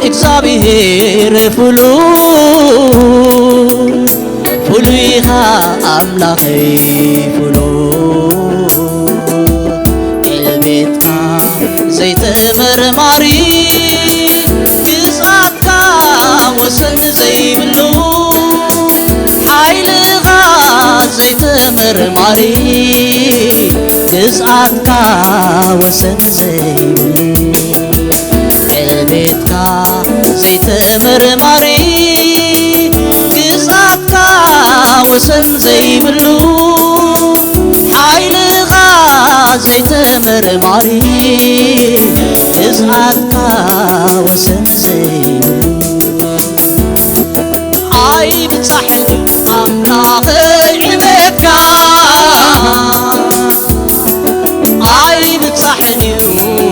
እግዚኣብሔር ፍሉይ፣ ፍሉይ ኢኻ ኣምላኸይ ፍሉይ። ዕቤትካ ዘይተመርማሪ፣ ግዝኣትካ ወሰን ዘይብሉ፣ ሓይልኻ ዘይተመርማሪ፣ ግዝኣትካ ወሰን ዘይብሉ፣ ዕቤትካ ዘይተመርማሪ፣ ግዝኣትካ ወሰን ዘይብሉ፣ ሓይልኻ ዘይተመርማሪ፣ ግዝኣትካ ወሰን ዘይብሉ። ኣይብጻሕን ኣምላኸይ ዕቤትካ፣ ኣይብጻሕን እዩ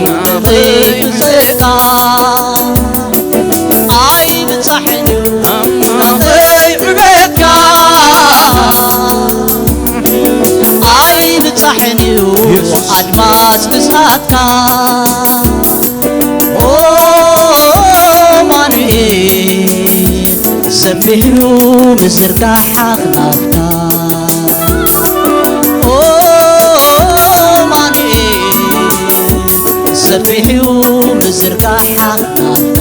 ናተይ ብዘካ። ኣይብጻሕን እዩ ኣምላኸይ ዕቤትካ፣ ኣይብጻሕን እዩ ኣድማስ ግዝኣትካ። ኦ ኣማኑኤል፣ ሰፊሕ እዩ ምዝርጋሕ ኣኽናፍካ። ኦ ኣማኑኤል፣ ሰፊሕ እዩ ምዝርጋሕ ኣኽናፍካ።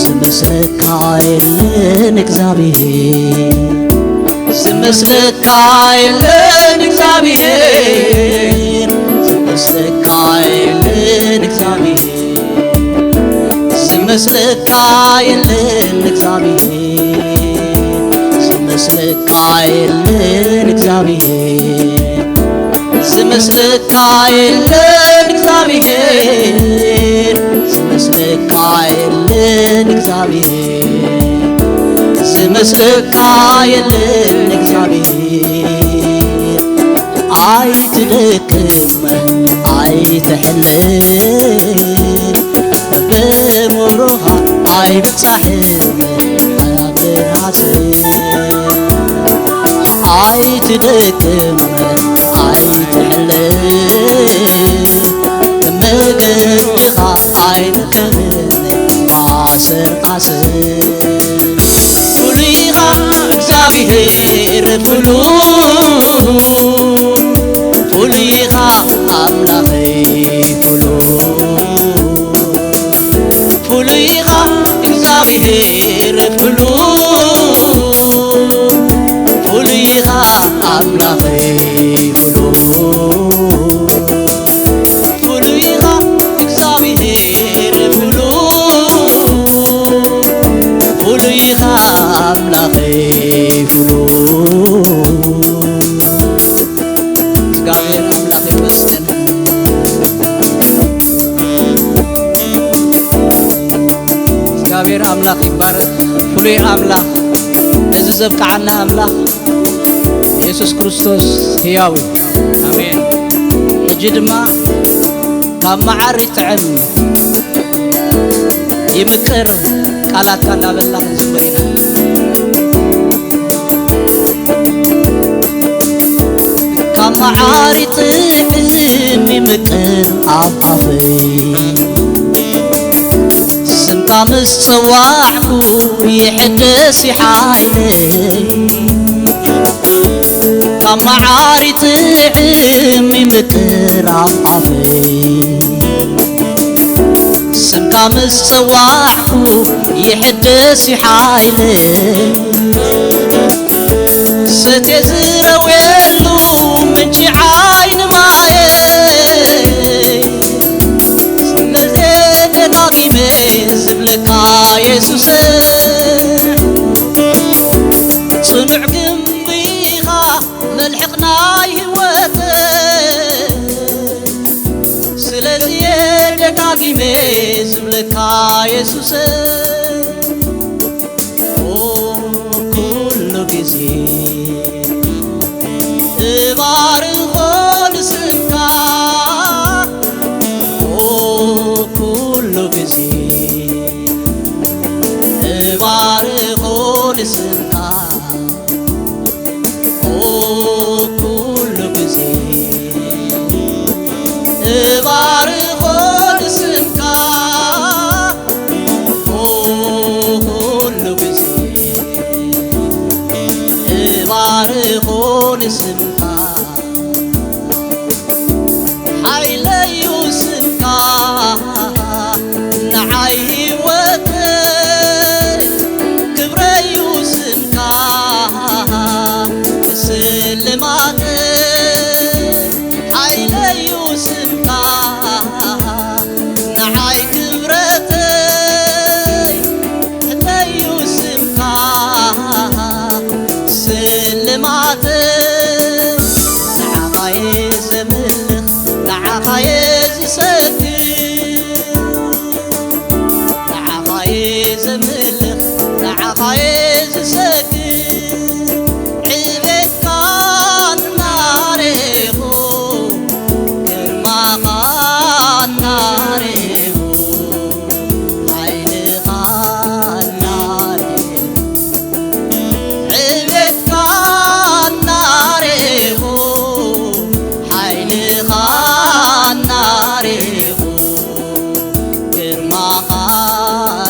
ዝመስለካ የለን እግዚኣብሔር፣ ዝመስለካ የለን እግዚኣብሔር፣ ዝመስለካ የለን እግዚኣብሔር፣ ዝመስለካ የለን እግዚኣብሔር፣ ዝመስለካ የለን እግዚኣብሔር፣ ዝመስለካ የለን እግዚኣብሔር፣ ዝመስለካ የለን እግዚኣብሔር፣ ዝመስለካ የለን እግዚኣብሔር። ኣይትደክም ኣይትሕለል፣ በእምሮኻ ኣይብጻሕን ኣያብርሃትን። ኣይትደክም ኣይትሕለል፣ መገድኻ ኣይድከምን ኣሰር ኣሰር። ፍሉይ ኢኻ እግዚኣብሔር ፍሉይ፣ ፍሉይ ኢኻ ኣምላኸይ ፍሉይ፣ ፍሉይ ኢኻ እግዚኣብሔር ፍሉይ፣ ፍሉይ ኢኻ ኣምላኸይ ፍሉይ። ፍሉይ ኢኻ እግዚኣብሔር ፍሉይ፣ ፍሉይ ኢኻ ኣምላኸይ ፍሉይ። እግዚኣብሔር ኣምላኽ ይመስገን። እግዚኣብሔር ኣምላኽ ይባረክ። ፍሉይ ኣምላኽ፣ ነዚ ዘብቅዓና ኣምላኽ፣ የሱስ ክርስቶስ ህያው እዩ። ኣሜን። ሕጂ ድማ ካብ መዓር ይጥዕም ይምቅር ቃላትካ እናበልና ክንዝምር ኢና። ካብ መዓር ይጥዕም ይምቅር ኣብ ኣፈይ፣ ስምካ ምስ ጸዋዕኩ ይሕደስ ይሓይለይ። ካብ መዓር ይጥዕም ይምቅር ኣብ ኣፈይ፣ ስምካ ምስ ጸዋዕኩ ይሕደስ ይሓይለይ። ሰትየ ዝረውየሉ ምንጪ ዓይኒ ማየ፣ ስለዚ ደጋጊመ ዝብለካ የሱሰ፣ ጽኑዕ ግንቢ ኢኻ መልሕቕ ናይ ህይወተ። ስለዚ ደጋጊመ ዝብለካ የሱሰ፣ ኦ፣ ኩሉ ግዜ እባርኾ ንስምካ፣ ኦ፣ ኩሉ ግዜ እባርኾ ንስምካ፣ ኦ፣ ኩሉ ግዜ እባርኾ ንስምካ፣ ስምካ ሓይለዩ ስምካ ንዓይ ህይወተይ ክብረዩ ስምካ ስልማተይ ሓይለዩ ስምካ ንዓይ ክብረተይ ሕተዩ ስምካ ስልማተይ ንዓኻየ ዘምልኽ ንዓኻየ ዝሰግድ ንዓኻየ ዘምልኽ ንዓኻየ ዝሰግድ ዕቤትካ እናሬኹ ግርማኻ እናሬኹ ሓይልኻ እናሬኹ ዕቤትካ እናሬኹ ሓይልኻ እናሬኹ ግርማኻ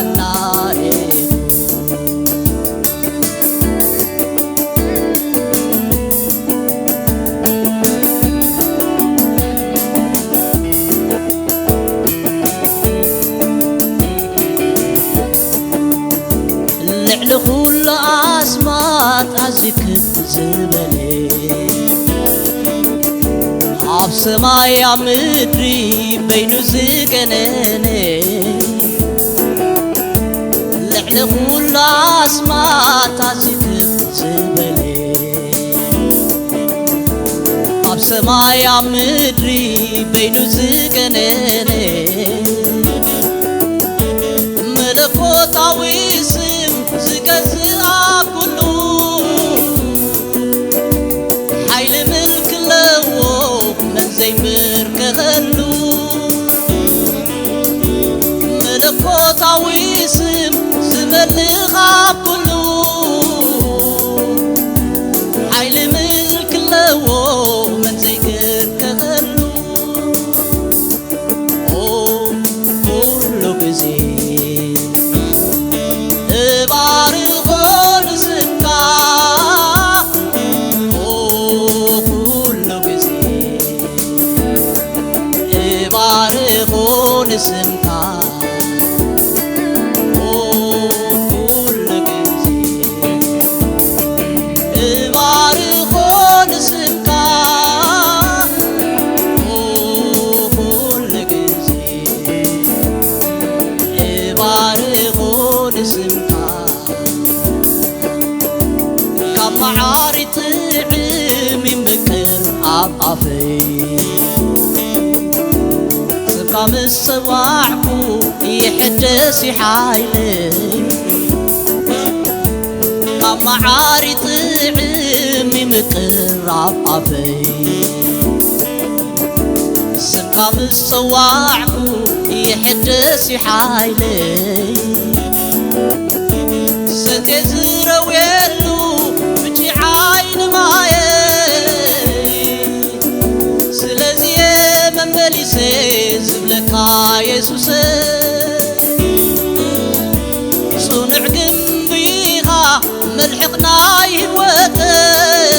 እናሬኹ ልዕሊ ኩሉ ኣስማት ኣዝዩ ክብ ዝበለ ኣብ ሰማይ ኣብ ምድሪ በይኑ ዝገነነ ልዕሊ ኩሉ ኣስማት ኣዝዩ ክብ ዝበለ ኣብ ሰማይ ኣብ ምድሪ በይኑ ዝገነነ መለኮታዊ ስም ዝገዝእ ኣብ ኩሉ ሓይሊ ምልኪ ኣለዎ መን ዘይምርከኸሉ መለኮታዊ ስም ዝመልኽ ኣብ ኩሉ ሓይሊ ምልኪ ኣለዎ መን ዘይምርከኸሉ ኦ ኩሉ ግዜ እባርኾ ንስምካ ኦ ኩሉ ግዜ እባርኾ ንስምካ ኦ ኩሉ ግዜ እባርኾ ንስምካ ኦ ኩሉ ግዜ እባርኾ ንስምካ ካብ መዓር ይጥዕም ይምቅር ኣብ ኣፈይ ስምካ ምስ ጸዋዕኩ ይሕደስ ይሓይለይ ካብ መዓር ይጥዕም ይምቅር ኣብ ኣፈይ ስምካ ምስ ጸዋዕኩ ይሕደስ ይሓይለይ ሰትየ ዝረውየሉ ምንጪ ዓይኒ ማየይ ስለዚየ መመሊሰ ዝብለካ የሱሰ ጽኑዕ ግንቢ ኢኻ መልሕቕ ናይ ህይወተይ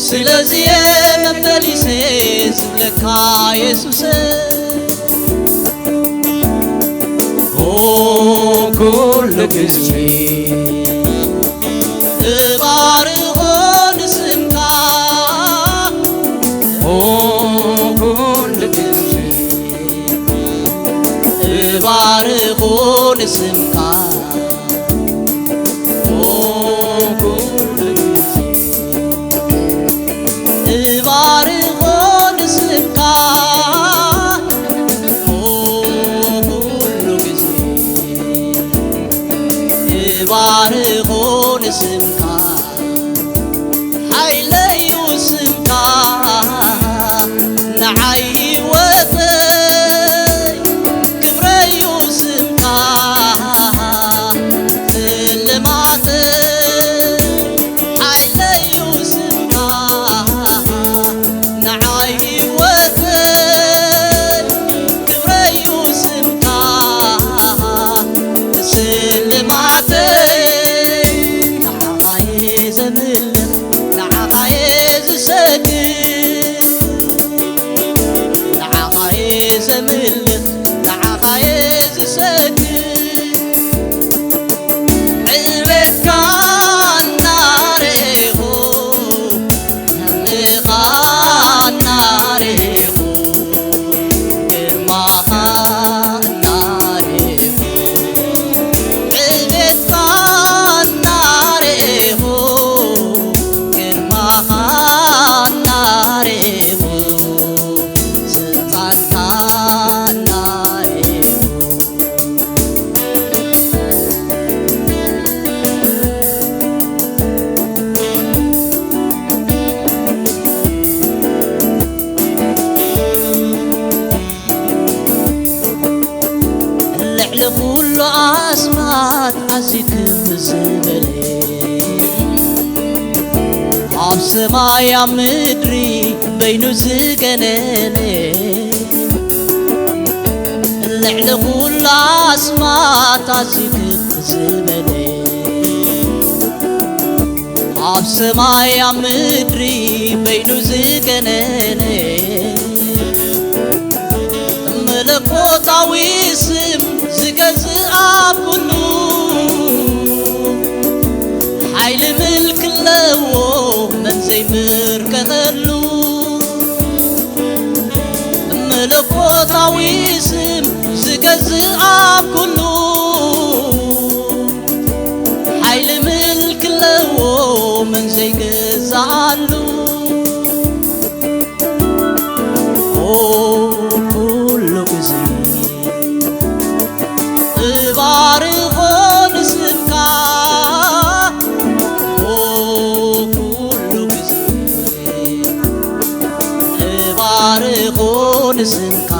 ስለዚየ መመሊሰ ዝብለካ የሱሰ ኦ ኩሉ ግዜ እባርኾ ንስምካ ኦ ኩሉ ግዜ እባርኾ ንስምካ ኦ ኩሉ ግዜ እባርኾ ንስምካ ኦ ኩሉ ግዜ እባርኾ ንስምካ ሓይለዩ ስምካ ንዓይ ህይወተይ ክብረዩ ስምካ ስልማተይ ሓይለዩ ስምካ ንዓይ ህይወተይ ክብረዩ ስምካ ስልማተይ ንዓኻየ ዘምልኽ ልዕሊ ኩሉ ኣስማት ኣዝዩ ክብ ዝበለ፣ ኣብ ሰማይ ኣብ ምድሪ በይኑ ዝገነነ፣ ልዕሊ ኩሉ ኣስማት ኣዝዩ ክብ ዝበለ፣ ኣብ ሰማይ ኣብ ምድሪ በይኑ ዝገነነ፣ መለኮታዊ ስም ዝገዝእ ኣብ ኩሉ፣ ሓይሊ ምልኪ ኣለዎ መን ዘይምርከኸሉ። መለኮታዊ ስም ዝገዝእ ኣብ ኩሉ፣ ሓይሊ ምልኪ ኣለዎ መን ዘይገዝኣሉ። ኦ ኩሉ ግዜ እባርኾ ንስምካ፣ ኦ ኩሉ ግዜ እባርኾ ንስምካ፣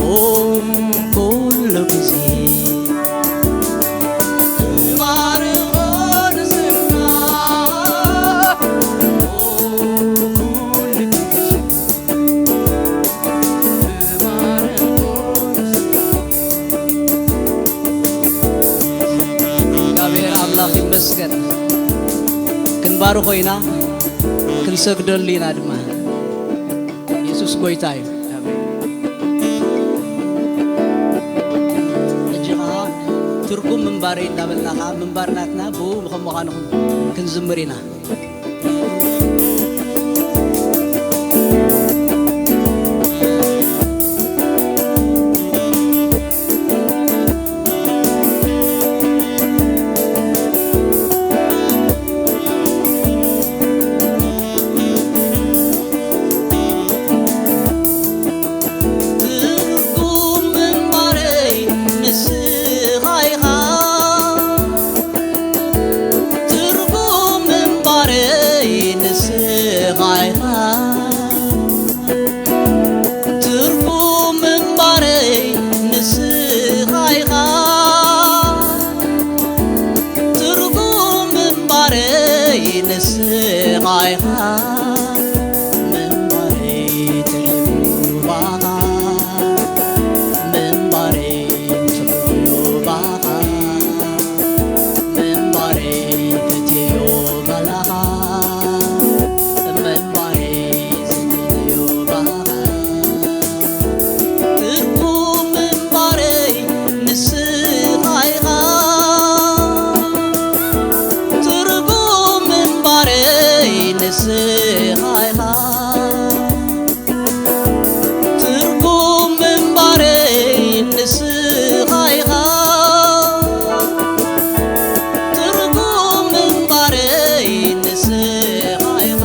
ኦ ኩሉ ግዜ እባርኾ ንስምካ፣ ኦ ኩሉ ግዜ እግዚኣብሔር ኣምላኽ ይመስገን። ክንባርኾ ኢና፣ ክንሰግደሉ ኢና ድማ። የሱስ ጐይታ እዩ። ሕጂ ኸዓ ትርጉም ምንባረይ እንዳበልና ኸዓ ምንባር ናትና ብኡ ከም ምዃኑ ክንዝምር ኢና። ትርጉም ምንባረይ ንስኻ ኢኻ። ትርጉም ምንባረይ ንስኻ ኢኻ። ትርጉም ምንባረይ ንስኻ ኢኻ። ትርጉም ምንባረይ ንስኻ ኢኻ። ምንባረይ ጥዑይ ባኻ። ምንባረይ ጽቡቕ ባኻ። ምንባረይ ፈትየዮ ባላኻ። ምንባረይ ዘትየዮ ባኻ። ትርጉም ምንባረይ ንስኻ ኢኻ። ትርጉም ምንባረይ ንስኻ ኢኻ። ትርጉም ምንባረይ ንስኻ ኢኻ። ትርጉም ምንባረይ ንስኻ ኢኻ።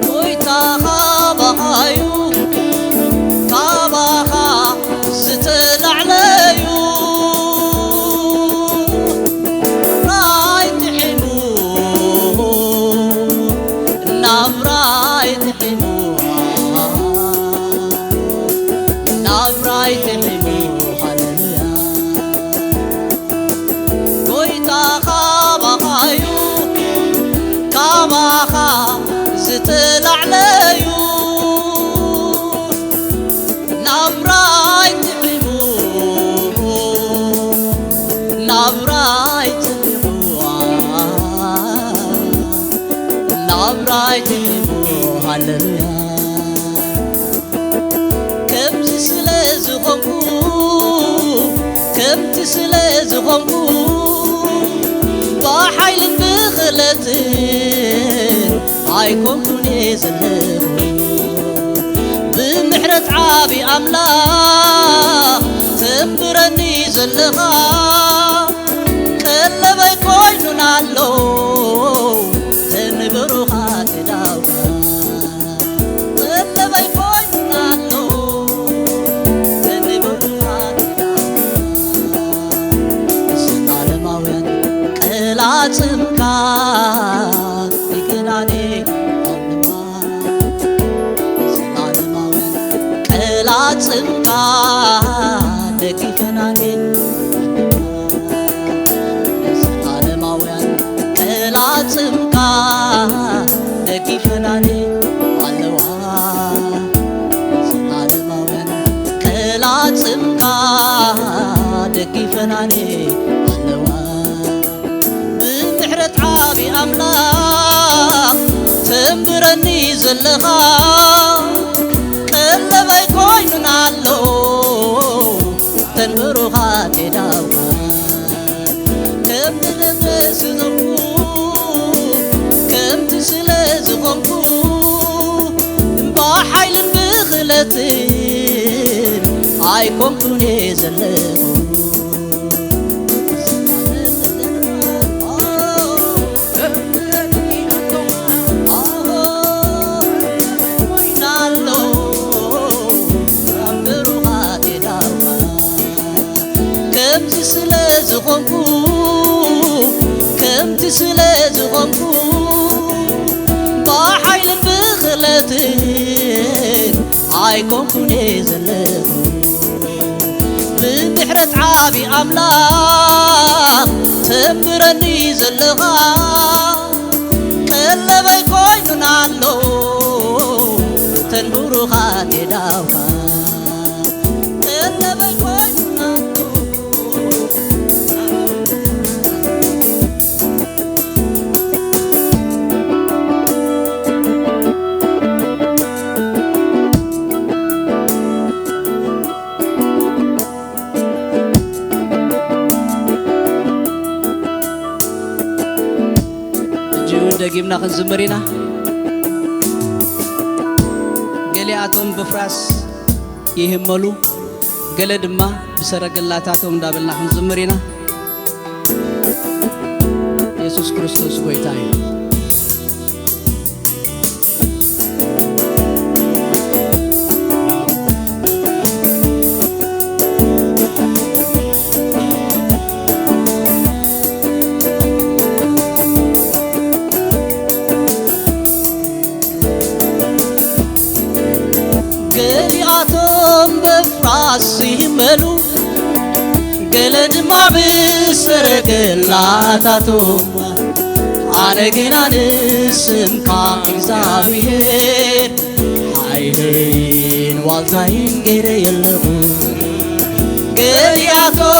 ጎይታ ካባኻዩ፣ ካባኻ ዝተላዕለዩ። ናብራይ ጥዒሙ፣ ናብራይ ጥዒሙ፣ ናብራይ ጥዒሙ፣ ሃሌሉያ። ጎይታ ካባኻዩ፣ ካባኻ ዝተላዕለዩ። ናብራይ ጥዒሙ፣ ናብራይ ጥዒሙ፣ ናብራይ ጥዒሙ፣ ሃሌሉያ። ከምዚ ስለ ዝኾንኩ፣ ከምቲ ስለ ዝኾንኩ፣ ብሓይልን ብኽእለትን ኣይኮንኩን እየ ዘለኹ። ብምሕረት ዓቢ ኣምላኽ ዘለኻ ቀለበይ ኮይኑና ኣሎ፣ ተንብሩኻ ተዳውካ ቀለበይ ኮይኑና ኣሎ፣ ተንብሩኻ ተዳውካ ዘላለማውያን ቀላጽምካ ይገናኔ ኣለዋ። ዘላለማውያን ቀላጽምካ ደጊፈናኒ፣ ዘላለማውያን ቀላጽምካ ደጊፈናኒ ኣለዋ። ዘላለማውያን ቀላጽምካ ደጊፈናኒ ኣለዋ። ብምሕረት ዓቢ ኣምላኽ ተንብረኒ ዘለኻ፣ ቀለበይ ኮይኑና ኣሎ ተንብሩኻት የዳውካ። ከምቲ ደመ ስለ ዝኾንኩ፣ ከምቲ ስለ ዝኾንኩ፣ ብሓይልን ብኽእለትን ኣይኮንኩን እየ ዘለኹ። ከምዚ ስለ ዝኾንኩ፣ ከምቲ ስለ ዝኾንኩ፣ ብሓይልን ብኽእለትን ኣይኮንኩን እየ ዘለኹ። ብምሕረት ዓቢ ኣምላኽ ተንብረኒ ዘለኻ፣ ቀለበይ ኮይኑና ኣሎ ተንብሩኻት የዳውካ። ቀለበይ ኮይኑና ኣሎ። ሕጂ እውን ደጊምና ክንዝምር ኢና። ገሊኣቶም ብፍራስ ይህመሉ፣ ገለ ድማ ብሰረገላታቶም እንዳበልና ክንዝምር ኢና። የሱስ ክርስቶስ ጎይታ እዩ። ገሊኣቶም በፍራስ ይህመሉ፣ ገለ ድማ ብሰረገላታቶም። ኣነ ግና ንስምካ እግዚኣብሔር ሓይለይን ዋልታይን ገይረ የለኹ። ገሊኣቶም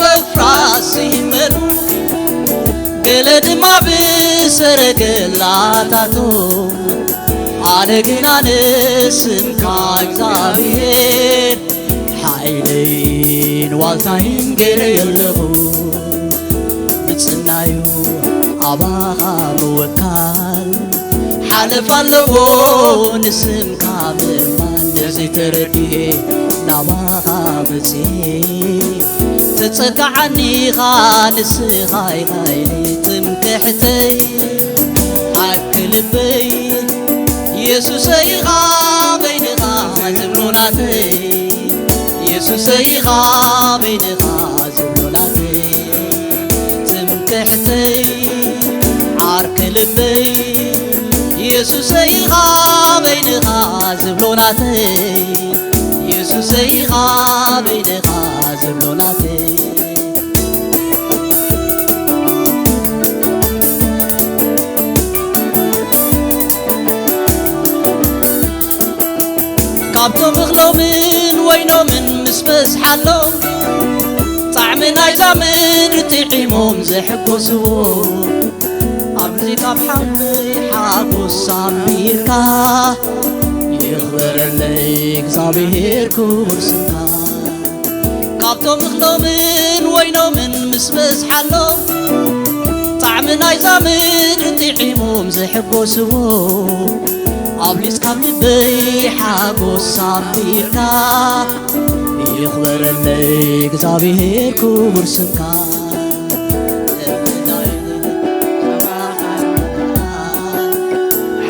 በፍራስ ይህመሉ፣ ገለ ድማ ብሰረገላታቶም። ኣነ ግና ንስምካ እግዚኣብሔር ሓይለይን ዋልታይን ገይረ የለኹ። ምጽናዩ ኣባኻ ምውካል ሓለፍ ኣለዎ፣ ንስምካ ምእማን። ነዚ ተረዲኤ ናባኻ መጺኤ፣ ተጸጋዓኒኻ ንስኻ ኢኻ ኢለ ትምክሕተይ። ዓርኪ ልበይ የሱሰይ ኢኻ በይንኻ ዝብሎ ናተይ፣ የሱሰይ ኢኻ በይንኻ ዝብሎ ናተይ። ትምክሕተይ ዓርኪ ልበይ የሱሰይ ኢኻ በይንኻ ዝብሎ ናተይ፣ የሱሰይ ኢኻ በይንኻ ዝብሎ ናተይ። ካብቶም እኽሎምን ወይኖምን ምስ በዝሓሎም፣ ጣዕሚ ናይዛ ምድሪ ጥዒሞም ዝሕጎስዎ፣ ኣብዚ ካብ ሓዊ ሓጎስ ኣንቢርካ፣ ይኽበረለይ እግዚኣብሔር ክቡር ስምካ። ካብቶም እኽሎምን ወይኖምን ምስ በዝሓሎም፣ ጣዕሚ ናይዛ ምድሪ ጥዒሞም ዝሕጎስዎ፣ ኣብሊጽካ ኣብ ልበይ ሓጎስ ኣንቢርካ፣ ይኽበረለይ እግዚኣብሔር ክቡር ስምካ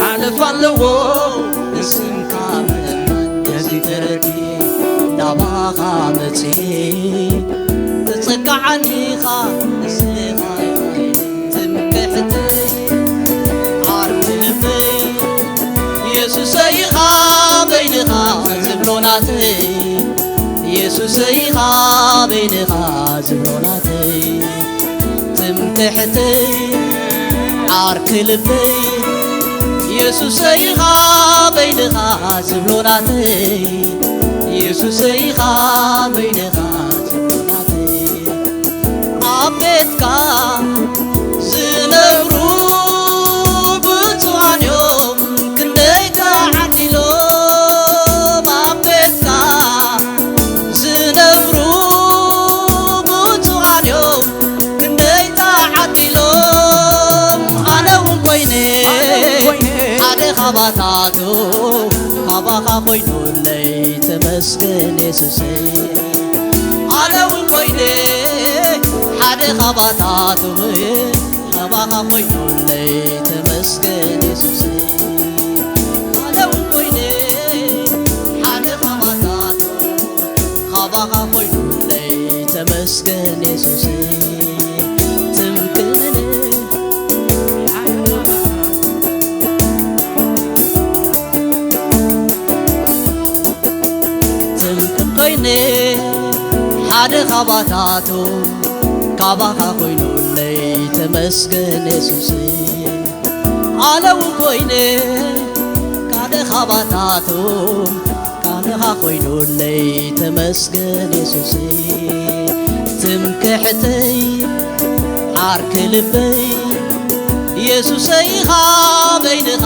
ሓለፍ ኣለዎ ንስምካ ምእማን ነዚ ተረዲኤ ናባኻ መጺኤ ተጸጋዓኒኻ ንስኻ ትምክሕተይ ዓርኪ ልበይ የሱሰይ ኢኻ በይንኻ ዝብሎ ናተይ የሱሰይ ኢኻ በይንኻ ዝብሎ ናተይ ትምክሕተይ ዓርኪ ልበይ የሱሰይ ኢኻ በይንኻ ዝብሎ ናተይ የሱሰይ ኢኻ በይንኻ ዝብሎ ናተይ ኣብ ቤትካ ዝነብሩ ብፁዓን እዮም ክንደይ ተዓዲሎም ኣብ ቤትካ ዝነብሩ ብፁዓን እዮም ክንደይ ተዓዲሎም ኣነ እውን ኮይነ ሓደ ካባታቶም ካባኻ ኮይኑለይ ተመስገን የሱሰይ ኣነ እውን ኮይነ ሓደ ካባታቶም ካባኻ ኮይኑለይ ተመስገን የሱሰይ ኣነ እውን ኮይነ ሓደ ካባታቶም ካባኻ ኮይኑለይ ተመስገን የሱሰይ ትምክሕተይ ትምክሕተይ ኮይነ ሓደ ካባታቶም ካባኻ ኮይኑለይ ተመስገን የሱሰይ ኣነ እውን ኮይነ ሓደ ካባታቶም ካባኻ ኮይኑለይ ተመስገን የሱሰይ ትምክሕተይ ዓርኪ ልበይ የሱሰይ ኢኻ በይንኻ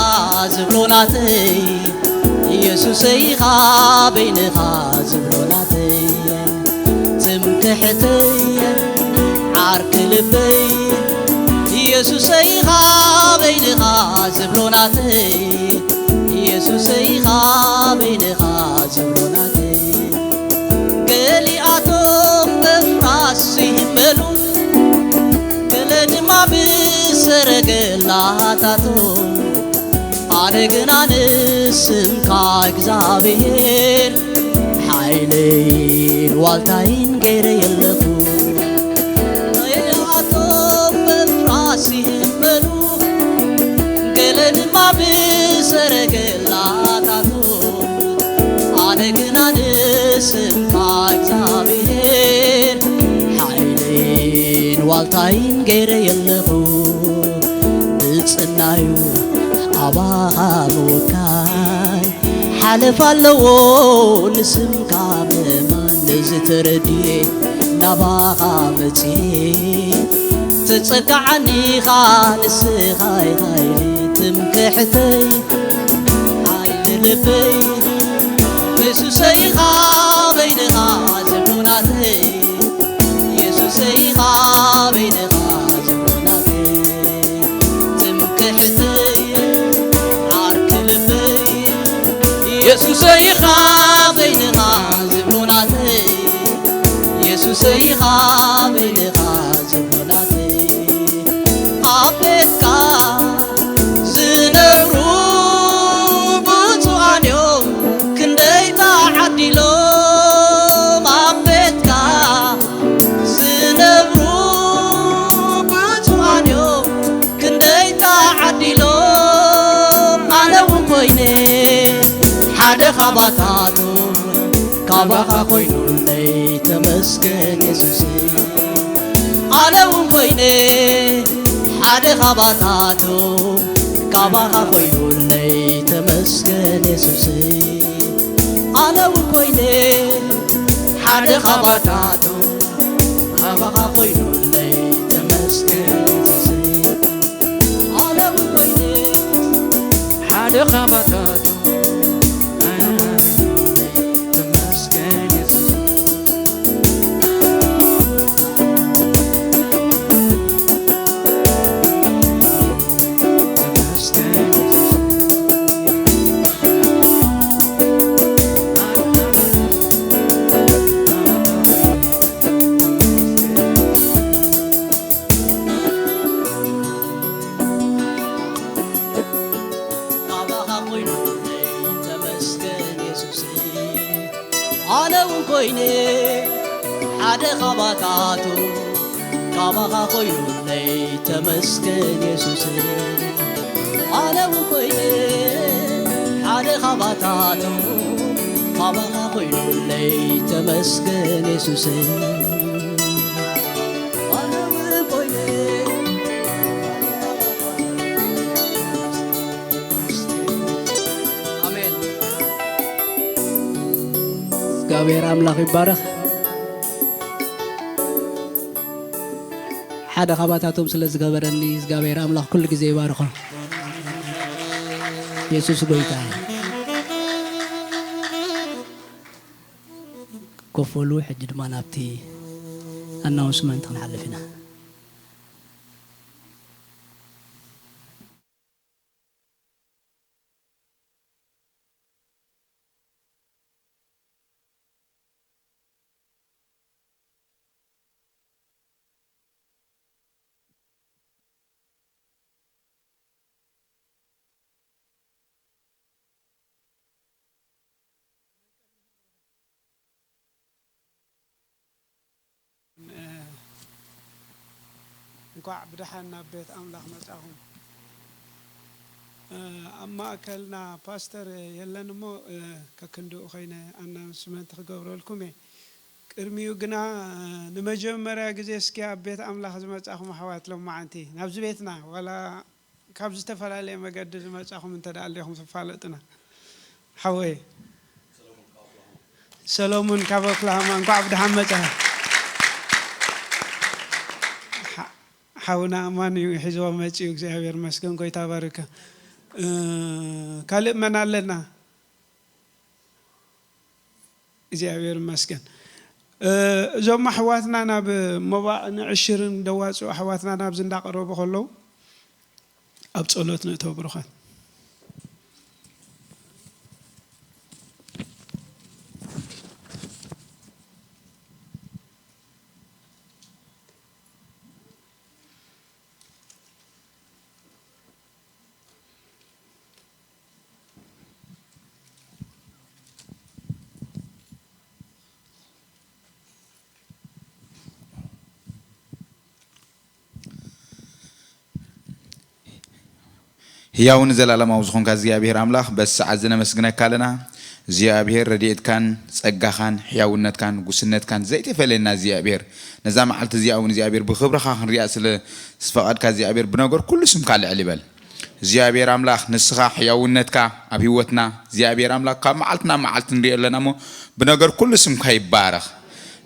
ዝብሎ ናተይ የሱሰይ ኢኻ በይንኻ ዝብሎ ናተይ ትምክሕተይ ዓርኪ ልበይ የሱሰይ ኢኻ በይንኻ ዝብሎ ናተይ የሱሰይ ኢኻ በይንኻ ዝብሎ ናተይ ገሊኣቶም በፍራስ ይህመሉ ገለ ድማ ብሰረገላታቶም ኣነ ግና ንስምካ እግዚኣብሔር ሓይለይን ዋልታይን ገይረ የለኹ ገሊኣቶም በፍራስ ይህመሉ ገለ ድማ ብሰረገላታቶም ኣነ ግና ንስምካ እግዚኣብሔር ሓይለይን ዋልታይን ገይረ የለኹ ብጽናዩ ኣባኻ ምውካይ ሓለፍ ኣለዎ ንስምካ ምእማን ነዚ ተረዲኤ ናባኻ መጺኤ ተጸጋዓኒኻ ንስኻ ኢኻ ትምክሕተይ ሓይሊ ልበይ የሱሰይ ኢኻ በይንኻ ዘብሉናተይ የሱሰይ ኢኻ በይንኻ ዘብሉናተይ ትምክሕተይ ዓርኪ ልበይ የሱሰይ ኢኻ በይንኻ ዘብሉናተይ የሱሰይ ኢኻ በይንኻ ዘብሉናተይ ኣብ ቤትካ ዝነብሩ ብፁዓን እዮም ክንደይ ተዓዲሎም ኣብ ቤትካ ዝነብሩ ብፁዓን እዮም ክንደይ ተዓዲሎም ኣነ እውን ኮይነ ሓደ ካባታቶም ካባኻ ኮይኑለይ ተመስገን የሱስ ኣነ እውን ኮይነ ሓደ ካባታቶም ካባኻ ኮይኑለይ ተመስገን የሱስ ኣነ እውን ኮይነ ሓደ ካባታቶም ካባኻ ኮይኑለይ ተመስገን የሱስ ኣነ እውን ኮይነ ሓደ ካባታቶም ኣነ እውን ኮይነ ሓደ ካባታቱ፣ ካባኻ ኮይኑለይ ተመስገን የሱሰይ። ኣነ እውን ኮይነ ሓደ ካባታቱ፣ ካባኻ ኮይኑለይ ተመስገን የሱሰይ። ኣነ እውን ኮይነ ኣሜን። እግዚኣብሔር ኣምላኽ ይባረኽ። ሓደ ካባታቶም ስለ ዝገበረኒ እግዚኣብሔር ኣምላኽ ኩሉ ግዜ ይባርኾ። የሱስ ጎይታ እዩ። ኮፍ በሉ፣ ሕጂ ድማ ናብቲ ኣናውንስመንት ክንሓልፍ ኢና። እንኳዕ ብደሓን ናብ ቤት ኣምላኽ መጻኹም። ኣብ ማእከልና ፓስተር የለን እሞ፣ ከክንድኡ ኸይነ ኣናውንስመንት ክገብረልኩም እየ። ቅድሚኡ ግና፣ ንመጀመርያ ግዜ እስኪ ኣብ ቤት ኣምላኽ ዝመጻኹም ኣሕዋት፣ ሎማዓንቲ ናብዚ ቤትና፣ ዋላ ካብ ዝተፈላለየ መገዲ ዝመጻኹም እንተ ደኣ ኣሊኹም ትፋለጡና። ሓወይ ሰሎሙን ካብ ኦክላሃማ፣ እንኳዕ ብደሓን መጻ። ሓ-፣ ሓውና ኣማን እዩ ሒዝዎ መጺኡ። እግዚኣብሔር ይመስገን፣ ጎይታ ባርከ። እ፣ ካልእ መን ኣለና? እግዚኣብሔር ይመስገን። እ፣ እዞም ኣሕዋትና ናብ መባእ ንዕሽርን ደዋፅኡ ኣሕዋትና ናብዚ እንዳቐረቡ ከለዉ ኣብ ጸሎት ንእተው ብሩኻት። ህያውን ዘላለማዊ ዝኾንካ እግዚኣብሔር ኣምላኽ፣ በዚ ሰዓት እዚ ነመስግነካ ኣለና። እግዚኣብሔር ረድኤትካን ጸጋኻን ሕያውነትካን ጉስነትካን ዘይተፈለየና እግዚኣብሔር፣ ነዛ መዓልቲ እዚኣ እውን እግዚኣብሔር ብኽብርኻ ክንሪኣ ስለ ዝፈቐድካ እግዚኣብሔር ብነገር ኩሉ ስምካ ልዕል ይበል። እግዚኣብሔር ኣምላኽ ንስኻ ሕያውነትካ ኣብ ህይወትና እግዚኣብሔር ኣምላኽ ካብ መዓልቲ ናብ መዓልቲ ንሪኦ ኣለና እሞ ብነገር ኩሉ ስምካ ይባረኽ።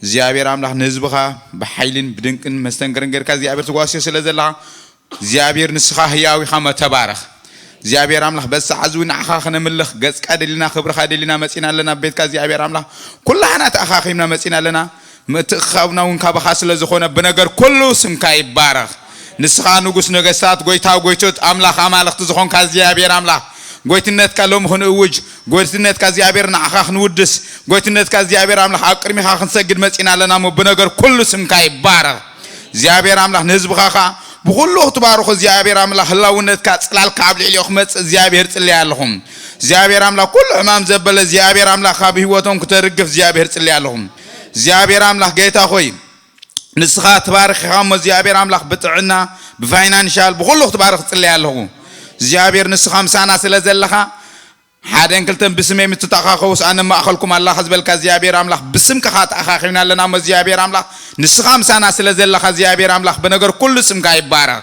እግዚኣብሔር ኣምላኽ ንህዝብኻ ብሓይልን ብድንቅን መስተንክርን ጌርካ እግዚኣብሔር ትጓስዮ ስለ ዘለኻ እግዚኣብሔር ንስኻ ህያው ኢኻ እሞ ተባረኽ። እግዚኣብሔር ኣምላኽ በዚ ሰዓት እዚ እውን ንዓኻ ክነምልኽ ገጽካ ደሊና ክብርኻ ደሊና መጺና ኣለና ኣብ ቤትካ እግዚኣብሔር ኣምላኽ ኩላህና ተኣኻኺብና መጺና ኣለና። ምትእኽኻብና እውን ካባኻ ስለ ዝኾነ ብነገር ኩሉ ስምካ ይባረኽ። ንስኻ ንጉስ ነገስታት፣ ጎይታ ጎይቶት፣ ኣምላኽ ኣማልኽቲ ዝኾንካ እግዚኣብሔር ኣምላኽ፣ ጎይትነትካ ሎሚ ክንእውጅ፣ ጎይትነትካ እግዚኣብሔር ንዓኻ ክንውድስ፣ ጎይትነትካ እግዚኣብሔር ኣምላኽ ኣብ ቅድሚኻ ክንሰግድ መጺና ኣለና እሞ ብነገር ኩሉ ስምካ ይባረኽ። እግዚኣብሔር ኣምላኽ ንህዝብኻ ኸኣ ብኹሉ ክትባርኹ እግዚኣብሔር ኣምላኽ ህላውነትካ ጽላልካ ኣብ ልዕሊኡ ክመጽእ እግዚኣብሔር ጽልያ ኣለኹም። እግዚኣብሔር ኣምላኽ ኩሉ ሕማም ዘበለ እግዚኣብሔር ኣምላኽ ካብ ህይወቶም ክተርግፍ እግዚኣብሔር ጽልያ ኣለኹም። እግዚኣብሔር ኣምላኽ ጌታ ኾይ ንስኻ ትባርኽ ኢኻ እሞ እግዚኣብሔር ኣምላኽ ብጥዕና ብፋይናንሻል ብኹሉ ክትባርኽ ጽልያ ኣለኹ። እግዚኣብሔር ንስኻ ምሳና ስለ ዘለኻ ሓደን ክልተን ብስመይ ምትተኻኸቡስ ኣነ ማእኸልኩም ኣላኻ ዝበልካ እግዚኣብሔር ኣምላኽ ብስምካ ኸዓ ተኣኻኺብና ኣለና እሞ እግዚኣብሔር ኣምላኽ ንስኻ ምሳና ስለ ዘለኻ እግዚኣብሔር ኣምላኽ ብነገር ኩሉ ስምካ ይባረኽ።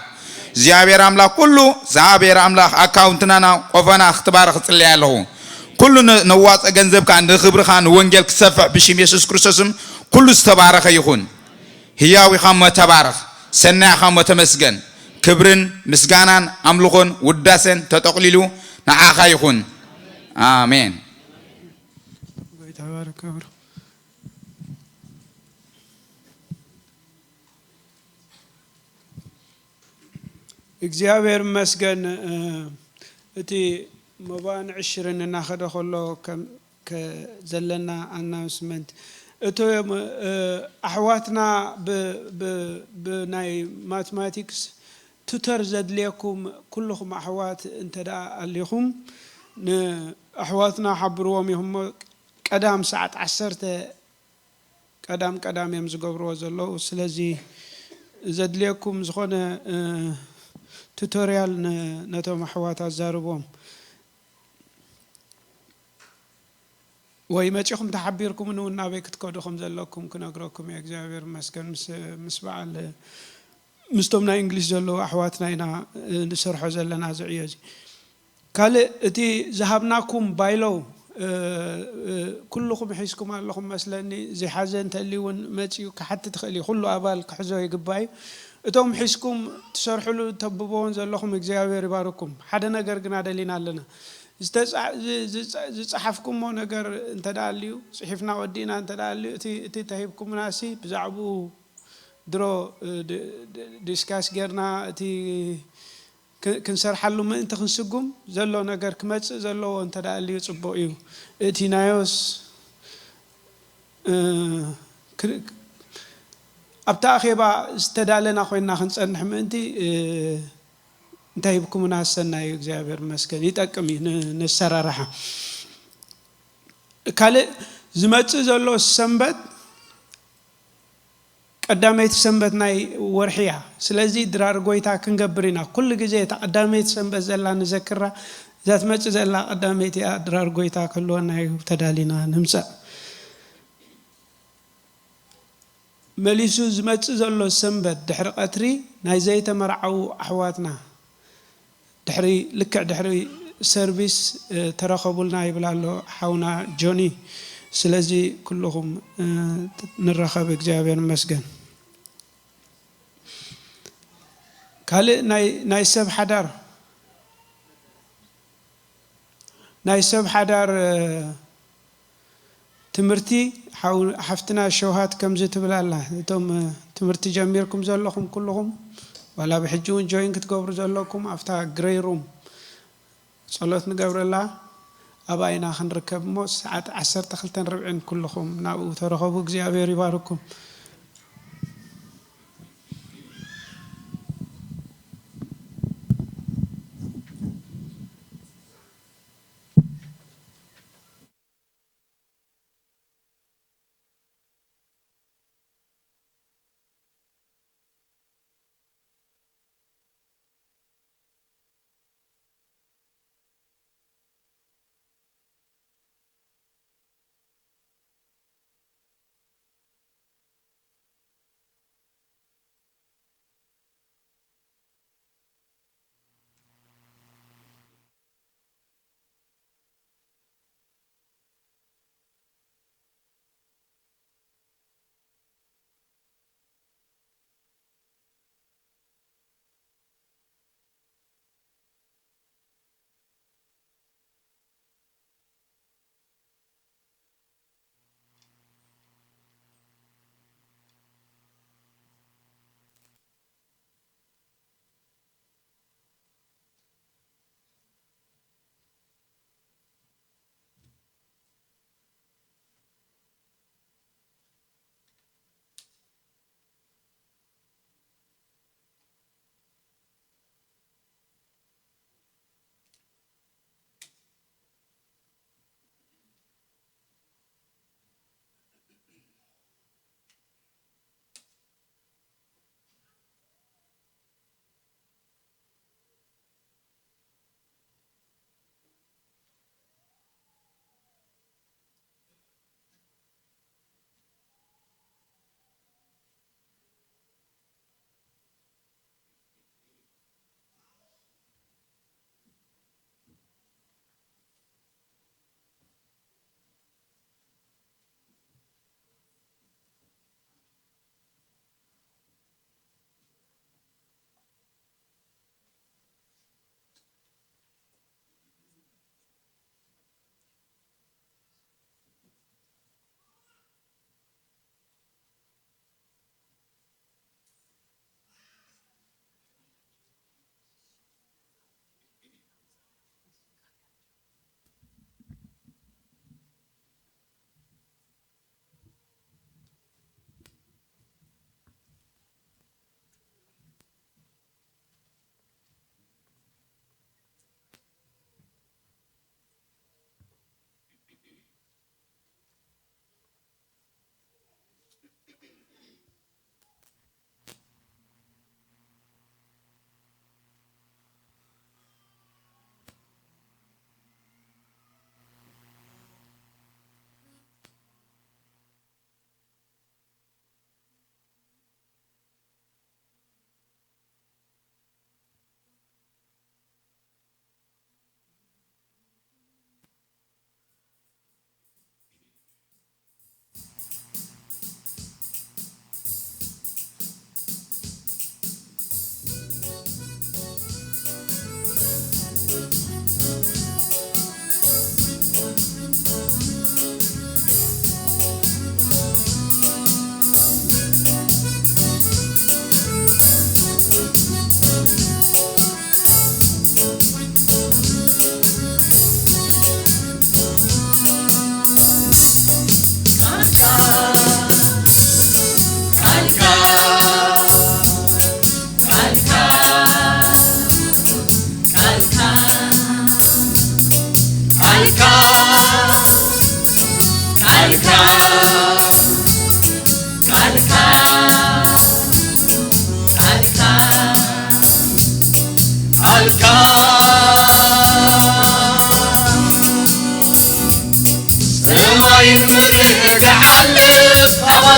እግዚኣብሔር ኣምላኽ ኩሉ እግዚኣብሔር ኣምላኽ ኣካውንትናና ቆፈና ክትባረኽ እጽልይ ኣለኹ። ኩሉ ነ-፣ ነዋፀ ገንዘብካ ንኽብርኻ ንወንጌል ክሰፍሕ ብሽም የሱስ ክርስቶስም ኩሉ ዝተባረኸ ይኹን። ህያው ኢኻ እሞ ተባረኽ። ሰናይ ኢኻ እሞ ተመስገን። ክብርን ምስጋናን ኣምልኾን ውዳሴን ተጠቕሊሉ ንዓኻ ይኹን። ኣሜን። ጎይታ ይባርክ ክብሩ። እግዚኣብሔር ይመስገን። እ፣ እቲ መባን ዕሽርን እናኸደ ከሎ ከም ከ-፣ ዘለና ኣናውንስመንት፣ እቶም፣ እ፣ ኣሕዋትና ብ-፣ ብ-፣ ብናይ ማትማቲክስ ቱተር ዘድልየኩም ኩልኹም ኣሕዋት እንተ ደኣ ኣሊኹም፣ ንኣሕዋትና ሓብርዎም ኢኹም እሞ፣ ቀዳም ሰዓት ዓሰርተ ቀዳም ቀዳም እዮም ዝገብርዎ ዘለዉ። ስለዚ ዘድልየኩም ዝኾነ፣ እ፣ ቱቶርያል ነ-፣ ነቶም ኣሕዋት ኣዛርቦም። ወይ መጺኹም ተሓቢርኩምኒ እውን ናበይ ክትከዱ ከም ዘለኩም ክነግረኩም እየ። እግዚኣብሔር ይመስገን። ምስ-፣ ምስ በዓል፣ ምስቶም ናይ እንግሊዝ ዘለዉ ኣሕዋትና ኢና፣ እ፣ ንሰርሖ ዘለና እዚ ዕዮ እዚ። ካልእ እቲ ዝሃብናኩም ባይሎው፣ እ፣ እ፣ ኩልኹም ሒዝኩም ኣለኹም መስለኒ። ዘይሓዘ እንተልዩ እውን መጺኡ ክሓትት ይኽእል እዩ። ኩሉ ኣባል ክሕዞ ይግባእ እዩ። እቶም ሒዝኩም ትሰርሕሉ ተብብዎን ዘለኹም እግዚኣብሔር ይባርኩም። ሓደ ነገር ግና ደሊና ኣለና። ዝተጻ-፣ ዝ-፣ ዝጸ-፣ ዝጸሓፍኩሞ ነገር እንተ ደኣ ኣልዩ፣ ጽሒፍና ወዲእና እንተ ደኣ ኣልዩ፣ እቲ፣ እቲ ተሂብኩምናሲ ብዛዕባኡ ድሮ፣ እ፣ ድ-፣ ድ-፣ ዲስካስ ጌርና፣ እቲ ክ-፣ ክንሰርሓሉ ምእንቲ ክንስጉም ዘሎ ነገር ክመጽእ ዘለዎ እንተ ደኣ ኣልዩ ጽቡቕ እዩ። እቲ ናዮስ፣ እ፣ ክ-፣ ኣብታ ኣኼባ ዝተዳለና ኮይንና ክንጸንሕ ምእንቲ፣ እ፣ እንታይ ሂብኩምና ሰናይ እዩ፣ እግዚኣብሔር ይመስገን። ይጠቅም እዩ ን-፣ ነሰራርሓ። ካልእ ዝመጽእ ዘሎ ሰንበት ቀዳመይቲ ሰንበት ናይ ወርሒ እያ። ስለዚ ድራር ጎይታ ክንገብር ኢና። ኩሉ ግዜ እታ ቀዳመይቲ ሰንበት ዘላ ንዘክራ፣ እዛ ትመጽእ ዘላ ቀዳመይቲ እያ። ድራር ጎይታ ክህልወና እዩ፣ ተዳሊና ንምጻእ። መሊሱ ዝመጽእ ዘሎ ሰንበት ድሕሪ ቀትሪ ናይ ዘይተመርዓዉ ኣሕዋትና ድሕሪ፣ ልክዕ ድሕሪ ሰርቪስ፣ እ፣ ተረኸቡልና ይብል ኣሎ ሓውና ጆኒ። ስለዚ ኩልኹም፣ እ፣ ንራኸብ፣ እግዚኣብሔር ይመስገን። ካልእ ናይ፣ ናይ ሰብ ሓዳር፣ ናይ ሰብ ሓዳር፣ እ፣ ትምህርቲ ሓው-፣ ሓፍትና ሸውሃት ከምዚ ትብል ኣላ። እቶም፣ እ፣ ትምህርቲ ጀሚርኩም ዘለኹም ኩልኹም፣ ዋላ ብሕጂ እውን ጆይን ክትገብሩ ዘለኩም፣ ኣብታ ግሬይ ሩም ጸሎት ንገብረላ፣ ኣብኣ ኢና ክንርከብ እሞ፣ ሰዓት ዓሰርተ ክልተን ርብዕን ኩልኹም ናብኡ ተረኸቡ። እግዚኣብሔር ይባርኩም።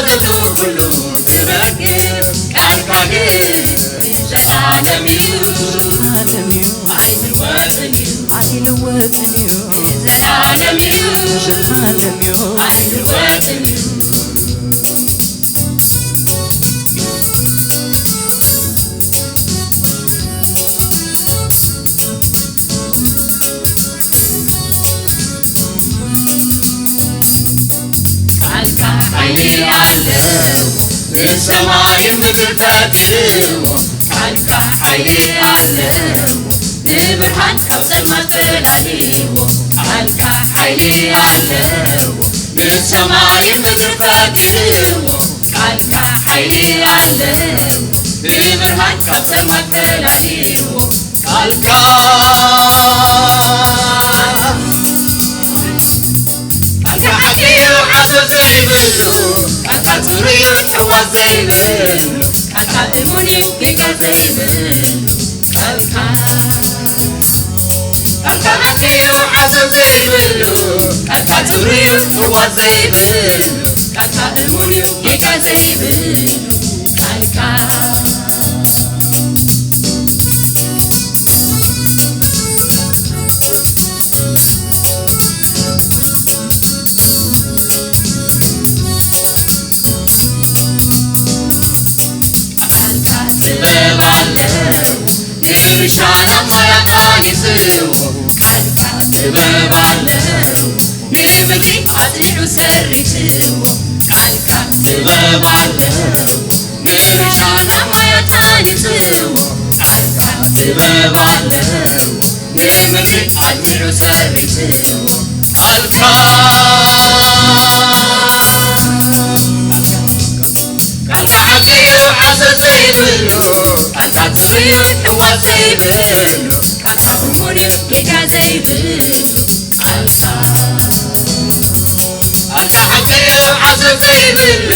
ዘሎ ኩሉ ክረክብ ቃልካ ግን ንዘለዓለም እዩ። ዘለዓለም እዩ። ኣይልወጥን እዩ። ኣይልወጥን እዩ። ንዘለዓለም እዩ። ዘላለም እዩ። ኣይልወጥን እዩ። ቃልካ ሓይሊ ኣለዎ፣ ንሰማይ ምድሪ ፈጢርዎ። ቃልካ ሓይሊ ኣለዎ፣ ንብርሃን ካብ ጸልማት ፈላልይዎ። ቃልካ ሓይሊ ኣለዎ፣ ንሰማይ ምድሪ ፈጢርዎ። ቃልካ ሓይሊ ኣለዎ፣ ንብርሃን ካብ ጸልማት ፈላልይዎ። ቃልካ፣ ቃልካ ሓቂ እዩ፣ ሓሶት ዘይብሉ፣ ቃልካ ጽሩይ እዩ፣ ሕዋስ ዘይብሉ፣ ቃልካ እሙን እዩ፣ ጌጋ ዘይብሉ። ቃልካ፣ ቃልካ ሓቂ እዩ፣ ሓሶት ዘይብሉ፣ ቃልካ ጽሩይ እዩ፣ ሕዋስ ዘይብሉ፣ ቃልካ እሙን እዩ፣ ጌጋ ዘይብሉ። ቃልካ ቃልካ ጥበብ ኣለዎ፣ ንእርሻ ናብ ማይ ኣቃሊስዎ። ቃልካ ጥበብ ኣለዎ፣ ንምድሪ ኣጽኒዑ ሰሪትዎ። ቃልካ ጥበብ ኣለዎ፣ ንእርሻ ናብ ማይ ኣቃሊስዎ። ቃልካ ጥበብ ኣለዎ፣ ንምድሪ ኣጽኒዑ ሰሪትዎ። ቃልካ፣ ቃልካ ሓቂ እዩ፣ ሓሶት ዘይብሉ፣ ቃልካ ጽሩይ እዩ፣ ሕዋስ ዘይብሉ፣ ቃልካ እሙን እዩ፣ ጌጋ ዘይብሉ። ቃልካ፣ ቃልካ ሓቂ እዩ፣ ሓሶት ዘይብሉ፣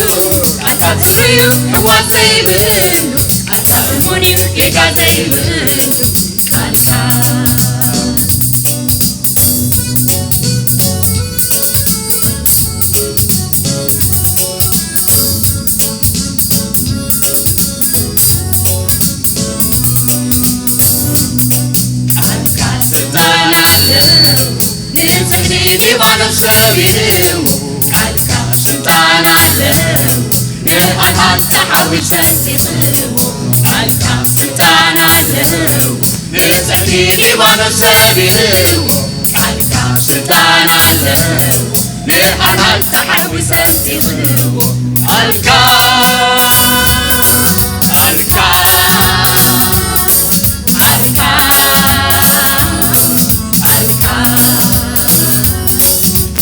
ቃልካ ጽሩይ እዩ፣ ሕዋስ ዘይብሉ፣ ቃልካ እሙን እዩ፣ ጌጋ ዘይብሉ። ቃልካ፣ ቃልካ ስልጣን ኣለዎ፣ ንጽድቂ ሊባኖስ ሰቢርዎ። ቃልካ ስልጣን ኣለዎ፣ ንኣድሃልካ ሓዊ ሰንጢቕዎ። ቃልካ ስልጣን ኣለዎ፣ ንጸድፊ ሊባኖስ ሰቢርዎ። ቃልካ ስልጣን ኣለዎ፣ ንኣድሃልካ ሓዊ ሰንጢቕዎ። ቃልካ፣ ቃልካ፣ ቃልካ፣ ቃልካ፣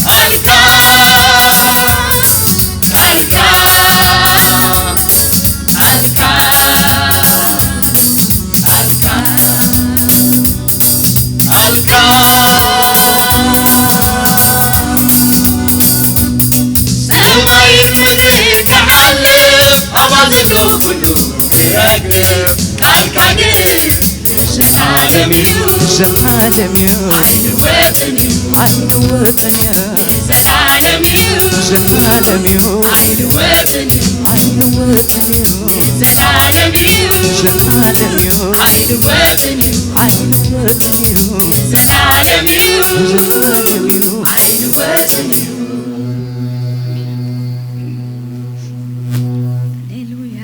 ቃልካ፣ ቃልካ፣ ቃልካ፣ ቃልካ፣ ቃልካ። ሰማይን ምድሪ ክሓልፍ፣ ኣብኣ ዘሎ ኩሉ ክረግፍ፣ ቃልካ ግን ዘላለም እዩ፣ ዘላለም እዩ፣ ኣይልወጥን እዩ፣ ኣይልወጥን እዩ፣ ዘላለም እዩ፣ ዘላለም እዩ፣ ኣይልወጥን እዩ፣ ኣይልወጥን እዩ፣ ዘላለም እዩ፣ ዘላለም እዩ፣ ኣይልወጥን እዩ፣ ኣይልወጥን እዩ፣ ዘላለም እዩ፣ ዘላለም እዩ፣ ኣይልወጥን እዩ። ሃሌሉያ።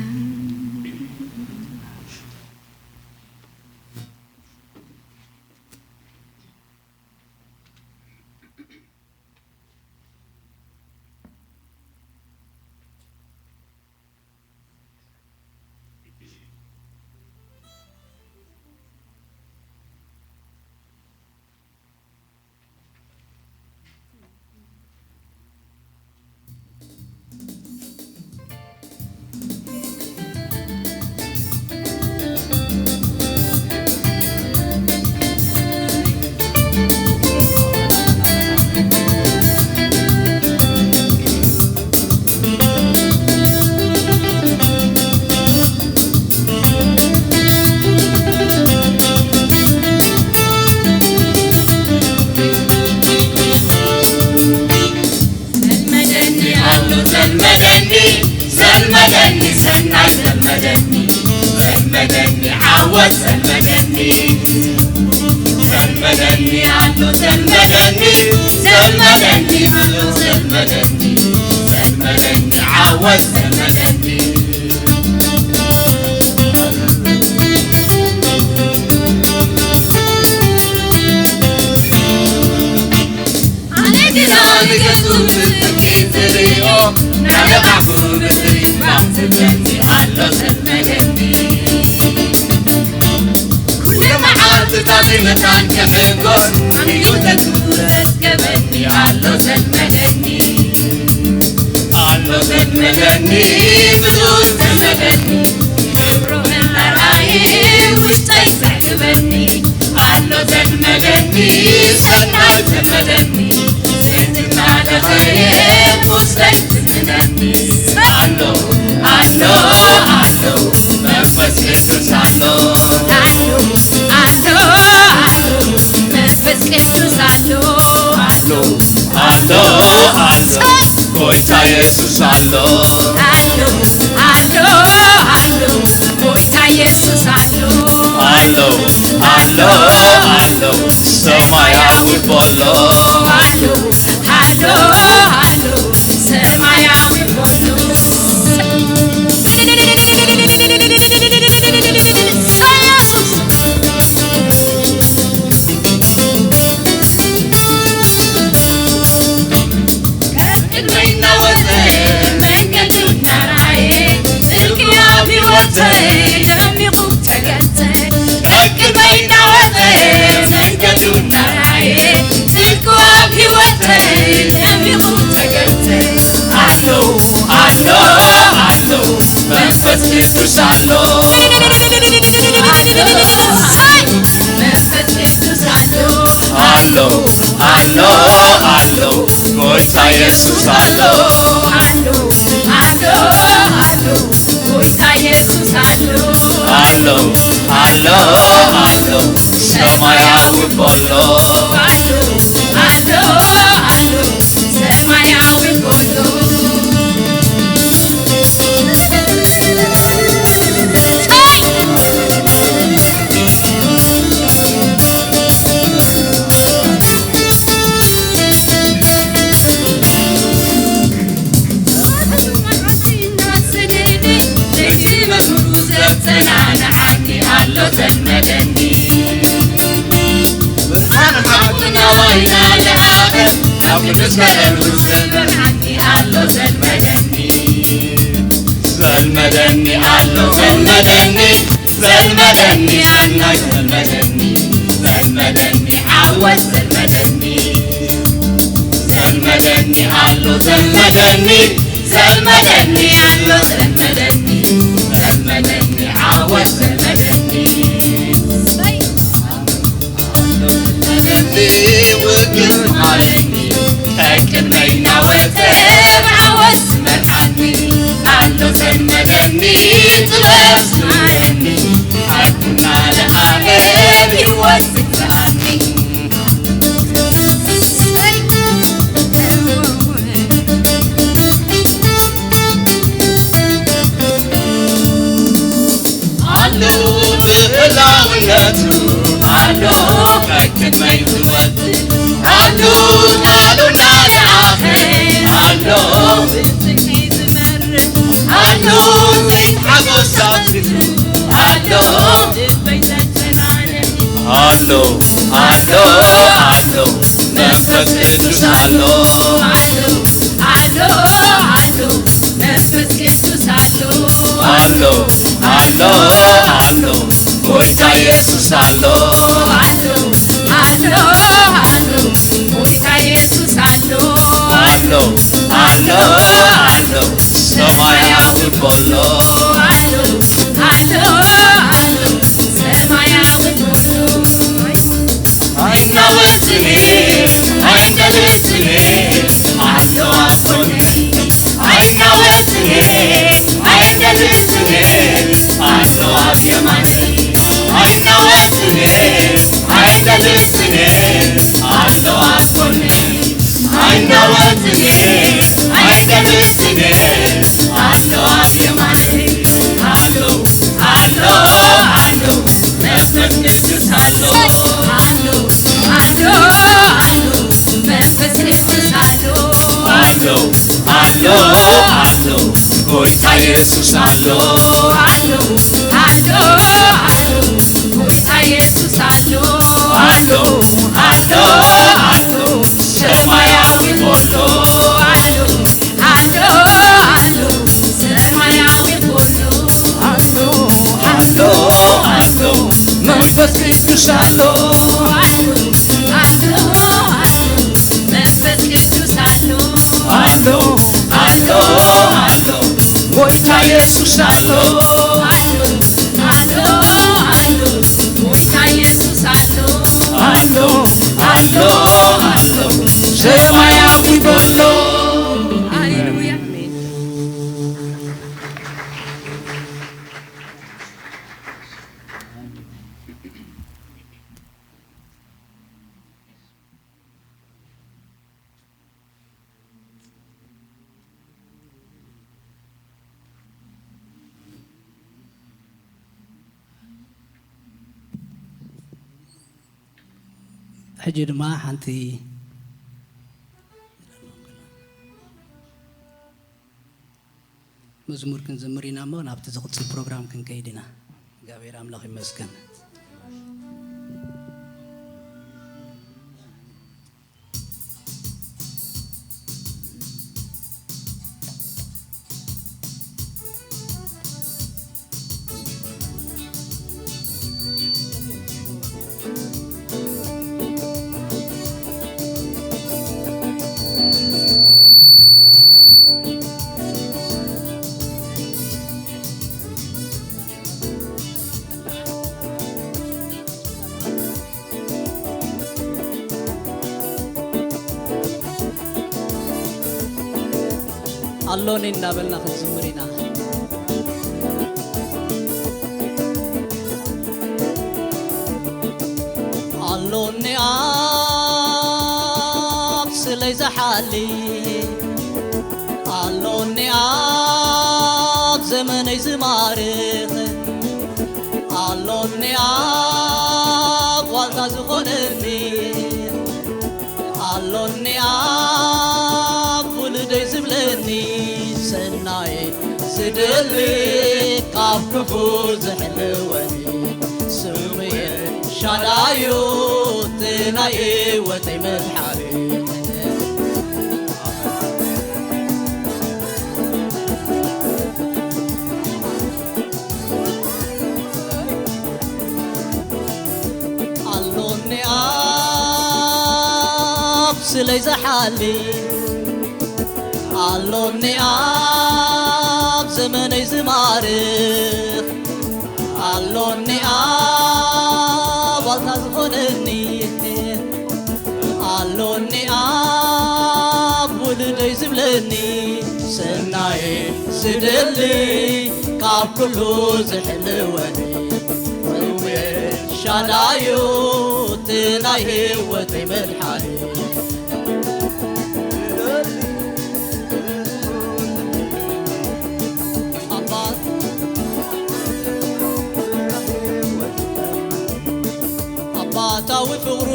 ሰናይ ዘልመደኒ፣ ዘልመደኒ ዓወት ዘልመደኒ፣ ዘልመደኒ ኣሎ ዘልመደኒ፣ ዘልመደኒ ብሉጽ ዘልመደኒ፣ ዘልመደኒ ዓወት ዘልመደኒ። ኣነ ግና ንገጹ ብፍርቂ ዝርእዮ፣ ናደቓኹ ብትሪት ባትብለኒ ኣሎ ዘልመደኒ። ኩሉ መዓልትታት መታን ክሕጎስ፣ ኣሚኑ ተቱ ዘስከበኒ ኣሎ ዘልመደኒ። ኣሎ ዘልመደኒ፣ ብሉጽ ዘልመደኒ፣ ክብሩ እናርኣየ ውሽጠይ ዘዕግበኒ። ኣሎ ዘልመደኒ፣ ሰናይ ዘልመደኒ፣ ትሕትና ደኸየ ውስጠይ ዝምነኒ። ኣሎ፣ ኣሎ፣ ኣሎ፣ መንፈስ ቅዱስ ኣሎ። ኣሎ፣ ኣሎ፣ ኣሎ፣ መንፈስ ቅዱስ ኣሎ። ኣሎ፣ ኣሎ፣ ኣሎ፣ ጎይታ የሱስ ኣሎ። ኣሎ፣ ኣሎ፣ ኣሎ፣ ጎይታ የሱስ ኣሎ። ኣሎ፣ ኣሎ፣ ኣሎ፣ ሰማያዊ ቦሎ። ኣሎ፣ ኣሎ፣ ኣሎ፣ ሰማያዊ ቦሎ። ከቅድመይ እናወፀ መንገዱ እናርኣየ፣ ጽድቂ ኣብ ህይወተይ ደሚቑ ተገልጸ። ከቅድመይ እናወፀ መንገዱ እናርኣየ፣ ጽድቁ ኣብ ህይወተይ ደሚቑ ተገልጸ። ኣሎ፣ ኣሎ፣ ኣሎ፣ መንፈስ ቅዱስ ኣሎ። ኣሎ፣ መንፈስ ቅዱስ ኣሎ። ኣሎ፣ ኣሎ፣ ኣሎ፣ ጎይታ የሱስ ኣሎ። ኣሎ፣ ኣሎ፣ ኣሎ፣ ጎይታ የሱስ ኣሎ። ኣሎ፣ ኣሎ፣ ኣሎ፣ ሰማያዊ ቦሎ። ኣሎ፣ ኣሎ፣ ኣሎ፣ ሰማያዊ ቦሎ። ዘልመደኒ ኣሎ ዘልመደኒ፣ ዘልመደኒ ሰናይ ዘልመደኒ፣ ዘልመደኒ ዓወት ዘልመደኒ፣ ዘልመደኒ ኣሎ ዘልመደኒ፣ ዘልመደኒ ኣሎ ዘልመደኒ፣ ዘልመደኒ ዓወት ዘልመደኒ። መደኒ ውግእ መሃረኒ፣ ከቅድመይ እናወተ ብዓወት ዝመርሓኒ፣ ኣሎ ዘልመደኒ ጥበብ ዝመሃረኒ፣ ሓቁና ለኣለ ብህይወት ዝግዝኣኒ። ኣሎ ብህላውነቱ፣ ኣሎ ከቅድመይ ዝወጽእ፣ ኣሎ ቃሉ እናለኣኸ፣ ኣሎ ብስኒ ዝመርሕ፣ ኣሎ ዘይሓጎስ ኣብዚሑ፣ ኣሎ ልበይ ዘጨናንሕ። ኣሎ፣ ኣሎ፣ ኣሎ፣ መንፈስ ቅዱስ ኣሎ። ኣሎ፣ ኣሎ፣ ኣሎ፣ መንፈስ ቅዱስ ኣሎ። ኣሎ፣ ኣሎ፣ ኣሎ፣ ጎይታ የሱስ ኣሎ። ኣሎ፣ ኣሎ፣ ኣሎ፣ ጎይታ የሱስ ኣሎ። ኣሎ፣ ኣሎ፣ ኣሎ፣ ሰማያዊ ቦሎ። ኣሎ፣ ኣሎ፣ ኣሎ፣ ሰማያዊ ቦሎ። ኣይናወጽኔ፣ ኣይንደልጽኔ፣ ኣሎ ኣብ ጎነይ። ኣይናወጽኔ፣ ኣይንደልጽኔ፣ ኣሎ ኣብ የማነይ። ኣይናወጽኔ፣ ኣይንደልጽኔ፣ ኣሎ ኣብ ጎነይ። ኣይናወጽኔ፣ ኣይንደልጽኔ፣ ጌታ ኢየሱስ ኣሎ፣ ኣሎ፣ ኣሎ፣ ኣሎ። ጌታ ኢየሱስ ኣሎ፣ ኣሎ፣ ኣሎ፣ ኣሎ። ሰማያዊ ሞሎ ኣሎ፣ ኣሎ፣ ኣሎ። ሰማያዊ ሞሎ ኣሎ፣ ኣሎ፣ ኣሎ። መንፈስ ቅዱስ ኣሎ፣ ኣሎ፣ ኣሎ፣ ኣሎ። መንፈስ ቅዱስ ኣሎ፣ ኣሎ፣ ኣሎ፣ ኣሎ። ጎይታ ኢየሱስ ኣሎ፣ ኣሎ፣ ኣሎ፣ ኣሎ። ጎይታ ኢየሱስ ኣሎ፣ ኣሎ፣ ኣሎ፣ ኣሎ። ሰማያዊ ሞሎ። ሃሌሉያ። ሕጂ ድማ ሓንቲ መዝሙር ክንዝምር ኢና እሞ ናብቲ ዝቕጽል ፕሮግራም ክንከይድ ኢና። እግዚኣብሔር ኣምላኽ ይመስገን። ኣሎኒ እናበልና ክንዝምር ኢና። ኣሎኒ ኣብ ስለይ ዝሓሊ፣ ኣሎኒ ኣብ ዘመነይ ዝማርኽ፣ ኣሎኒ ኣብ ዋልታ ዝኾነኒ፣ ኣሎኒ ኣብ ውሉደይ ዝብለኒ፣ ሰናይ ዝደሊ ካብ ክፉ ዝሕልወኒ፣ ስሙየ ሻዳዩ እቲ ናይ ህይወተይ መድሓኒ። ኣሎኒ ኣብ ስለይ ዝሓሊ፣ ኣሎኒ ኣብ ዘመነይ ዝማርኽ፣ ኣሎኒ ኣብ ዋልታ ዝኾነኒ፣ ኣሎኒ ኣብ ውሉደይ ዝብለኒ፣ ሰናይ ዝደሊ ካብ ኩሉ ዝሕልወኒ፣ ሻዳዩ እቲ ናይ ህይወተይ መድሓኒ። ኣባ-፣ ኣባታዊ ፍቕሩ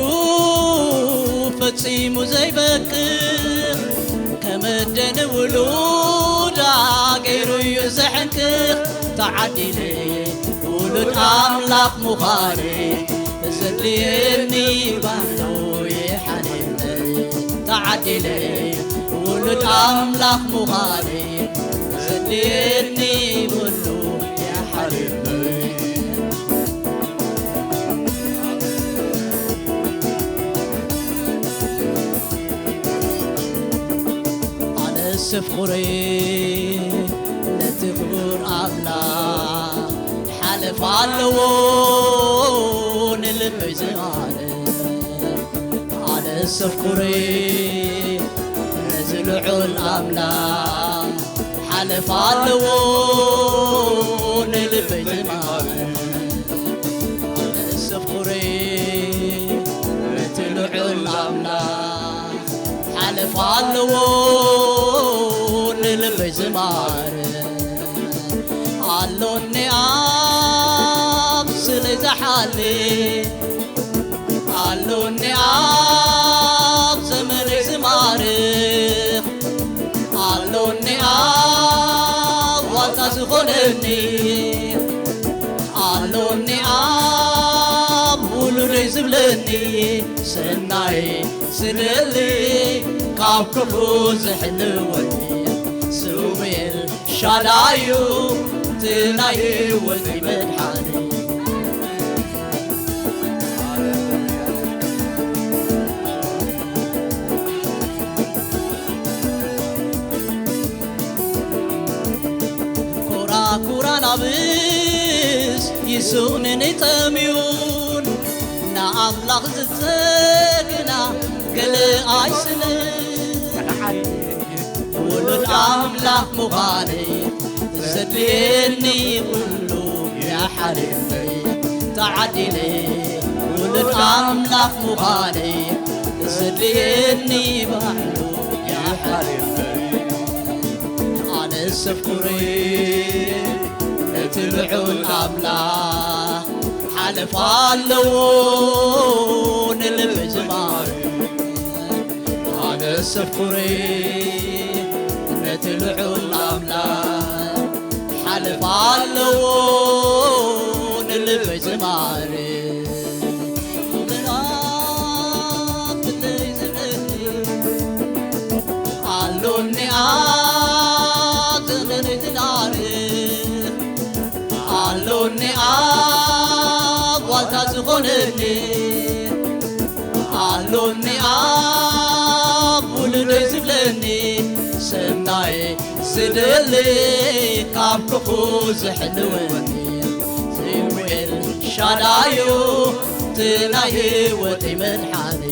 ፈጺሙ ዘይበቅዕ፣ ከም ኣደ ንውሉዳ ገይሩ እዩ ዘሕንክኽ። ተዓዲለ ውሉድ ኣምላኽ ምዃነይ፣ ዘድልየኒ ባዶ ይሓልየኒ። ተዓዲለ ውሉድ ኣምላኽ ምዃነይ፣ ዘድልየኒ ኩሉ ይሓልየኒ። ኣነስ ፍቑረይ ነቲ ክቡር ኣምላኽ ሓለፋ ኣለዎ ንልበይ ዝማርኽ። ኣነስ ፍቑረይ ነዚ ልዑል ኣምላኽ ሓለፋ ኣለዎ ንልበይ ዝማርኽ። ኣነስ ፍቑረይ ነቲ ልዑል ኣምላኽ ሓለፋ ኣለዎ ንልበይ ዝማርኽ። ኣሎኒ ኣብ ስለይ ዝሓሊ፣ ኣሎኒ ኣብ ዘመነይ ዝማርኽ፣ ኣሎኒ ኣብ ዋልታ ዝኾነኒ ኣሎኒ ኣብ ውሉደይ ዝብለኒ ሰናይ ዝደሊ ካብ ክፉ ዝሕልወኒ ስውኤል ሻዳዩ እቲ ናይ ህይወተይ መድሓኒ ኮራኩራ ናብስ ይስኡንን ይጠምዩን ንኣምላኽ ዝጸግና ገለ ኣይስንን ውሉድ ኣምላኽ ምዃነይ ዘድልየኒ ኩሉ የሓልፈይ ተዓዲለ ውሉድ ኣምላኽ ምዃነይ ዘድልየኒ ባዕሉ የሓልፈይ ኣነስ ኣፍቅሬ ነቲ ልዑል ኣምላኽ ሓለፋ ኣለዎ ንልበይ ዝማሬ ኣነስ ኣፍቅሬ ነቲ ልዑል ኣምላኽ ሓለፋ ኣለዎ ንልበይ ዝማሬ ምዕራፍ ክንደይ ዝብለኒ ኣሎኒ ኣብ ዘመነይ ዝናርፍ ኣሎኒ ኣብ ዋልታ ዝኾነኒ ኣሎኒ ኣብ ውሉደይ ዝብለኒ ሰናይ ዝደሊ ካብ ክፉ ዝሕልወኒ ስሙኤል ሻዳዩ እቲ ናይ ህይወተይ መድሓኒ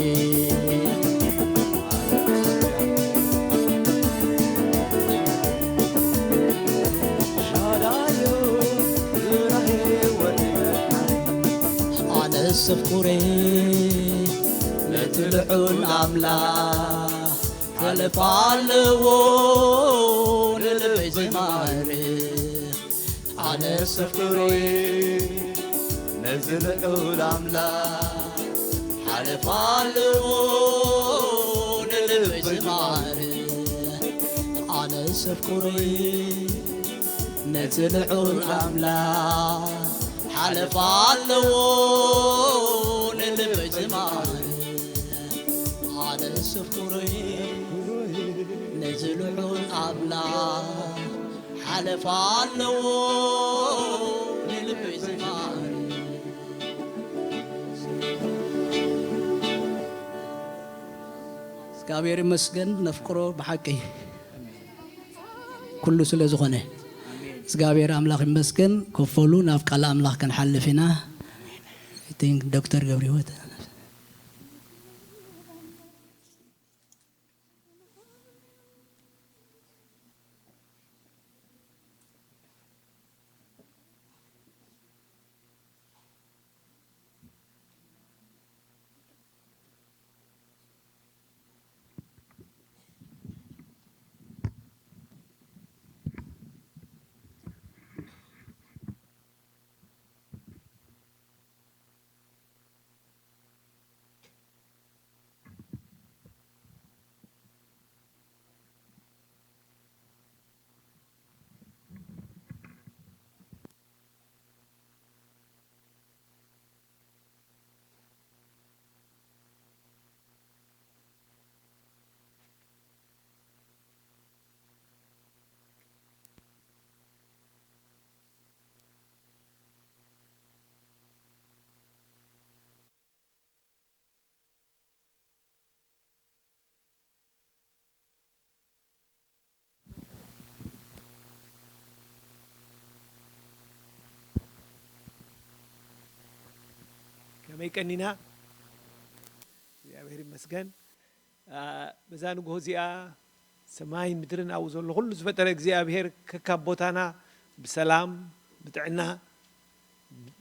ኣነስ ኣፍቅሬ ነቲ ልዑል ኣምላኽ ሓለፋ ኣለዎ ንልበይ ዝማሬ ኣነስ ኣፍቅሬ ነዚ ልዑል ኣምላኽ ሓለፋ ኣለዎ ንልበይ ዝማሬ ኣነስ ኣፍቅሬ ነቲ ልዑል ኣምላኽ ሓለፋ ኣለዎ ንልበይ ዝማሬ ኣነስ ኣፍቅሬ ነዚ ልዑል ኣምላኽ ሓለፋ ኣለዎ ንልበይ ዝማሬ እግዚኣብሔር ይመስገን ነፍቅሮ ብሓቂ ኩሉ ስለ ዝኾነ እግዚኣብሔር ኣምላኽ ይመስገን። ኮፈሉ ናብ ቃል ኣምላኽ ክንሓልፍ ኢና። I think ዶክተር ገብረ ህይወት ከመይ ቀኒና እግዚኣብሔር ይመስገን በዛ ንግሆ እዚኣ ሰማይን ምድርን ኣብኡ ዘሎ ኩሉ ዝፈጠረ እግዚኣብሔር ከካብ ቦታና ብሰላም ብጥዕና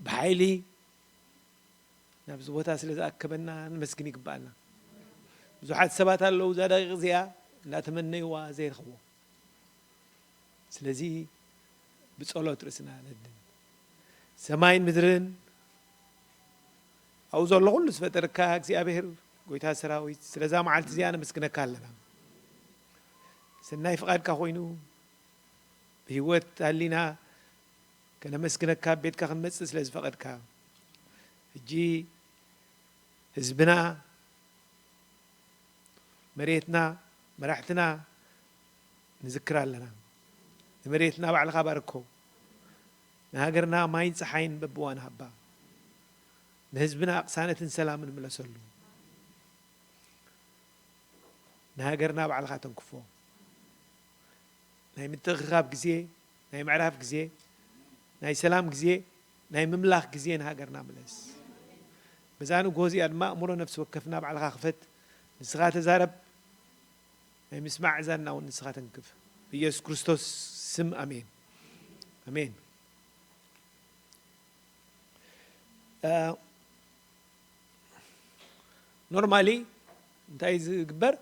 ብሓይሊ ናብዚ ቦታ ስለ ዝኣከበና ንመስግን ይግባኣና ብዙሓት ሰባት ኣለዉ እዛ ደቂቕ እዚኣ እናተመነይዋ ዘይረኽቦ ስለዚ ብጸሎት ርእስና ነድን ሰማይን ምድርን ኣብኡ ዘሎ ኩሉ ዝፈጠርካ እግዚኣብሔር ጎይታ ሰራዊት ስለዛ መዓልቲ እዚኣ ነመስግነካ ኣለና ሰናይ ፍቓድካ ኮይኑ ብህይወት ኣሊና ከነመስግነካ ኣብ ቤትካ ክንመጽእ ስለ ዝፈቐድካ፣ ሕጂ ህዝብና፣ መሬትና፣ መራሕትና ንዝክር ኣለና። ንመሬትና ባዕልኻ ባርኮ። ንሃገርና ማይን ጸሓይን በብዋን ሃባ። ንህዝብና ቅሳነትን ሰላምን ምለሰሉ። ንሃገርና ባዕልኻ ተንክፎ። ናይ ምትእኽኻብ ግዜ፣ ናይ ምዕራፍ ግዜ፣ ናይ ሰላም ግዜ፣ ናይ ምምላኽ ግዜ ንሃገርና ምለስ። በዛ ንግሆ እዚኣ ድማ ኣእምሮ ነፍሲ ወከፍና ባዕልኻ ክፈት። ንስኻ ተዛረብ። ናይ ምስማዕ እዛንና እውን ንስኻ ተንክፍ። ብኢየሱስ ክርስቶስ ስም ኣሜን። ኣሜን። እ፣ ኖርማሊ እንታይ ዝግበር፣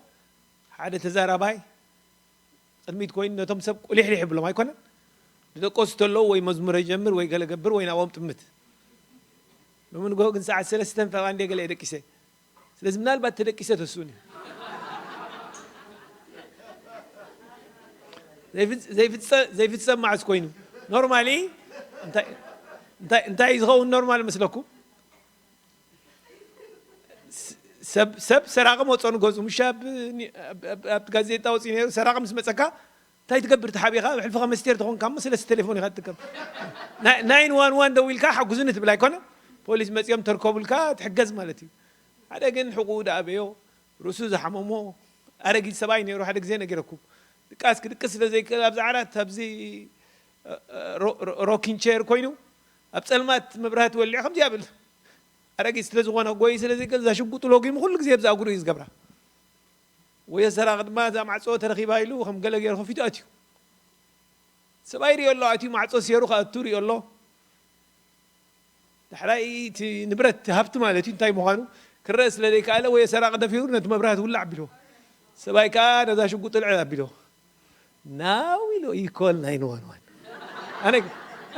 ሓደ ተዛራባይ ቅድሚት ኮይኑ ነቶም ሰብ ቁሊሕሊሕ ይብሎም ኣይኮነን? ዝደቀሱ ተለዉ ወይ መዝሙር ይጀምር ወይ ገለ ገብር ወይ ናብኦም ጥምት። ሎሚ ንግሆ ግን ሰዓት ሰለስተን ፈቓ እንደ ገለ እየ ደቂሰ። ስለዚ ምናልባት ተደቂሰ ተስኡኒ። ዘይፍጸ-፣ ዘይፍጸ-፣ ዘይፍጸም መዓስ ኮይኑ? ኖርማሊ እንታይ፣ እንታይ፣ እንታይ ዝኸውን ኖርማል መስለኩም? ስ-፣ ሰብ፣ ሰብ ሰራቒ መጾ ንገዝኡ፣ ምሽ ኣብ ኒ-፣ ኣብ፣ ኣብ፣ ኣብ ጋዜጣ ወጺኡ ነይሩ፣ ሰራቒ ምስ መጸካ እንታይ ትገብር? ተሓቢኻ ኣብ ሕልፍኻ መስቴር ተኾንካ እሞ ሰለስተ ቴሌፎን ኢኻ ትጥቀም። ናይ-፣ ናይን ዋን ዋን ደዊልካ ሓጉዝኒ ትብል ኣይኮነን? ፖሊስ መጺኦም ተርከቡልካ ትሕገዝ ማለት እዩ። ሓደ ግን ሕቑኡ ደኣበዮ፣ ርእሱ ዝሓመሞ ኣረጊት ሰብኣይ ነይሩ። ሓደ ግዜ ነጊረኩም። ድቃስ ክድቅስ ስለ ዘይክእል ኣብዚ ዓራት፣ ኣብዚ፣ እ፣ እ፣ ሮ-፣ ሮ-፣ ሮኪን ቸር ኮይኑ ኣብ ጸልማት መብራህቲ ወሊዑ ከምዚ ይብል። ኣረጊት ስለ ዝኾነ ጎይ ስለ ዘይክእል እዛ ሽጉጡ ሎጊሙ ኩሉ ግዜ ኣብዛ እግሩ እዩ ዝገብራ። ወይ ሰራቂ ድማ እዛ ማዕጾ ተረኺባ ኢሉ ከም ገለ ገይሩ ከፊቱ ኣትዩ። ሰብኣይ ሪኦ ኣሎ፣ ኣትዩ ማዕጾ ሴሩ ከኣቱ ሪኦ ኣሎ። ዳሕራይ እቲ ንብረት፣ እቲ ሃብቲ ማለት እዩ እንታይ ምዃኑ ክረአ ስለ ዘይከኣለ ወይ ሰራቂ ደፊሩ ነቲ መብራህቲ ውላዕ ኣቢልዎ። ሰብኣይ ከኣ ነዛ ሽጉጥ ልዕል ኣቢልዎ። Now ኢሉ ይኮል ናይን ዋን ዋን። ኣነ፣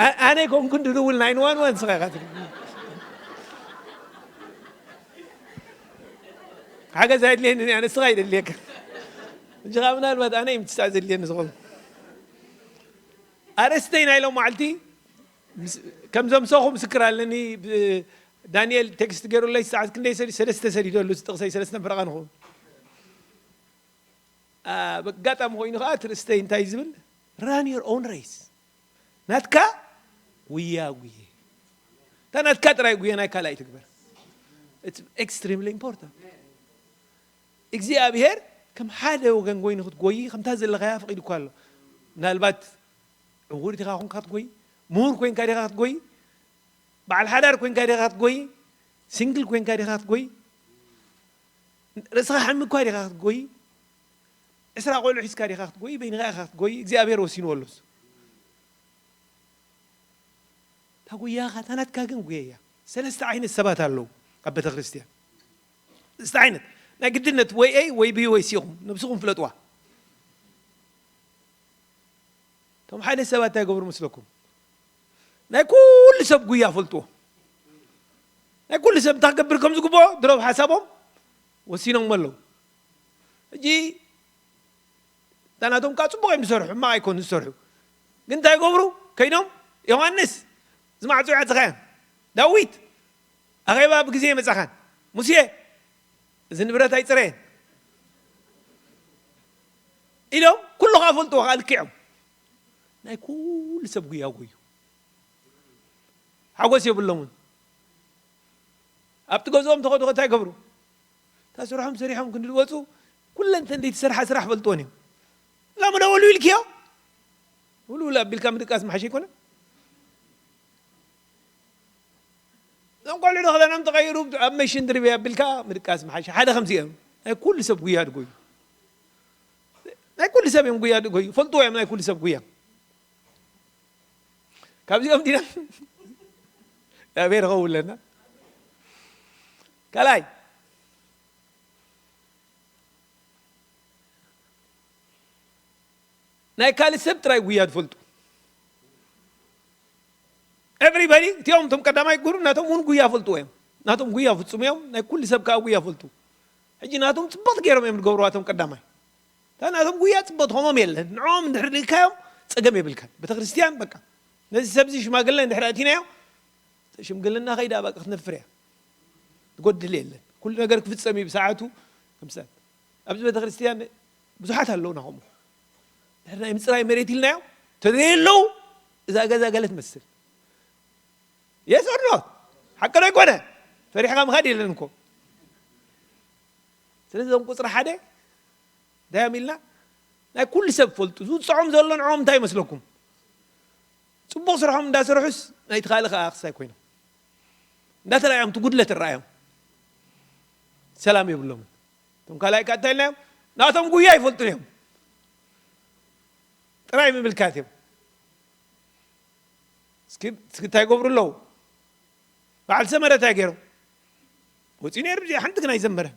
ኣ-፣ ኣነ ኮንኩ እንድድውል ናይን ዋን ዋን ንስኻ ኢኻ ትብል። ሓገዝ ኣይድልየኒ፣ ኣነ ንስኻ ይደልየካ። እንጂ ኸዓ ምናልባት ኣነ እዩ ምትሳእ ዘድልየኒ ዝኸውን። ኣርእስተይ ናይ ሎም መዓልቲ ምስ-፣ ከም ዘምሰኹ ምስክር ኣለኒ። ብ-፣ ዳንኤል ቴክስት ገይሩለይ ሰዓት ክንደይ ሰዲ-፣ ሰለስተ ሰዲደሉ፣ እዚ ጥቕሰይ ሰለስተን ፈረቓ ንኸውን። ኣ፣ በጋጣሚ ኮይኑ ኸዓ እቲ ርእስተይ እንታይ ዝብል? Run your own race። ናትካ ጉያ ጉየ። እታ ናትካ ጥራይ ጉየ፣ ናይ ካልኣይ ትግበር። It's extremely important። እግዚኣብሔር ከም ሓደ ወገን ኮይኑ ክትጎይ፣ ከምታ ዘለኻያ ፈቒዱካ ኣሎ። ምናልባት ዕውር ዲኻ ኮንካ ክትጎይ፣ ምሁር ኮይንካ ዲኻ ክትጎይ፣ በዓል ሓዳር ኮይንካ ዲኻ ክትጎይ፣ ሲንግል ኮይንካ ዲኻ ክትጎይ፣ ርእስኻ ሓሚካ ዲኻ ክትጎይ፣ ዕስራ ቆልዑ ሒዝካ ዲኻ ክትጎይ፣ በይንኻ ኢኻ ክትጎይ፣ እግዚኣብሔር ወሲንዎ ኣሎ እሱ። እታ ጉያኻ፣ እታ ናትካ ግን ጉየያ። ሰለስተ ዓይነት ሰባት ኣለዉ ኣብ ቤተ ክርስቲያን። ሰለስተ ዓይነት። ናይ ግድነት ወይ ኤ ወይ ቢ ወይ ሲ ኢኹም። ነብስኹም ፍለጥዋ። እቶም ሓደ ሰባት እንታይ ይገብሩ መስለኩም? ናይ ኩሉ ሰብ ጉያ ፈልጥዎ። ናይ ኩሉ ሰብ እንታይ ክገብር ከም ዝግብኦ ድሮ ኣብ ሓሳቦም ወሲኖም ኣለዉ። ሕጂ እታ ናቶም ከዓ ጽቡቕ እዮም ዝሰርሑ፣ ሕማቕ ኣይኮኑን ዝሰርሑ። ግን እንታይ ይገብሩ? ከይዶም፣ "ዮሃንስ፣ እዚ ማዕጾ ይዓጽኻዮ። ዳዊት፣ ኣኼባ ብግዜ የመጻኻን። ሙሴ፣ እዚ ንብረት ኣይጽረየን" ኢሎም፣ ኩሉ ከኣ ፈልጥዎ ከኣ ልክዖም። ናይ ኩሉ ሰብ ጉያ ጎዩ። ሓጎስ የብሎምን። ኣብቲ ገዝኦም ተኸዱ እንታይ ይገብሩ? እታ ስርሖም ሰሪሖም ክንዲ ዝወፁ፣ ኩለን እተን ዘይተሰርሓ ስራሕ ፈልጥወን እዮም። ላሞ ደወሉ ኢልክዮ? ውልውል ኣቢልካ ምድቃስ መሓሸ ኣይኮነን? እዞም ቆልዑ ዶ ክዳኖም ተቐይሩ ኣብ መሽን ድርቢ ኣቢልካ ምድቃስ መሓሸ። ሓደ ከምዚ እዮም። ናይ ኩሉ ሰብ ጉያ ድጎዩ። ናይ ኩሉ ሰብ እዮም ጉያ ድጎዩ። ፈልጥዎ እዮም ናይ ኩሉ ሰብ ጉያ። ካብዚኦም ዲና እግዚኣብሔር ይኸውን ለና። ካልኣይ፣ ናይ ካልእ ሰብ ጥራይ ጉያ ዝፈልጡ። ኤቭሪባዲ፣ እቲኦም እቶም ቀዳማይ ግሩፕ ናቶም እውን ጉያ ፈልጥዎ እዮም። ናቶም ጉያ ፍጹም እዮም፣ ናይ ኩሉ ሰብ ከዓ ጉያ ፈልጡ። ሕጂ ናቶም ጽብቕቲ ገይሮም እዮም ዝገብርዋ እቶም ቀዳማይ። እታ ናቶም ጉያ ጽብቕቲ ከምኦም የለን። ንዕኦም እንድሕር ልእካዮም፣ ጸገም የብልካን። ቤተክርስትያን በቃ ነዚ ሰብዚ ሽማግለ እንድሕር ኣእቲናዮ ሽምግልና ከይዳ በቃ ክትነፍር እያ። ትጎድል የለን። ኩሉ ነገር ክፍጸም እዩ ብሰዓቱ። ከምሳት ኣብዚ ቤተክርስትያን ብዙሓት ኣለውና ከምኡ። ድሕሪ ናይ ምጽራይ መሬት ኢልናዮ ተዘየለዉ እዛ ገዛ ገለ ትመስል። Yes or no? ሓቂ ዶ ኣይኮነ? ፈሪሕካ ምኻድ የለን እኮ። ስለዚ እዞም ቁጽሪ ሓደ እንታይ እዮም ኢልና? ናይ ኩሉ ሰብ ፈልጡ። ዝውጽዖም ዘሎ ንዕኦም እንታይ ይመስለኩም? ጽቡቕ ስርሖም እንዳሰርሑስ ናይቲ ካልእ ከኣ ክሳይ ኮይኖም እንዳተረኣዮም፣ እቲ ጉድለት ረኣዮም ሰላም የብሎምን። እቶም ካልኣይ ከኣ እንታይ ኢልናዮም? ናቶም ጉያ ይፈልጡን እዮም። ጥራይ ምምልካት እዮም። እስኪ እስኪ እንታይ ይገብሩ ኣለዉ? በዓል ሰመረ እንታይ ገይሮም? ወፂኡ ነይሩ ብዚኣ ሓንቲ ግን ኣይዘመረን።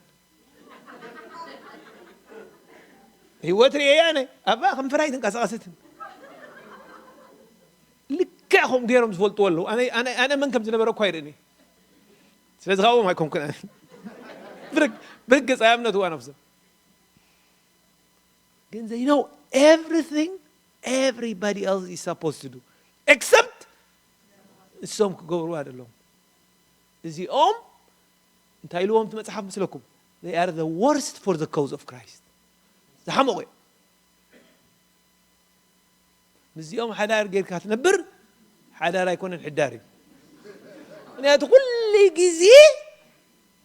ህይወት ርእየ ኣነ ኣብኣ ከም ፍራይ ተንቀሳቐሰትን። ልክዕ ከምኡ ገይሮም ዝፈልጥዎ ኣለዉ። ኣነ ኣነ ኣነ መን ከም ዝነበረ እኳ ኣይርእን እየ። ስለዚ ካብኦም ኣይኮንኩን ኣነ። ብርግ ብርግፅ ኣያምነትዋ ነብሶም። ግን they know everything everybody else is supposed to do except እሶም ክገብሩ ኣለዎም። እዚኦም እንታይ ኢልዎም እቲ መጽሓፍ ምስለኩም? They are the worst for the cause of Christ። ዝሓመቑ እዮም። ምስዚኦም ሓዳር ጌርካ ትነብር ሓዳር ኣይኮነን፣ ሕዳር እዩ። ምክንያቱ ኩሉ ግዜ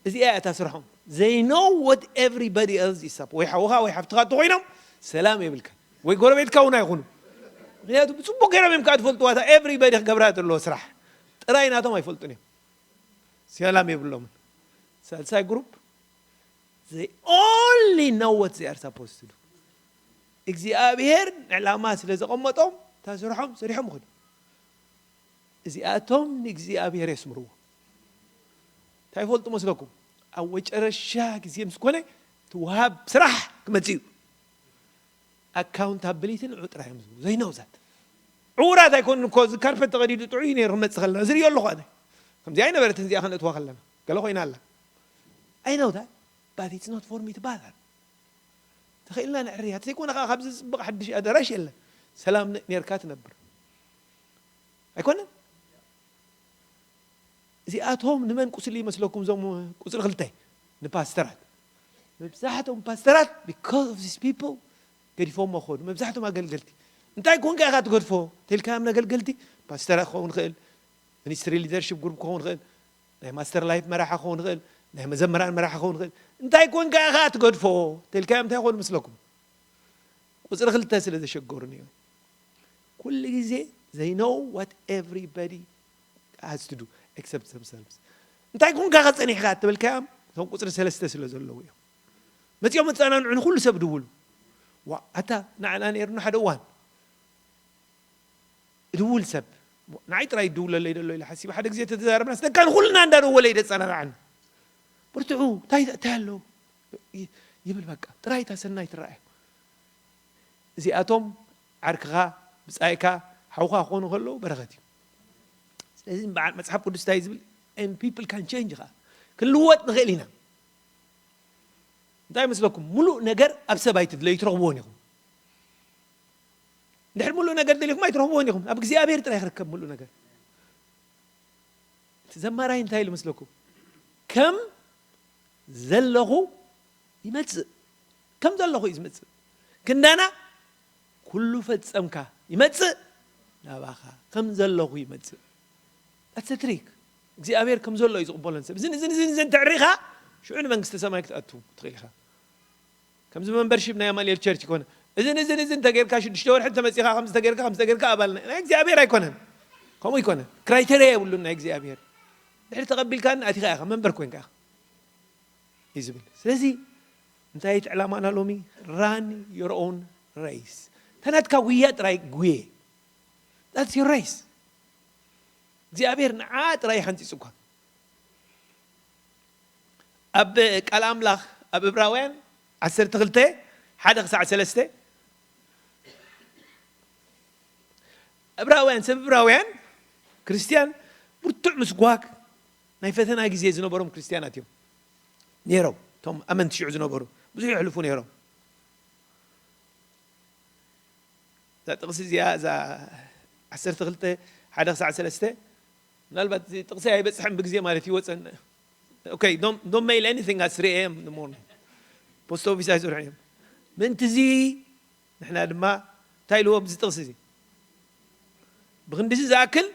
እዚኣ እያ እታ ስርሖም። They know what everybody else is supposed ወይ ሓውኻ ወይ ሓፍትኻ እንተኾይኖም ሰላም የብልካ ወይ ጎረቤትካ እውን ኣይኹኑ። ምክንያቱ ብፅቡቅ ገይሮም እዮም ከዓ ዝፈልጥዋ እታ everybody ክገብራ ዘለዎ ስራሕ ጥራይ ናቶም ኣይፈልጡን እዮም። ሰላም የብሎምን። ሳልሳይ ግሩፕ they only know what they are supposed to do። እግዚኣብሔር ዕላማ ስለ ዘቐመጦም እታ ስርሖም ሰሪሖም ይኸዱ። እዚኣቶም ንእግዚኣብሔር የስምርዎ። እንታይ ይፈልጡ መስለኩም? ኣብ ወጨረሻ ግዜ ምስ ኮነ እቲ ወሃብ ስራሕ ክመጽእ እዩ። ኣካውንታብሊቲ ንዑ ጥራይ እዮም ዝብሉ። ዘይነውዛት ዕዉራት ኣይኮኑን እኮ። እዚ ካርፐት ተቐዲዱ ጥዑይ ነይሩ ክመጽእ ከለና ዝርእዮ ኣለኹ ኣነ። ከምዚ ኣይነበረትን እዚኣ ከነእትዋ ከለና ገለ ኮይና ኣላ። I know that, but it's not for me to bother። ተኽኢልና ንዕርያ። ተዘይኮነ ከዓ ካብዚ ዝፅብቕ ሓድሽ ኣዳራሽ የለን። ሰላም ነ- ኔርካ ትነብር ኣይኮነን። እዚኣቶም ንመን ቁስሊ ይመስለኩም? እዞም ቁፅሪ ክልተ ንፓስተራት። መብዛሕቶም ፓስተራት because of these people ገዲፎሞ ከዱ። መብዛሕቶም ኣገልገልቲ እንታይ ኮንካ ኢኻ ትገድፎ? ተልካዮም ነገልገልቲ ፓስተራት ክኸውን ይኽእል፣ ሚኒስትሪ ሊደርሽፕ ግሩፕ ክኸውን ይኽእል፣ ናይ ማስተር ላይፍ መራሒ ክኸውን ይኽእል፣ ናይ መዘምራን መራሒ ክኸውን ይኽእል። እንታይ ኮንካ ኢኻ ትገድፎ? ተልካዮም እንታይ ይኾኑ ምስለኩም? ቁፅሪ ክልተ ስለ ዘሸገሩን እዮም። ኩሉ ግዜ they know what everybody has to do except themselves። እንታይ ኮንካ ከፀኒሕካ እተበልካዮም እቶም ቁፅሪ ሰለስተ ስለ ዘለዉ እዮም። መፂኦም መፀናንዑ ንኩሉ ሰብ ድውሉ። ዋ ኣታ ንዓና ነይሩና ሓደ እዋን ድውል ሰብ ንዓይ ጥራይ ይድውለለይ ደሎ ኢለ ሓሲበ። ሓደ ግዜ ተተዛረብና ስደካ ንኩልና እንዳደወለ ይደፀናናዓኒ። ብርትዑ እንታይ እንታይ ኣሎ ይ- ይብል በቃ ጥራይ እታ ሰናይ ትረኣየ። እዚኣቶም ዓርክኻ ብፃይካ ሓውካ ክኾኑ ከለዉ በረኸት እዩ። ስለዚ በዓል መፅሓፍ ቅዱስ እንታይ ዝብል and people can change ኻ ክንልወጥ ንኽእል ኢና። እንታይ መስለኩም? ሙሉእ ነገር ኣብ ሰብ ኣይትድለዩ ትረኽብዎን ኢኹም። እንድሕር ሙሉእ ነገር ደሊኹም ኣይትረኽብዎን ኢኹም። ኣብ እግዚኣብሔር ጥራይ ክርከብ ሙሉእ ነገር። እቲ ዘማራይ እንታይ ኢሉ መስለኩም? ከም ዘለኹ ይመጽእ። ከም ዘለኹ እዩ ዝመጽእ። ክንዳና ኩሉ ፈጸምካ ይመጽእ ናባኻ። ከም ዘለኹ ይመጽእ። That's the trick። እግዚኣብሔር ከም ዘሎ እዩ ዝቕበሎን ሰብ። እዝን እዝን እዝን እዝን ተዕሪኻ ሽዑ ንመንግስተ ሰማይ ክትኣቱ ትኽእል ኢኻ። ከምዚ መምበርሺፕ ናይ ኣማኑኤል ቸርች ይኮነ እዝን እዝን እዝን ተጌርካ ሽዱሽተ ወርሒ ተመፂኻ ከምዚ ተጌርካ ከምዚ ተጌርካ ኣባል ናይ ናይ እግዚኣብሔር ኣይኮነን። ከምኡ ይኮነን። ክራይቴሪያ የብሉን ናይ እግዚኣብሔር። ድሕሪ ተቐቢልካ ኣቲኻ ኢኻ መምበር ኮንካ ኢኻ እዩ ዝብል። ስለዚ እንታይ እቲ ዕላማና ሎሚ? Run your own race። ተናትካ ጉያ ጥራይ ጉየ። That's your race። እግዚኣብሔር ንዓ ጥራይ ሓንፂፁኳ ኣብ ቃል ኣምላኽ ኣብ እብራውያን ዓሰርተ ክልተ ሓደ ክሳዕ ሰለስተ እብራውያን ሰብ እብራውያን ክርስትያን ብርቱዕ ምስጓግ ናይ ፈተና ግዜ ዝነበሮም ክርስትያናት እዮም ነይሮም። እቶም ኣመንቲ ሽዑ ዝነበሩ ብዙሕ የሕልፉ ነይሮም። እዛ ጥቕሲ እዚኣ፣ እዛ ዓሰርተ ክልተ ሓደ ክሳዕ ሰለስተ፣ ምናልባት እዚ ጥቕሲ ኣይበጽሕን ብግዜ ማለት ይወጸን። Okay, don't, don't mail anything at three a.m. in the morning. ፖስት ኦፊስ ኣይሰርሑ እዮም። ምእንቲ እዚ ንሕና ድማ እንታይ ኢልዎ ኣብዚ ጥቕሲ እዚ? ብኽንድዚ ዝኣክል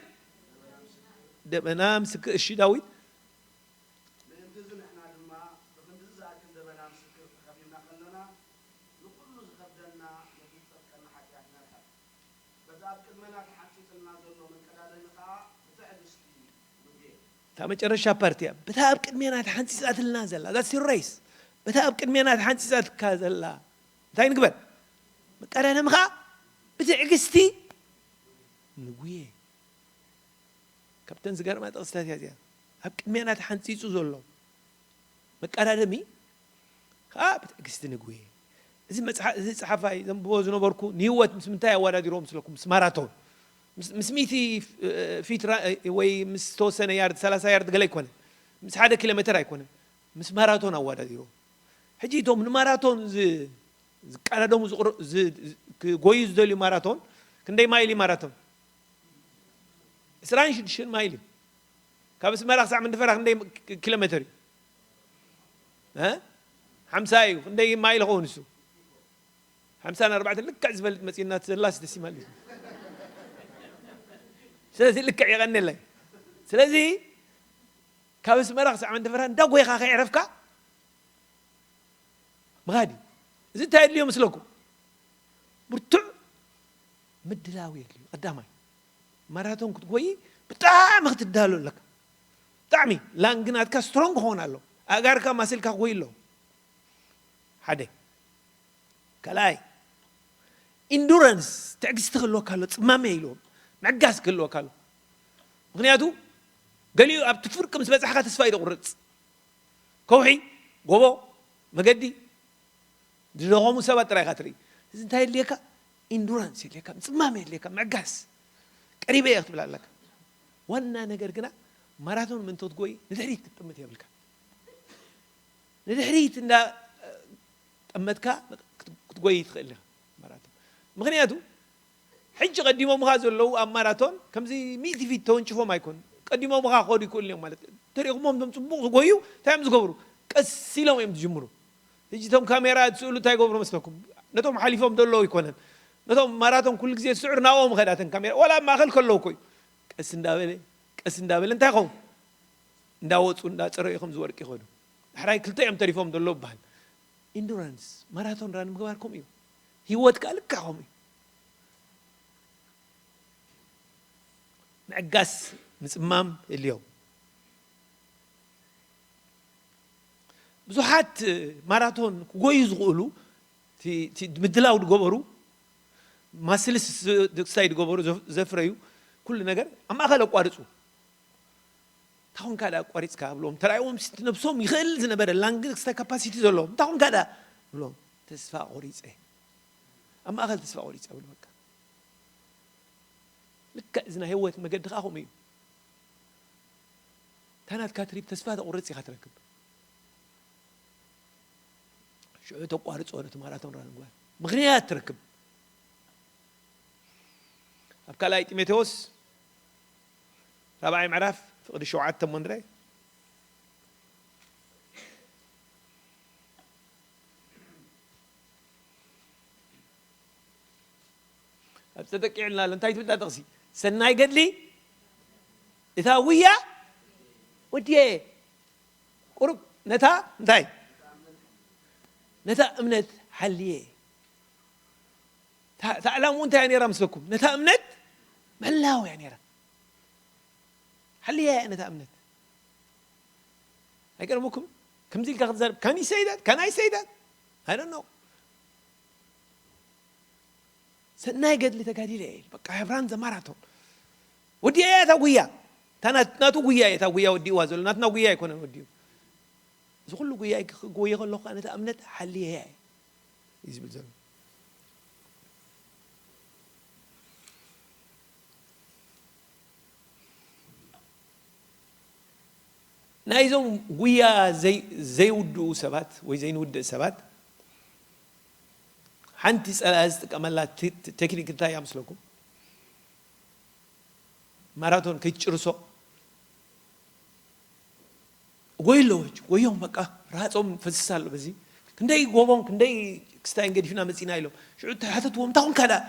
ደበና ምስክር። እሺ ዳዊት። ምእንቲ እዚ ንሕና ድማ ብኽንድዚ ዝኣክል ደበና ምስክር ተኸቢብና ከለና፣ ንኹሉ ዝኸብደና ነቲ ዝጸብቀና ሓጢኣት ነርሕቕ። በቲ ኣብ ቅድመና ተሓንጺጽልና ዘሎ መቀዳደሚ ከኣ ብትዕግስቲ ንጉየ። እታ መጨረሻ ፓርቲ እያ። በታ ኣብ ቅድሜና ተሓንጺጻትልና ዘላ፣ that's your race። በታ ኣብ ቅድሜና ተሓንጺጻትካ ዘላ እንታይ ንግበር? መቀዳደሚ ከኣ ብትዕግስቲ ንጉየ። ካብተን ዝገርማ ጥቕስታት እያ እዚኣ። ኣብ ቅድሜና ተሓንጺጹ ዘሎ መቀዳደሚ ከኣ ብትዕግስቲ ንጉየ። እዚ መጽሓ-፣ እዚ ጸሓፋይ ዘንብቦ ዝነበርኩ ንህይወት ምስ ምንታይ ኣወዳዲርዎ ምስለኩም? ምስ ማራቶን። ምስ፣ ምስ ሚእቲ ፊት ራ-፣ ወይ ምስ ተወሰነ ያርድ፣ ሰላሳ ያርድ ገለ ኣይኮነን። ምስ ሓደ ኪሎ ሜተር ኣይኮነን። ምስ ማራቶን ኣወዳዲርዎ። ሕጂ እቶም ንማራቶን ዝ-፣ ዝቀዳደሙ ዝቕር-፣ ዝ-፣ ዝ-፣ ክጎዩ ዝደልዩ ማራቶን፣ ክንደይ ማይል እዩ ማራቶን? ዕስራን ሽዱሽተን ማይል እዩ። ካብ ኣስመራ ክሳዕ መንደፈራ ክንደይ ኪ-፣ ኪሎ ሜተር እዩ? እ? ሓምሳ እዩ። ክንደይ ማይል ይኸውን እሱ? ሓምሳን ኣርባዕተን ልክዕ ዝፈልጥ መጺኡና ዘላስ ደስ ይማል እዩ። ስለዚ ልክዕ የቐንየለይ። ስለዚ ካብ ኣስመራ ክሳዕ መንደፈራ እንዳጎይኻ ከየዕረፍካ ምኻድ እዩ። እዚ እንታይ የድልዮ መስለኩም? ብርቱዕ ምድላው የድልዮ። ቀዳማይ ማራቶን ክትጎይ ብጣዕሚ ክትዳሎ ኣለካ። ብጣዕሚ ላንግ ናትካ ስትሮንግ ክኸውን ኣሎ። ኣእጋርካ ማስልካ ክጎይ ኣለዎ። ሓደ። ካልኣይ ኢንዱራንስ፣ ትዕግስቲ ክህልወካ ኣሎ። ጽማሜ ኢልዎም ምዕጋስ ክህልወካ ኣሎ። ምኽንያቱ ገሊኡ ኣብቲ ፍርቂ ምስ በጻሕካ ተስፋ እዩ ዘቑርጽ። ከውሒ፣ ጎቦ፣ መገዲ ዝደኸሙ ሰባት ጥራይ ኢኻ ትርኢ። እዚ እንታይ የድልየካ? ኢንዱራንስ የድልየካ፣ ምጽማም የድልየካ፣ ምዕጋስ። ቀሪበ እየ ክትብል ኣለካ። ዋና ነገር ግና ማራቶን ምእንቲ ክትጎይ ንድሕሪት ክትጥምት የብልካ። ንድሕሪት እንዳ ጠመትካ ክት-፣ ክትጎይ ትኽእል ኢኻ ማራቶን። ምኽንያቱ ሕጂ ቀዲሞምኻ ዘለዉ ኣብ ማራቶን ከምዚ ሚእቲ ፊት ተወንጭፎም ኣይኮኑን። ቀዲሞምኻ ክኸዱ ይክእሉ እዮም ማለት እዩ። ተሪእኹሞም እቶም ጽቡቕ ዝጎዩ እንታይ እዮም ዝገብሩ? ቀስ ኢሎም እዮም ዝጅምሩ። ሕጂ እቶም ካሜራ ዝስእሉ እንታይ ይገብሩ መስለኩም? ነቶም ሓሊፎም ዘለዉ ኣይኮነን። ነቶም ማራቶን ኩሉ ግዜ ዝስዕሩ ናብኦም ይኸዳ እተን ካሜራ። ዋላ ኣብ ማእከል ከለዉ እኮ እዩ። ቀስ እንዳበለ፣ ቀስ እንዳበለ እንታይ ይኸውን? እንዳወጹ፣ እንዳጸረዩ ከምዚ ወርቂ ይኸዱ። ዳሕራይ ክልተ እዮም ተሪፎም ዘለዉ ይበሃል። ኢንዱራንስ፣ ማራቶን ራን ምግባር ከምኡ እዩ። ህይወት ከኣ ልክዕ ከምኡ እዩ። ምዕጋስ፣ ምጽማም የድልዮ። ብዙሓት ማራቶን ክጎዩ ዝኽእሉ፣ እቲ፣ እቲ ምድላው ዝገበሩ፣ ማስልስ ዝ-፣ ክስታይ ዝገበሩ፣ ዘፍ-፣ ዘፍረዩ፣ ኩሉ ነገር ኣብ ማእከል ኣቋርጹ። እንታይ ኾንካ ደኣ ኣቋሪጽካ? ብሎም። ተራእይዎም ነብሶም ይኽእል ዝነበረ ላንግ ክስታይ ካፓሲቲ ዘለዎም። እንታይ ኾንካ ደኣ? ብሎም። ተስፋ ቆሪጸ። ኣብ ማእከል ተስፋ ቆሪጸ ብሎ በቃ። ልክዕ እዚ ናይ ህይወት መገዲ ከኣ ከምኡ እዩ። እታ ናትካ ትሪፕ ተስፋ ተቑርጽ ኢኻ ትረክብ። ሽዑ ተቋርጾ ነቲ ማራቶን ራን ምግባር ምኽንያት ትረክብ። ኣብ ካልኣይ ጢሞቴዎስ ራብዓይ ምዕራፍ ፍቕዲ ሸውዓተ እሞ ንርኢ። ኣብ ተጠቂዕልና ኣሎ። እንታይ ትብል እታ ጥቕሲ? ሰናይ ገድሊ እታ ጉያ ወድየ። ቁሩብ ነታ እንታይ? ነታ እምነት ሓልየ። እታ፣ እታ ዕላምኡ እንታይ እያ ነይራ መስለኩም? ነታ እምነት ምሕላው እያ ነይራ። ሓልያ እያ ነታ እምነት። ኣይገርመኩም? ከምዚ ኢልካ ክትዛረብ፣ can you say that? Can I say that? I don't know። ሰናይ ገድሊ ተጋዲለ እየ ኢሉ። በቃ፣ I have run the marathon። ወዲኣ እያ እታ ጉያ። እታ ናት-፣ ናቱ ጉያ እያ እታ ጉያ ወዲእዋ ዘሎ። ናትና ጉያ ኣይኮነን ወዲኡ። እዚ ኩሉ ጉያ ክጎየ ከሎ ከኣ ነታ እምነት ሓልየ እየ እዩ ዝብል ዘሎ። ናይዞም ጉያ ዘይ-፣ ዘይውድኡ ሰባት ወይ ዘይንውድእ ሰባት ሓንቲ ጸላኢ ዝጥቀመላ ቴክኒክ እንታይ እያ ምስለኩም? ማራቶን ከይትጭርሶ ጎይ ኣለዎ። ጎዮም በቃ ራጾም ፈስስ ኣሎ። በዚ ክንደይ ጎቦን ክንደይ ክስታይን ገዲፍና መጺና ኢሎም ሽዑ ተሓተትዎም። እንታይ ኮንካ ደኣ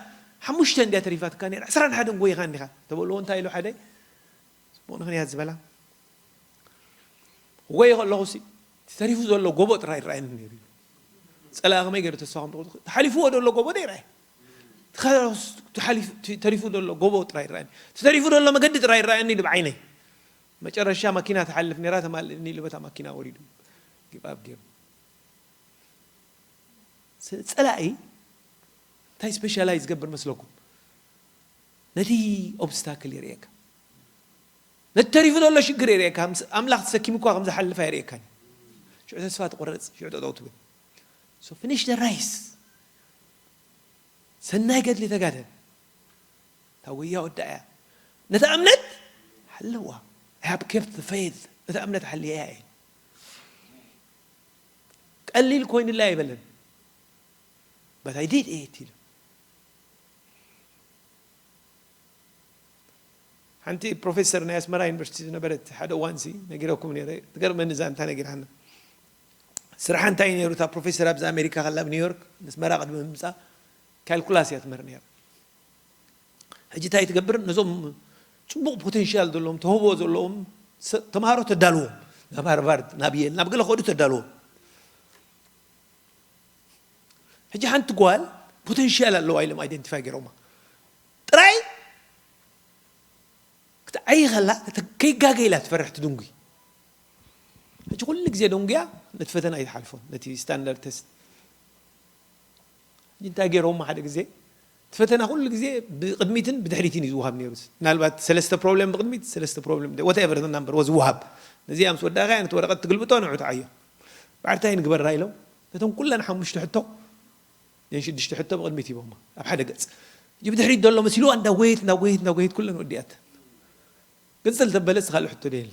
ሓሙሽተ እንድያ ተሪፋትካ ነራ ዕስራን ሓደን ጎይኻ እንዲኻ ተበልዎ። እንታይ ኢሉ ሓደ ጽቡቕ ምኽንያት ዝበላ ጎይ ከለኹ ሲ ተሪፉ ዘሎ ጎቦ ጥራይ ይረኣየኒ ነይሩ። ጸላኢ ከመይ ገይሩ ተስፋ ከም ትቑርጥ ተሓሊፍዎ ዘሎ ጎቦ ዶ ይረኣየ? ተሪፉ ዘሎ ጎቦ ጥራይ ይረኣየኒ፣ ተሪፉ ዘሎ መገዲ ጥራይ ይረኣየኒ ኢሉ ብዓይነይ። መጨረሻ ማኪና ትሓልፍ ነራ ተማልእኒ ኢሉ በታ ማኪና ወሪዱ ጊቭ ኣፕ ገይሩ። ጸላኢ እንታይ ስፔሻላይዝ ዝገብር መስለኩም? ነቲ ኦብስታክል የርእየካ፣ ነቲ ተሪፉ ዘሎ ሽግር የርእየካ። ኣምላኽ ተሰኪሙ እኳ ከም ዝሓልፋ የርእየካ። ሽዑ ተስፋ ትቆረጽ፣ ሽዑ ጠጠው ትብል። So finish the race። ሰናይ ገድሊ ተጋደል። እታ ጎያ ወዳእያ። ነታ እምነት ሓለዋ። I have kept the faith። ነታ እምነት ሓልያ እየ። ቀሊል ኮይኑላ ኣይበለን። But I did it ኢሉ። ሓንቲ ፕሮፌሰር ናይ ኣስመራ ዩኒቨርሲቲ ዝነበረት ሓደ እዋንሲ ነጊረኩም ነይረ። ትገርመኒ እዛ እንታ ነጊራና። ስራሓ እንታይ እዩ ነይሩ? እታ ፕሮፌሰር ኣብዚ ኣሜሪካ ከላ ኣብ ኒውዮርክ ንስመራ ቅድሚ ምምፃ ካልኩላስ እያ ትምህር ነይራ። ሕጂ እንታይ ትገብር? ነዞም ጽቡቕ ፖቴንሻል ዘለዎም ተህቦ ዘለዎም ተምሃሮ ተዳልዎም ናብ ሃርቫርድ ናብ የል ናብ ገለ ከዱ ተዳልዎም። ሕጂ ሓንቲ ጓል ፖቴንሻል ኣለዋ ኢሎም ኣይደንቲፋይ ገይሮማ ጥራይ ክትዓይ ከላ ከይጋገ ኢላ ትፈርሕ ትድንጉ። ሕጂ ኩሉ ግዜ ደንጉያ ነቲ ፈተና ኣይትሓልፎን ነቲ ስታንዳርድ ተስት። ሕጂ እንታይ ገይሮማ ሓደ ግዜ እቲ ፈተና ኩሉ ግዜ ብቕድሚትን ብድሕሪትን እዩ ዝወሃብ ነይሩ። ምናልባት ሰለስተ ፕሮብሌም ብቕድሚት ሰለስተ ፕሮብሌም ወተቨር ናምበር ወ ዝወሃብ ነዚኣ ምስ ወዳእካ ነቲ ወረቐት ትግልብጦ ንዑ ትዓዮ። ባዕርታይ ንግበራ ኢሎም ነቶም ኩለን ሓሙሽተ ሕቶ ነን ሽዱሽተ ሕቶ ብቕድሚት ሂቦማ ኣብ ሓደ ገጽ። ሕጂ ብድሕሪት ዘሎ መሲልዋ እንዳ ጎየት እንዳ ጎየት እንዳ ጎየት ኩለን ወዲኣት። ቅጽል ተበለስ ካልእ ሕቶ ደየለ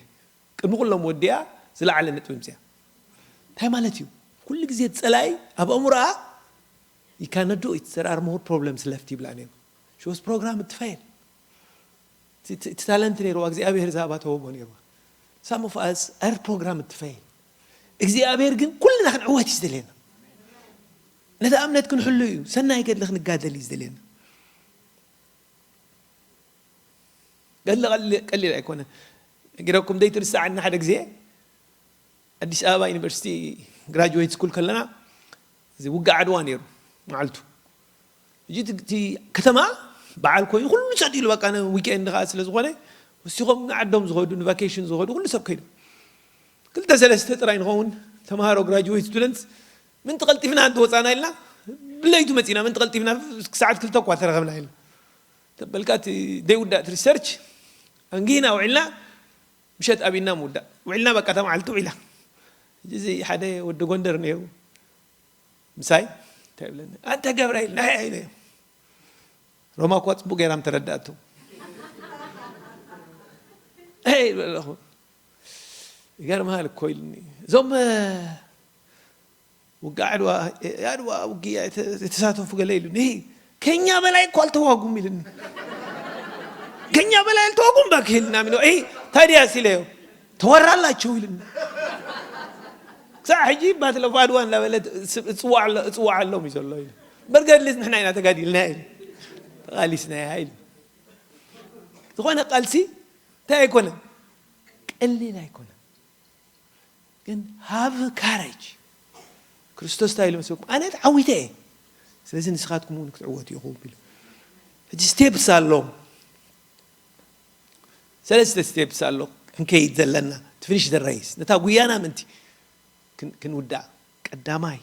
ቅድሚ ኩሎም ወዲኣ ዝለዓለ ነጥቢ ምፅያ። እንታይ ማለት እዩ? ኩሉ ግዜ ጸላኢ ኣብ ኣእምሮኣ you cannot do it there are more problems left ይብላ ነይሩ። She was programmed to fail። እቲ ታለንት ነይርዋ እግዚኣብሔር ዝሃባ ተውህቦ ነይርዋ። Some of us are programmed to fail። እግዚኣብሔር ግን ኩልና ክንዕወት እዩ ዝደልየና። ነቲ እምነት ክንሕሉ እዩ። ሰናይ ገድሊ ክንጋደል እዩ ዝደልየና። ገድሊ ቀሊል ኣይኮነ። ነጊረኩም ዘይትርሳዓኒ ሓደ ግዜ ኣዲስ ኣበባ ዩኒቨርሲቲ ግራጅዌት ስኩል ከለና እዚ ውግእ ዓድዋ ነይሩ መዓልቱ። ሕጂ እቲ ከተማ በዓል ኮይኑ ኩሉ ሰጥ ኢሉ በቃ ዊኬንድ ከዓ ስለ ዝኾነ ወሲኾም ንዓዶም ዝኸዱ ንቫኬሽን ዝኸዱ ኩሉ ሰብ ከይዱ። ክልተ ሰለስተ ጥራይ ንኸውን ተምሃሮ ግራጅዌት ስቱደንትስ ምንቲ ቀልጢፍና እንተወፃና ኢልና ብለይቱ መፂና ምንቲ ቀልጢፍና ክሰዓት ክልተ እኳ ተረኸብና ኢልና ተበልካ እቲ ዘይውዳእ ሪሰርች ኣንጊህና ውዒልና ምሸት ኣቢና ምውዳእ ውዒልና በቃ እታ መዓልቲ ውዒላ። እዚ ሓደ ወዲ ጎንደር ነይሩ ምሳይ እንታይ ይብለኒ ኣንተ ገብረ ኢልና ሮማ እኳ ፅቡቅ ገይራም ተረዳእቶ ይገርምሃል እኮ ኢልኒ እዞም ውግእ ዓድዋ የዓድዋ ውግእ የተሳተፉ ገለ ኢሉኒ። ከኛ በላይ እኮ አልተዋጉም ኢልኒ። ከኛ በላይ አልተዋጉም እባክህ ኢልና ሚኖ ይሄ ታዲያ ሲለዮ ተወራላቸው ኢልኒ። ክሳዕ ሕጂ ባትለ ኦፍ ዓድዋ እናበለ እፅዋዓሎም እዩ ዘሎ ኢሉ በርገድሊስ ንሕና ኢና ተጋዲልና ኢሉ ተቃሊስና ኢሉ ዝኾነ ቃልሲ እንታይ ኣይኮነን ቀሊል ኣይኮነን። ግን have courage። ክርስቶስ እንታይ ኢሉ መስለኩም? ኣነ ተዓዊተ እየ፣ ስለዚ ንስኻትኩም እውን ክትዕወቱ ኢኹም ኢሉ። ሕጂ ስቴፕስ ኣሎ፣ ሰለስተ ስቴፕስ ኣሎ ክንከይድ ዘለና to finish the race። ነታ ጉያና ምእንቲ ክንውዳእ ቀዳማይ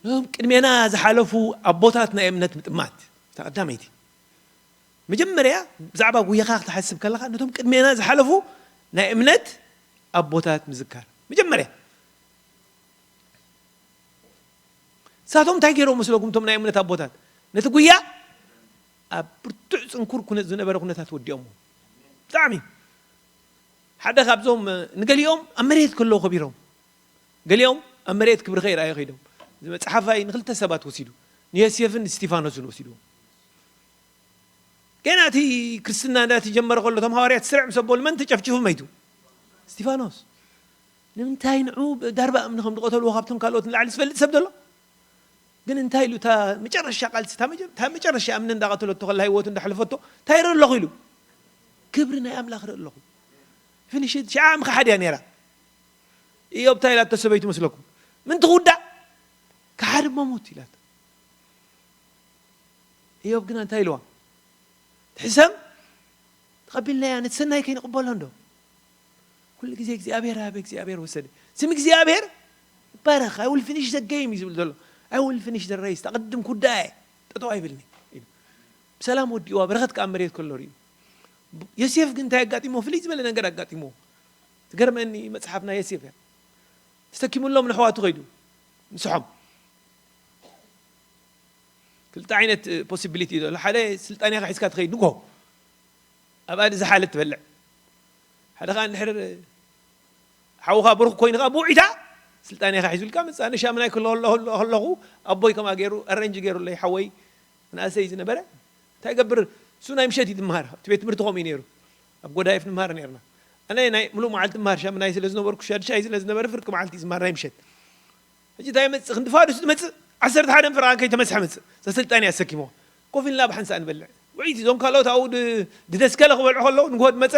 ነቶም ቅድሜና ዝሓለፉ ኣቦታት ናይ እምነት ምጥማት እታ ቀዳመይቲ መጀመርያ ብዛዕባ ጉያኻ ክትሓስብ ከለኻ ነቶም ቅድሜና ዝሓለፉ ናይ እምነት ኣቦታት ምዝካር መጀመርያ ንሳቶም እንታይ ገይሮም መስለኩም እቶም ናይ እምነት ኣቦታት ነቲ ጉያ ኣብ ብርቱዕ ፅንኩር ዝነበረ ኩነታት ወዲኦሞ ብጣዕሚ ሓደ ካብዞም ንገሊኦም ኣብ መሬት ከለዉ ከቢሮም ገሊኦም ኣብ መሬት ክብሪ ከይረኣዩ ከይዶም። እዚ መጽሓፋይ ንክልተ ሰባት ወሲዱ፣ ንዮሴፍን ንስቲፋኖስን ወሲድዎም። ገና እቲ ክርስትና እንዳተጀመረ ከሎ፣ እቶም ሃዋርያት ስርዕ ምስ ኣበሉ፣ መን ተጨፍጭፉ መይቱ? እስቲፋኖስ። ንምንታይ ንዑ ዳርባ እምኒ ከም ዝቐተልዎ ካብቶም ካልኦት ንላዕሊ ዝፈልጥ ሰብ ዘሎ? ግን እንታይ ኢሉ? እታ መጨረሻ ቃልሲ፣ እታ መጀ- እታ መጨረሻ እምኒ እንዳቐተለቶ ከላ፣ ህይወቱ እንዳሕለፈቶ፣ እንታይ ይርኢ ኣለኹ ኢሉ? ክብሪ ናይ ኣምላኽ ይርኢ ኣለኹ። ፊኒሽ። ሽዓ ምኽሓድ እያ ነይራ። ኢዮብ እንታይ ኢላቶ ሰበይቱ መስለኩም? ምን ትውዳእ? ክሓድ እሞ ሙት ኢላቶ። ኢዮብ ግና እንታይ ኢልዋ? ትሕሰም ተቐቢልናያ፣ ነቲ ሰናይ ከይንቕበሎ እንዶ? ኩሉ ግዜ እግዚኣብሔር ሃበ፣ እግዚኣብሔር ወሰደ። ስም እግዚኣብሔር ይባረኽ። I will finish the game እዩ ዝብል ዘሎ። I will finish the race። ኣቐድም ኩዳየ ጠጠው ኣይብልኒ ኢሉ። ብሰላም ወዲእዋ፣ በረኸት ከኣ ኣብ መሬት ከሎ ርእዩ። ዮሴፍ ግን እንታይ ኣጋጢሞ? ፍልይ ዝበለ ነገር ኣጋጢሞ። ትገርመኒ መጽሓፍና ዮሴፍ እያ። ተሰኪሙሎም ንሕዋቱ ከይዱ። ንስሖም። ክልተ ዓይነት ፖሲቢሊቲ እዩ ዘሎ። ሓደ ስልጣን ኢኻ ሒዝካ ትኸይድ ንግሆ። ኣብ ኣዲ ዝሓለት ትበልዕ። ሓደ ኸኣ እንድሕር ሓውኻ ብሩኽ ኮይኑ ኸኣ ብውዒታ ስልጣን ኢኻ ሒዙልካ መጽእ። ኣነ ሻምናይ ክሎ-፣ ከሎ-፣ ከሎ-፣ ከለኹ ኣቦይ ከምኣ ገይሩ ኣረንጅ ገይሩለይ ሓወይ ንኣሰይ ዝነበረ። እንታይ ይገብር? እሱ ናይ ምሸት እዩ ዝመሃር። እቲ ቤት ትምህርቲ ከምኡ እዩ ነይሩ። ኣብ ጎዳይፍ ንመሃር ነይርና። ኣነ ናይ ምሉእ መዓልቲ እመሃር ሻምናይ ስለ ዝነበርኩ ሻድሻይ ስለ ዝነበረ ፍርቂ መዓልቲ እዩ ዝመሃር ናይ ምሸት። ሕጂ እንታይ መጽእ? ክንዲ ፋዱስ ዝመጽእ ዓሰርተ ሓደ ፍርቓ ከይተመጽሐ መጽእ። እዛ ስልጣን እያ ኣሰኪምዎ። ኮፍ ኢልና ብሓንሳእ ንበልዕ። ውዒት እዞም ካልኦት ኣብኡ ድ-፣ ድደስከለ ክበልዑ ከለዉ ንግሆ መጸ።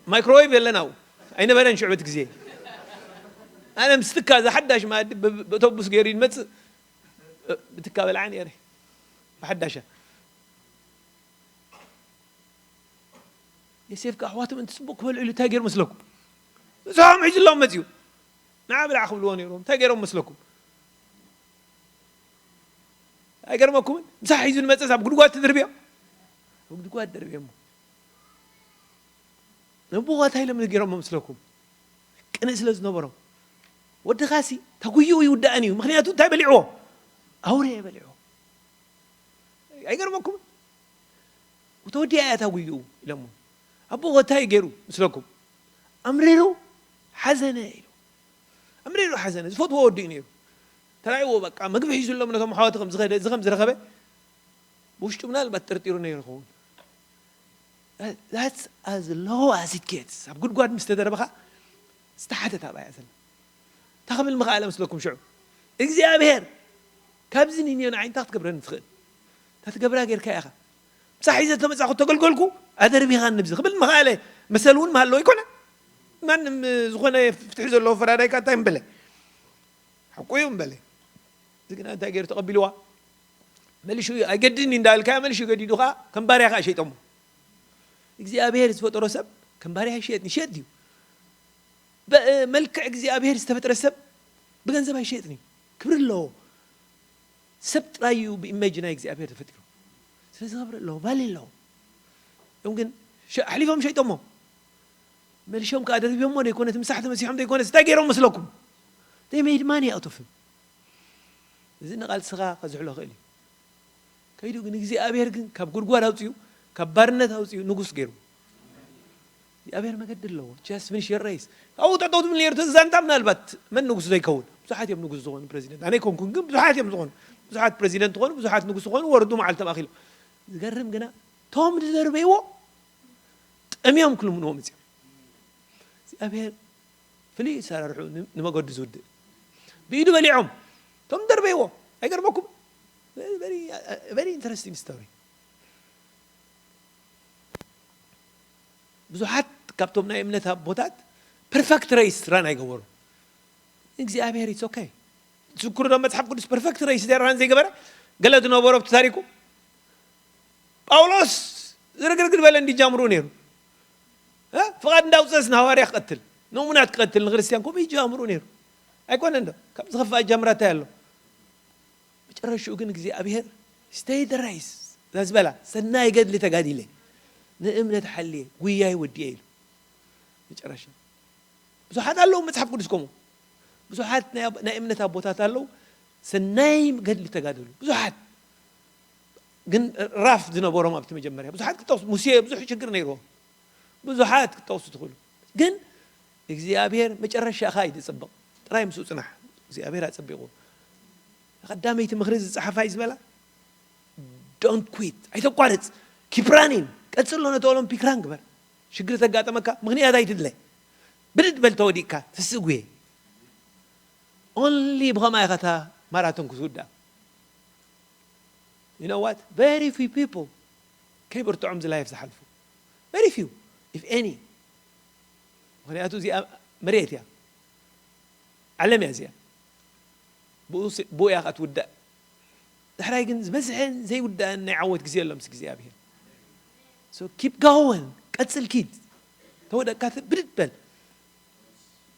ማይክሮዌቭ የለን ኣብኡ። ኣይነበረን ሽዑ በቲ ግዜ። ኣነ ምስ ትካ እዛ ሓዳሽ መኣዲ ብ-፣ ብ-፣ ብኣውቶቡስ ገይሩ ይመጽእ። እ፣ ብትካ በልዓ ነይረ። ብሓዳሻ። ዮሴፍ ከኣ ኣሕዋቱ ምእንቲ ጽቡቕ ክበልዑ ኢሉ እንታይ ገይሩ መስለኩም? ንስሖም ሒዙሎም መጺኡ። ንዓ ብላዕ ክብልዎ ነይሮም። እንታይ ገይሮም መስለኩም? ኣይገርመኩምን? ምሳሕ ሒዙ ንመጸስ ኣብ ጉድጓድ ትድርብዮ? ኣብ ጉድጓድ ደርብዮሞ። ነብኡ እንታይ ኢሎም ገይሮሞ መስለኩም? ቅንእ ስለ ዝነበሮም። ወድኻሲ ተጉይኡ ይውዳእን እዩ። ምኽንያቱ እንታይ በሊዕዎ? ኣውሬ በሊዕዎ። ኣይገርመኩምን? ተወዲኣ እያ እታ ጉይኡ ኢሎሞ። ኣቦ እንታይ ገይሩ ምስለኩም? ኣምሪሩ ሓዘነ ኢሉ። ኣምሪሩ ሓዘነ። ዝፈትዎ ወዲ እዩ ነይሩ። ተራእይዎ በቃ መግቢ ሒዙሎም ነቶም ኣሕዋቱ ከም ዝኸደ፣ እዚ ከም ዝረኸበ ብውሽጡ ምናልባት ጠርጢሩ ነይሩ ይኸውን። That's as low as it gets። ኣብ ጉድጓድ ምስ ተደረብኻ ዝተሓተት ኣብኣ እያ ዘላ። እንታይ ክብል ምኽኣለ መስለኩም ሽዑ? እግዚኣብሔር ካብዚ ንንዮ ንዓይ እንታይ ክትገብረኒ ትኽእል? እታ ትገብራ ጌርካ ኢኻ። ምሳሕ ሒዘ ተመጻኹ ተገልገልኩ፣ ኣደርቢኻኒ ብዚ ክብል ምኽኣለ መሰል እውን ምሃለዎ ኣይኮነን። ማንም ዝኾነ ፍትሒ ዘለዎ ፈራዳይ ካታ ይምበለ። ሓቁ እዩ እምበለ። እዚ ግና እንታይ ገይሩ ተቐቢልዋ? መሊሹ ኣይገድኒ እንዳበልካዮ መሊሹ ገዲዱ ኸዓ ከም ባርያ ኸዓ ሸይጦሞ። እግዚኣብሔር ዝፈጠሮ ሰብ ከም ባርያ ኣይሸየጥን፣ ይሸየጥ ድዩ? በ-፣ መልክዕ እግዚኣብሔር ዝተፈጥረ ሰብ ብገንዘብ ኣይሸየጥን እዩ። ክብሪ ኣለዎ። ሰብ ጥራይ እዩ ብኢሜጅ ናይ እግዚኣብሔር ተፈጢሩ። ስለዚ ክብሪ ኣለዎ፣ ቫልዩ ኣለዎ። እዮም ግን ሸ-፣ ኣሕሊፎም ሸይጦሞ። መሊሾም ከኣ ደርቢቦሞ ዘይኮነ፣ እቲ ምሳሕ ተመሲሖም ዘይኮነ፣ እንታይ ገይሮም መስለኩም? They made money out of him። እዚ ንቓልስኻ ከዝሕሎ ይኽእል እዩ። ከይዱ ግን እግዚኣብሔር ግን ካብ ጉድጓድ ኣውፅኡ፣ ካብ ባርነት ኣውፅኡ ንጉስ ገይሩ። እግዚኣብሔር መገዲ ኣለዎ። Just finish your race። ኣብኡ ጠጠው ትብል ነይሩ፣ እቲ ዛንታ ምናልባት መን ንጉስ ዘይከውን? ብዙሓት እዮም ንጉስ ዝኾኑ ፕሬዚደንት። ኣነ ኣይኮንኩን፣ ግን ብዙሓት እዮም ዝኾኑ። ብዙሓት ፕሬዚደንት ዝኾኑ፣ ብዙሓት ንጉስ ዝኾኑ፣ ወረዱ መዓልቶም ኣኺሎም። ዝገርም ግና፣ እቶም ዝደርበይዎ ጠምዮም ክልምንዎ መፅዮም። እግዚኣብሔር ፍሉይ ኣሰራርሑ ን-፣ ንመገዱ ዝውድእ። ብኢዱ በሊዖም፣ እቶም ዝደርበይዎ። ኣይገርመኩም? Very, very, very interesting story። ብዙሓት ካብቶም ናይ እምነት ኣቦታት ፐርፌክት ሬስ ራን ኣይገበሩ። እግዚኣብሔር it's okay። ትዝክሩ ዶ መጽሓፍ ቅዱስ ፐርፌክት ሬስ ራን ዘይገበረ? ገለ ዝነበሮ ኣብቲ ታሪኩ። ጳውሎስ ዝርግርግ ዝበለ እንዲ ጃምሩ ነይሩ። እ? ፍቓድ እንዳውፀስ ንሃዋርያ ክቐትል፣ ንእሙናት ክቐትል፣ ንክርስትያን ከምኡ ይጃምሩ ነይሩ። ኣይኮነን ዶ? ካብ ዝኸፍኣ ጃምራ እንታይ ኣሎ? መጨረሽኡ ግን እግዚኣብሔር stay the race እዛ ዝበላ ሰናይ ገድሊ ተጋዲለ፣ ንእምነት ሓልየ፣ ጉያይ ወዲየ ኢሉ። መጨረሻ ብዙሓት ኣለዉ መጽሓፍ ቅዱስ ከምኡ። ብዙሓት ናይ ኣብ-፣ ናይ እምነት ኣቦታት ኣለዉ፣ ሰናይ ገድሊ ተጋደሉ። ብዙሓት ግን ራፍ ዝነበሮም ኣብቲ መጀመርያ። ብዙሓት ክጠቕሱ፣ ሙሴ ብዙሕ ሽግር ነይርዎ። ብዙሓት ክጠቕሱ ትኽእሉ። ግን እግዚኣብሔር መጨረሻኻ እዩ ዝጽብቕ። ጥራይ ምስኡ ጽናሕ፣ እግዚኣብሔር ኣጸቢቑ። ቀዳመይቲ ምኽሪ ዝጸሓፋ እዩ ዝበላ፣ don't quit፣ ኣይተቋርጽ፣ keep running፣ ቀጽሎ፣ ነቲ ኦሎምፒክ ራን ግበር። ሽግር ተጋጠመካ ምኽንያት ኣይትድለ፣ ብድድ በል፣ ተወዲእካ ትስእ ጉየ። Only ብኸማይ ኢኻ እታ ማራቶን ክትውዳእ። You know what? Very few people ከይበርትዖም እዚ ላይፍ ዝሓልፉ፣ very few if any። ምኽንያቱ እዚኣ መሬት እያ፣ ዓለም እያ እዚኣ። ብኡ ስ- ብኡ እያ ከዓ ትውዳእ። ዳሕራይ ግን ዝበዝሐን ዘይውዳእን ናይ ዓወት ግዜ ኣሎ ምስ እግዚኣብሔር። So keep going፣ ቀጽል፣ ኪድ። ተወደቅካ ት- ብድድ በል፣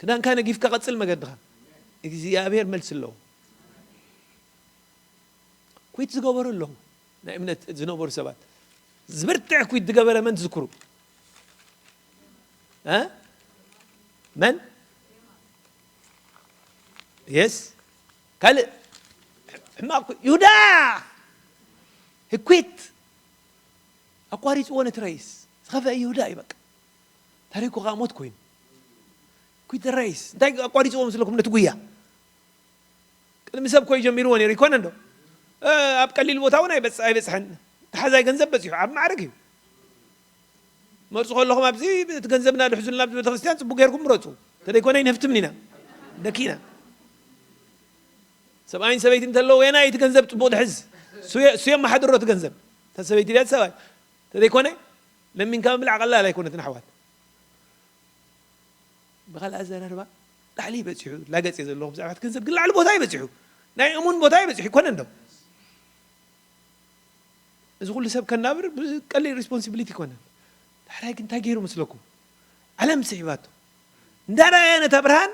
ክዳንካ ነጊፍካ ቀጽል መገድኻ። እግዚኣብሔር መልሲ ኣለዎ። ኩት ዝገበሩ ኣለዉ፣ ናይ እምነት ዝነበሩ ሰባት። ዝበርትዕ ኩት ዝገበረ መን ትዝክሩ? እ? መን? የስ። ካልእ ሕማቕ ኩ- ይሁዳ። ህኩት ኣቋሪፅዎ ነቲ ረይስ። ዝኸፍአ ይሁዳ እዩ በቃ። ታሪኩ ከዓ ሞት ኮይኑ። ኩት ረይስ እንታይ ኣቋሪፅዎ ምስለኩም ነቲ ጉያ? ቅድሚ ሰብ ኮይ ጀሚርዎ ነይሩ ይኮነ እንዶ? እ፣ ኣብ ቀሊል ቦታ እውን ኣይበጽ- ኣይበጽሐን። ተሓዛይ ገንዘብ በጺሑ ኣብ ማዕረግ እዩ። መርፁ ከለኹም ኣብዚ እቲ ገንዘብና ድሕዙልና ኣብዚ ቤተክርስትያን ጽቡቅ ጌርኩም ምረፁ። ተደይኮነ ይንህፍትም ኢና ደኪና። ሰብኣይን ሰበይቲ እንተለዉ የናይ እቲ ገንዘብ ጽቡቅ ድሕዝ? ሱየ- ሱየ መሓድሮ እቲ ገንዘብ። እታ ሰበይቲ ድያ እቲ ሰብኣይ? ተደይኮነ ለሚንካ ምብላዕ ቀላል ኣይኮነትን ኣሕዋት። ብኻልእ ኣዘራርባ ላዕሊ ይበፂሑ ላገፅ እየ ዘለኹ ብዛዕባ እቲ ገንዘብ ግን ላዕሊ ቦታ ይበፂሑ ናይ እሙን ቦታ ይበፂሑ ይኮነ እንዶ? እዚ ኩሉ ሰብ ከናብር ቀሊል ሪስፖንሲቢሊቲ ይኮነን። ዳሕራይ ግን እንታይ ገይሩ መስለኩም? ዓለም ስሒባቶ። እንዳረኣየ ነታ ብርሃን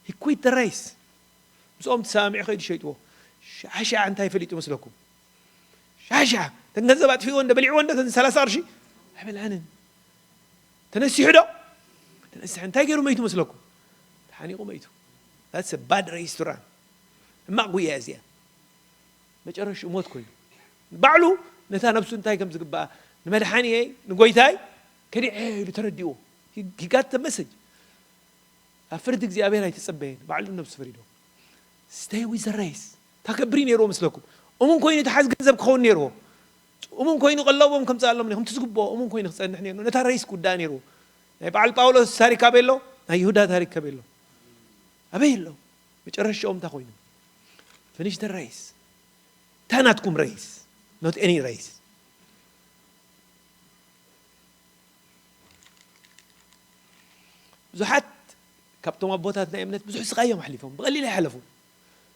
ሂኩት ራይስ ምስኦም ተሰማሚዑ ከይዱ ሸይጥዎ። ሻሻ እንታይ ፈሊጡ መስለኩም? ሻሻ ተን ገንዘብ ኣጥፊእዎ እንደ በሊዕዎ እንደ ተን ሰላሳ ቅርሺ ኣይበልዐንን። ተነሲሑ ዶ? ተነስሐ እንታይ ገይሩ መይቱ መስለኩም? ተሓኒቑ መይቱ። That's a bad race to run። ሕማቕ ጉያ እዚኣ። መጨረሽኡ ሞት ኮይኑ ባዕሉ ነታ ነብሱ እንታይ ከም ዝግባኣ ንመድሓኒየይ ንጎይታይ ከዲዐ ኢሉ ተረዲዎ። He got the message። ኣብ ፍርዲ እግዚኣብሔር ኣይተጸበየን። ባዕሉ ነብሱ ፈሪዶ። Stay with the race። ታከብሪ ነይርዎ ምስለኩም። እሙን ኮይኑ ተሓዝ ገንዘብ ክኸውን ነይርዎ። እሙን ኮይኑ ቀለቦም ከምጽኣሎም ነይሩ። ከምቲ ዝግብኦ እሙን ኮይኑ ክጸንሕ ነይሩ። ነታ ሬስ ክውዳእ ነይርዎ። ናይ በዓል ጳውሎስ ታሪክ ኣበይ ኣሎ? ናይ ይሁዳ ታሪክ ኣበይ ኣሎ? ኣበይ ኣሎ? መጨረሻኦም እንታይ ኮይኑ? Finish the race። እታ ናትኩም ሬስ፣ not any race። ብዙሓት ካብቶም ኣቦታት ናይ እምነት ብዙሕ ስቃይ እዮም ኣሕሊፎም፣ ብቐሊል ኣይሓለፉ።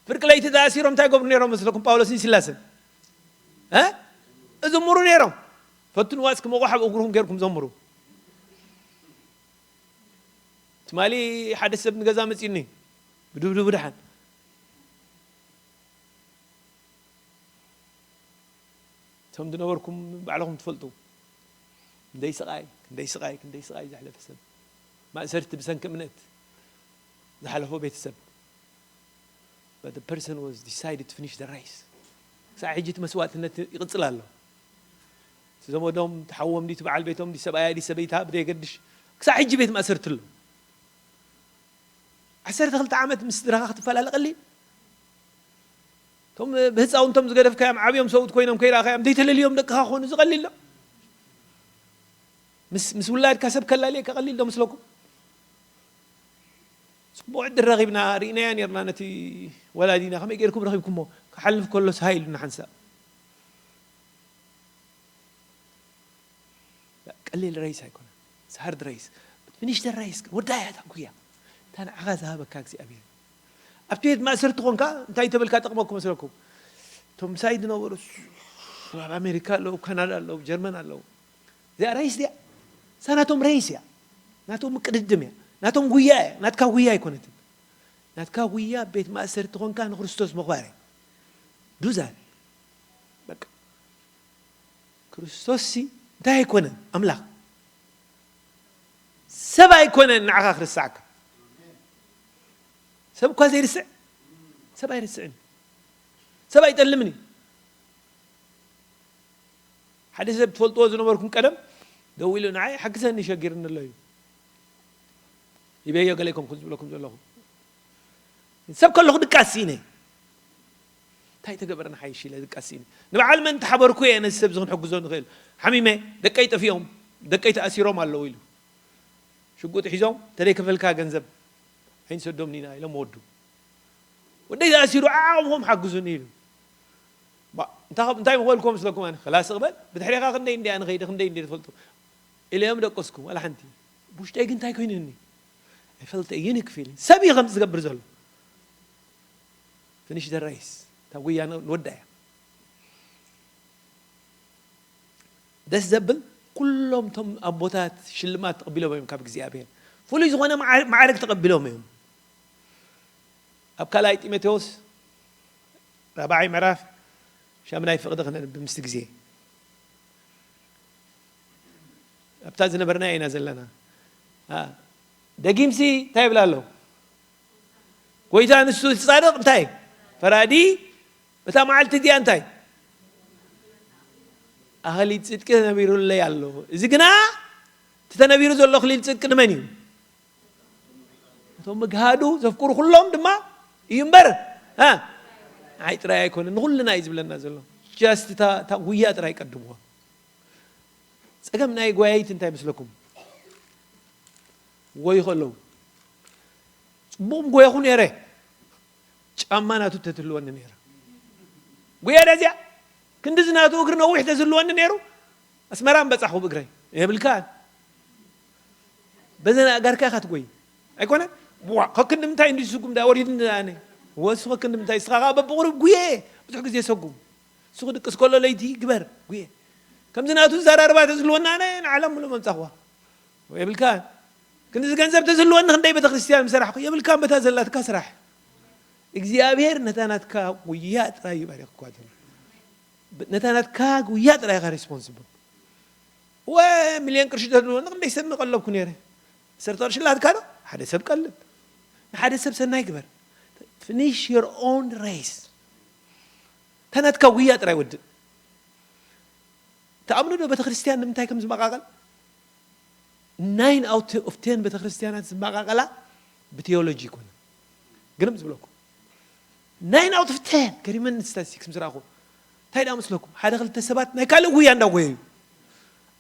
ፍርቂ ለይቲ ተኣሲሮም እንታይ ገብሩ ነይሮም መስለኩም? ጳውሎስን ሲላስን እ? እዝምሩ ነይሮም። ፈትንዋ እስኪ መቑሕ ኣብ እግርኹም ገይርኩም ዘምሩ። ትማሊ ሓደ ሰብ ንገዛ መፂኒ ብድብድቡ ደሓን እቶም ዝነበርኩም ባዕልኹም ትፈልጡ። ክንደይ ስቓይ ክንደይ ስቓይ ክንደይ ስቓይ ዘሕለፈ ሰብ፣ ማእሰርቲ ብሰንኪ እምነት ዝሓለፎ ቤተሰብ። But the person was decided to finish the race። ክሳዕ ሕጂ እቲ መስዋእትነት ይቕጽል ኣሎ። እቲ ዘመዶም፣ እቲ ሓዎም፣ እቲ በዓል ቤቶም፣ እቲ ሰብኣያ፣ እቲ ሰበይታ ብደየገድሽ ክሳዕ ሕጂ ቤት ማእሰርቲ ኣሎ። ዓሰርተ ክልተ ዓመት ምስ ስድራኻ ክትፈላለ ቀሊል? እቶም ብህፃውንቶም ዝገደፍካዮም ዓብዮም ሰብኡት ኮይኖም ከይረኣኻዮም ዘይተለልዮም ደቅኻ ክኾኑ ዝቐሊል ዶ? ምስ ምስ ውላድካ ሰብ ከላልየካ ቀሊል ዶ ምስለኩም? ፅቡቅ ዕድል ረኺብና ርኢናያ ነርና ነቲ ወላዲና ከመይ ገይርኩም ረኺብኩሞ? ክሓልፍ ከሎስ ሃይ ኢሉና ሓንሳብ። ቀሊል ሬስ ኣይኮነን። It's hard race. But finish the race ግን ወዳያ እታ ጉያ። እታ ንዓኻ ዝሃበካ እግዚኣብሔር። ኣብቲ ቤት ማእሰርቲ ኮንካ እንታይ ተበልካ ጠቕመኩም መስለኩም? እቶም ምሳይ ዝነበሩ ኣብ ኣሜሪካ ኣለዉ፣ ካናዳ ኣለዉ፣ ጀርመን ኣለዉ። እዚኣ ሬስ ድያ? እዛ ናቶም ሬስ እያ። ናቶም ቅድድም እያ። ናቶም ጉያ እያ። ናትካ ጉያ ኣይኮነትን። ናትካ ጉያ ቤት ማእሰርቲ ኮንካ ንክርስቶስ ምኽባር እያ። ዱዛን በቃ ክርስቶስ ሲ እንታይ ኣይኮነን ኣምላኽ ሰብ ኣይኮነን ንዓኻ ክርስዓካ። ሰብ እኳ ዘይርስዕ ሰብ ኣይርስዕን። ሰብ ኣይጠልምን እዩ። ሓደ ሰብ ትፈልጥዎ ዝነበርኩም ቀደም ደው ኢሉ ንዓይ ሓግዘኒ ሸጊርኒ ኣሎ እዩ። ይበዮ ገለ ይኮንኩ ዝብለኩም ዘለኹ። ሰብ ከለኹ ድቃስ ኢነ። እንታይ ተገበረ ንሓይሽ ኢለ ድቃስ ኢነ። ንበዓል መን ተሓበርኩ እየ ነዚ ሰብ እዚ ክንሕግዞ ንኽእል? ሓሚመ፣ ደቀይ ጠፊኦም፣ ደቀይ ተኣሲሮም ኣለዉ ኢሉ። ሽጉጥ ሒዞም፣ "ተደይ ከፈልካ ገንዘብ ኣይንሰዶምን ኢና" ኢሎም ወዱ። "ወደይ ተኣሲሩ፣ ዓቕምኹም ሓግዙኒ" ኢሉ። ባ-፣ እንታይ፣ እንታይ ምኾልኩም መስለኩም? ኣነ፣ "ክላስ እቕበል፣ ብድሕሬኻ ክንደይ እንድያ ንኸይደ፣ ክንደይ እንድየ ትፈልጡ?" ኢለዮም ደቀስኩ፣ ዋላ ሓንቲ። ብውሽጠይ ግን እንታይ ኮይኑኒ? ኣይፈልጠ፣ ዩኒክ ፊሊንግ። ሰብ እዩ ከምዚ ዝገብር ዘሎ። ፊኒሽ ዘ ሬስ። እታ ጉያ ን-፣ ንወዳ እያ። ደስ ዘብል፣ ኩሎም እቶም ኣቦታት ሽልማት ተቐቢሎም እዮም ካብ እግዚኣብሔር። ፍሉይ ዝኾነ መዓ-፣ ማዕረግ ተቐቢሎም እዮም። ኣብ ካልኣይ ጢሞቴዎስ ራብዓይ ምዕራፍ ሻምናይ ፍቕዲ ክነንብብ ምስቲ ግዜ። ኣብታ ዝነበርና ኢና ዘለና። አ፣ ደጊምሲ እንታይ ይብል ኣሎ? ጎይታ ንሱ እቲ ጻድቕ እንታይ? ፈራዲ። በታ መዓልቲ እዚኣ እንታይ? ኣኽሊል ጽድቂ ተነቢሩለይ ኣሎ። እዚ ግና እቲ ተነቢሩ ዘሎ ኣኽሊል ጽድቂ ንመን እዩ? እቶም ምግሃዱ ዘፍቅሩ ኩሎም ድማ እዩ እምበር፣ እ፣ ንዓይ ጥራይ ኣይኮነን፣ ንኹልና እዩ ዝብለና ዘሎ። ጃስት እታ፣ እታ ጉያ ጥራይ ቀድምዋ። ጸገም ናይ ጎያይት እንታይ መስለኩም? ጎዩ ከለዉ፣ ጽቡቕ ምጎየኹ ነይረ፣ ጫማ ናቱ ተትህልወኒ ነይራ። ጉያ ዳ እዚኣ፣ ክንድዚ ናቱ እግሪ ነዊሕ ተዝህልወኒ ነይሩ፣ ኣስመራ ምበጻሕኹ ብእግረይ። የብልካን። በዘን ኣእጋርካ ኢኻ ትጎይ። ኣይኮነን? ዋ፣ ከክንዲ ምንታይ እንዲ ዝስጉም ዳ ወሪድኒ ኣነ። ወሱ ከክንዲ ምንታይ፣ እስኻ ኸኣ በብቑሩብ ጉየ፣ ብዙሕ ግዜ ሰጉም። እሱ ክድቅስ ከሎ ለይቲ ግበር፣ ጉየ። ከምዚ ናቱ ዘራርባ ተዝህልወና ኣነ ንዓለም ምሉእ መምጻኽዋ። የብልካን። ክንድዚ ገንዘብ ተዝህልወኒ ክንደይ ቤተክርስትያን ምሰራሕኩ። የብልካን፣ በታ ዘላትካ ስራሕ። እግዚኣብሔር ነታ ናትካ ጉያ ጥራይ እዩ ባሪኽኳ ዘሎ። ነታ ናትካ ጉያ ጥራይ ኢኻ ሪስፖንስብል። ወ-፣ ሚልዮን ቅርሺ ተድልዎ፣ ንኽንደይ ሰብ ምቐለብኩ ነይረ። ዓሰርተ ቅርሺ ኣላትካ ዶ? ሓደ ሰብ ቀልብ። ንሓደ ሰብ ሰናይ ግበር። Finish your own race። እታ ናትካ ጉያ ጥራይ ወድእ። ትኣምኑ ዶ ቤተክርስትያን ንምንታይ ከም ዝመቓቐል? Nine out of ten ቤተክርስትያናት ዝመቓቐላ ብቴዎሎጂ ይኮነ። ግርም ዝብለኩም። Nine out of ten፣ ገሪመኒ ስታቲስቲክስ ምስ ረኣኹ። እንታይ ደኣ መስለኩም? ሓደ ክልተ ሰባት ናይ ካልእ ጉያ እንዳጎየዩ።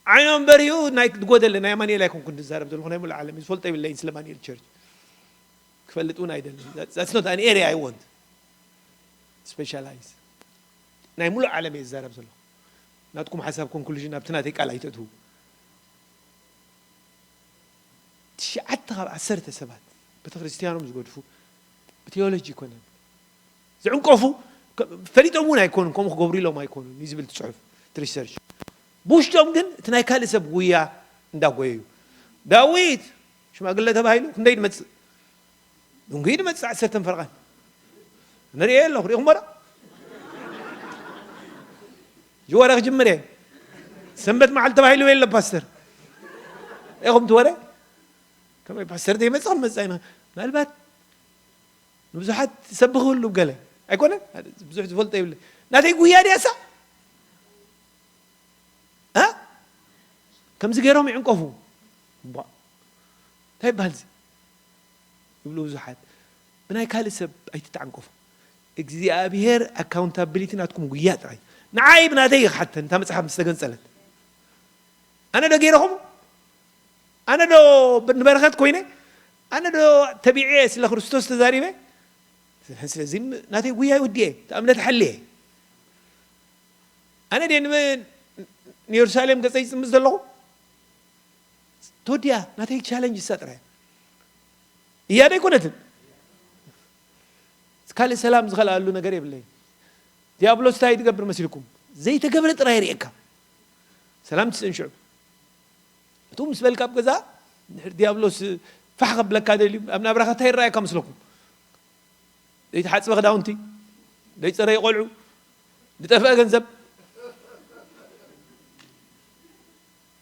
ዓይኖም በሪሁ ናይ ዝጎደለ ናይ ኣማኑኤል ኣይኮንኩን ዝዛረብ ዘለኹ፣ ናይ ሙሉእ ዓለም እዩ። ዝፈልጦ የብለይን ስለ ኣማኑኤል ቸርች። ክፈልጥ እውን ኣይደልን። That's not an area I want። ስፔሻላይዝ። ናይ ሙሉእ ዓለም እየ ዝዛረብ ዘለኹ። ናትኩም ሓሳብ ኮንክሉዥን ኣብቲ ናተይ ቃል ኣይተእትዉ። ትሽዓተ ካብ ዓሰርተ ሰባት ቤተክርስትያኖም ዝገድፉ ብቴዎሎጂ ኣይኮነን ዝዕንቀፉ፣ ከ-፣ ፈሊጦም እውን ኣይኮኑን፣ ከምኡ ክገብሩ ኢሎም ኣይኮኑን እዩ ዝብል እቲ ጽሑፍ፣ እቲ ሪሰርች። ብውሽጦም ግን እቲ ናይ ካልእ ሰብ ጉያ እንዳጎየዩ። ዳዊት ሽማግለ ተባሂሉ ክንደይ ድመጽእ? ድንጉይ ድመጽእ ዓሰርተን ፈረቓን። ንርእዮ ኣለኹ፣ ርኢኹሞ ዶ? እዚ ወረ ክጅምር እየ። ሰንበት መዓልቲ ተባሂሉ የለ ፓስተር። ኢኹም እቲ ወረ? ከመይ ፓስተር ዘይመጽእ ክንመጽእ ኢና። ምናልባት ንብዙሓት ሰብኽ ህሉ ገለ። ኣይኮነን? ብዙሕ ዝፈልጦ የብለይ። ናተይ ጉያ ድያ እሳ? እ? ከምዚ ገይሮም ይዕንቀፉ። ቧ። እንታይ ይበሃል እዚ? ይብሉ ብዙሓት። ብናይ ካልእ ሰብ ኣይትተዓንቀፉ። እግዚኣብሔር ኣካውንታብሊቲ ናትኩም ጉያ ጥራይ። ንዓይ ብናተይ ይኽሓተን፣ እታ መጽሓፍ ምስ ተገንጸለት። ኣነ ዶ ገይረኹም? ኣነ ዶ ንበረኸት ኮይነ? ኣነ ዶ ተቢዐ ስለ ክርስቶስ ተዛሪበ? ስለዚ ናተይ ጉያ ወዲኤ፣ እታ እምነት ሓልየ። ኣነ ድየ ንመ-፣ ንየሩሳሌም ገጸይ ዝጥምት ዘለኹ? ተወዲኣ፣ ናተይ ቻለንጅ እሳ ጥራይ። እያ ዶ ኣይኮነትን? ካልእ ሰላም ዝኸልኣሉ ነገር የብለይን። ዲያብሎስ እንታይ ትገብር መሲልኩም? ዘይተገብረ ጥራይ የርእየካ። ሰላም ትስእን ሽዑ። እቱ ምስ በልካ ኣብ ገዛ፣ ድሕሪ ዲያብሎስ ፋሕ ከብለካ ደልዩ፣ ኣብ ናብራኻ እንታይ ይረኣየካ መስለኩም? ዘይተሓጽበ ክዳውንቲ፣ ዘይጸረዩ ቆልዑ፣ ዝጠፍአ ገንዘብ፣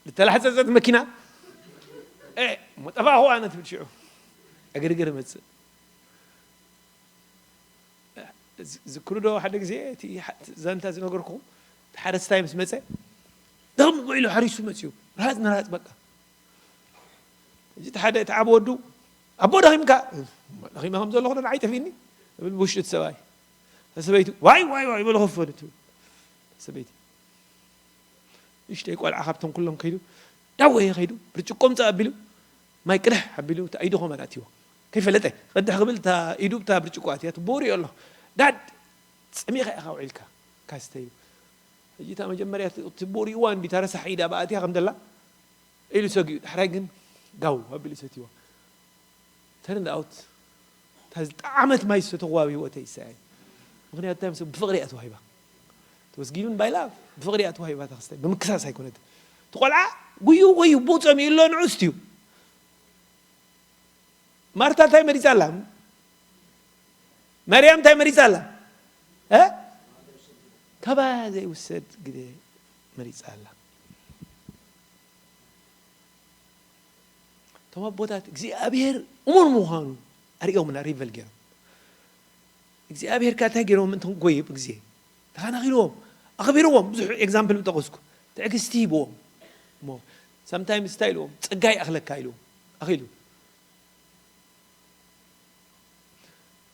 ዝተላሕጸጸት መኪና። "ኤ፣ እሞ ጠፋእኹ ኣነ" ትብል ሽዑ። ዕግርግር መጽእ። ዝ-፣ ዝክሩ ዶ ሓደ ግዜ እቲ ሓ-፣ ዛንታ ዝነገርኩኹም፣ እቲ ሓረስታይ ምስ መጸ፣ ደኽም እኮ ኢሉ ሓሪሱ መጽዩ። ራሃጽ ንራሃጽ በቃ። እዚ እቲ ሓደ፣ እቲ ዓቢ ወዱ፣ "ኣቦ ደኺምካ?" "ደኺመ ከም ዘለኹ ዶ ንዓይ ጠፊእኒ?" እብል ብውሽጢ እቲ ሰብኣይ። እታ ሰበይቲ ዋይ ዋይ ዋይ በሉ ከፈሉ ትብል። እታ ሰበይቲ ንእሽተይ ቆልዓ ካብቶም ኩሎም ከይዱ ዳወየ ከይዱ ብርጭቆ ምፃእ ኣቢሉ ማይ ቅድሕ ኣቢሉ እታ ኢዱ ከመን ኣትይዎ ከይፈለጠ ቅድሕ ክብል እታ ኢዱ እታ ብርጭቆ ኣትያ ትቦ ሪኦ ኣለኹ። ዳድ ፀሚኻ ኢኻ ውዒልካ ካስተዩ። ሕጂ እታ መጀመርያ ትቦ ሪእዋ እንዲ እታ ረሳሕ ኢዳ ብኣትያ ከም ደላ ኢሉ ሰጊኡ ዳሕራይ ግን ጋው ኣቢሉ ሰትይዋ። ተርን ኣውት እታ ዝጠዓመት ማይ ዝሰተኽዋ ኣብ ህይወተይ ይሰኣይ። ምክንያቱ እንታይ ምስ ብፍቕሪ እያ ተዋሂባ። ተወስጊብን ባይላ ብፍቕሪ እያ ተዋሂባ እታ ክስታይ ብምክሳስ ኣይኮነትን። እቲ ቆልዓ ጉዩ ወዩ ቦ ጸሚኡ ኣሎ ንዑ ስትዩ። ማርታ እንታይ መሪጻ ኣላ? መርያም እንታይ መሪጻ ኣላ? እ? ካባያ ዘይውሰድ ግደ መሪጻ ኣላ። እቶም ኣቦታት እግዚኣብሔር እሙን ምዃኑ ኣርእዮምና ሪቨል ገይሮም። እግዚኣብሔር ካ እንታይ ገይሮም እንተ ጎይብ ግዜ ተኸናኺልዎም ኣኽቢርዎም ብዙሕ ኤግዛምፕል ምጠቐስኩ ትዕግስቲ ሂብዎም። እሞ ሳምታይምስ እንታይ ኢልዎም ጸጋ ይኣኽለካ ኢልዎም ኣኺሉ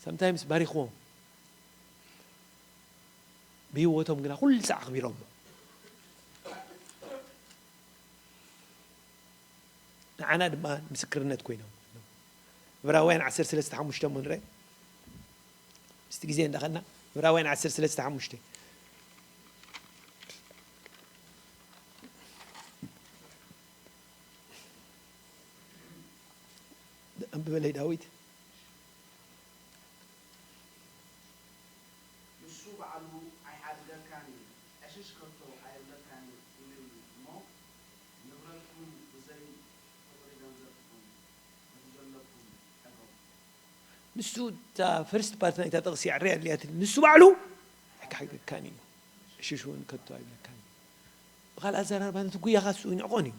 ሳምታይምስ ባሪኽዎም ብህይወቶም ግና ኩሉ ሳዕ ኣኽቢሮሞ ንዓና ድማ ምስክርነት ኮይኖም። ዕብራውያን ዓሰርተ ሰለስተ ሓሙሽተ እሞ ንርአ። ምስቲ ግዜ እንዳኸና ዕብራውያን ዓሰርተ ሰለስተ ሓሙሽተ ኣንብበለይ ዳዊት። ንሱ ባዕሉ ኣይሓድገካን እዩ፣ ዕሽሽ ከቶ ኣይብለካን እዩ ኢሉ እዩ እሞ፣ ንብረትኩም ብዘይ ቁጽሪ ገንዘብኩም ነቲ ዘለኩም ሕገሙ። ንሱ እታ ፈርስት ፓርት ናይታ ጥቕሲ ኣዕርያ ኣድልያትኒ። ንሱ ባዕሉ ኣይክሓድገካን እዩ፣ ዕሽሽ እውን ከቶ ኣይብለካን እዩ። ብኻልእ ኣዘራርባ ነቲ ጉያኻ ንሱ ይንዕቖን እዩ።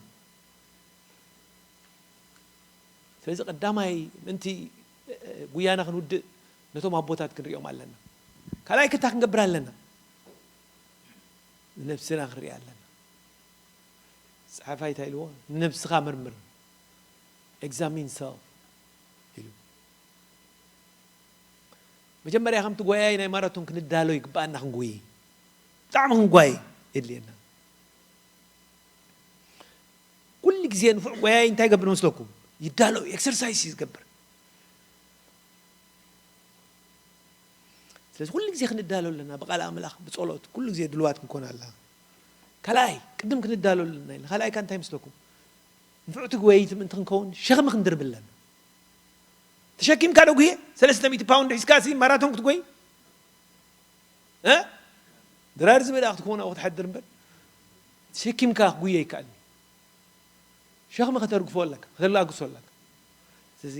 ስለዚ ቀዳማይ ምእንቲ ጉያና ክንውድእ ነቶም ኣቦታት ክንሪኦም ኣለና። ካልኣይ ክታ ክንገብር ኣለና። ንነብስና ክንሪኣ ኣለና። ጸሓፋይ እንታይ ኢልዎ? ንነብስኻ መርምር፣ examine self ኢሉ። መጀመርያ ከምቲ ጎያይ ናይ ማራቶን ክንዳሎ ይግብኣና። ክንጎይ ብጣዕሚ ክንጓየ የድልየና። ኩሉ ግዜ ንፉዕ ጎያይ እንታይ ይገብር መስለኩም? ይዳሎ እዩ፣ ኤክሰርሳይስ እዩ ዝገብር። ስለዚ ኩሉ ግዜ ክንዳሎ ኣለና፣ ብቃል ኣምላኽ፣ ብጸሎት ኩሉ ግዜ ድልዋት ክንኮን ኣለና። ካልኣይ ቅድም ክንዳሎ ኣለና ኢልና። ካልኣይ ካ እንታይ መስለኩም? ንፉዕ ትጉየይቲ ምእንቲ ክንከውን ሸኽሚ ክንድርብ ኣለና። ተሸኪምካ ዶ ጉየ ሰለስተ ሚእቲ ፓውንድ ሒዝካ ሲ ማራቶን ክትጎይ እ ድራር ዝበዳ ክትከውን ኣብኡ ክትሓድር እምበር ተሸኪምካ ክጉየ ይከኣል። ሸኽሚ ከተርግፎ ኣለካ፣ ከተላግሶ ኣለካ። ስለዚ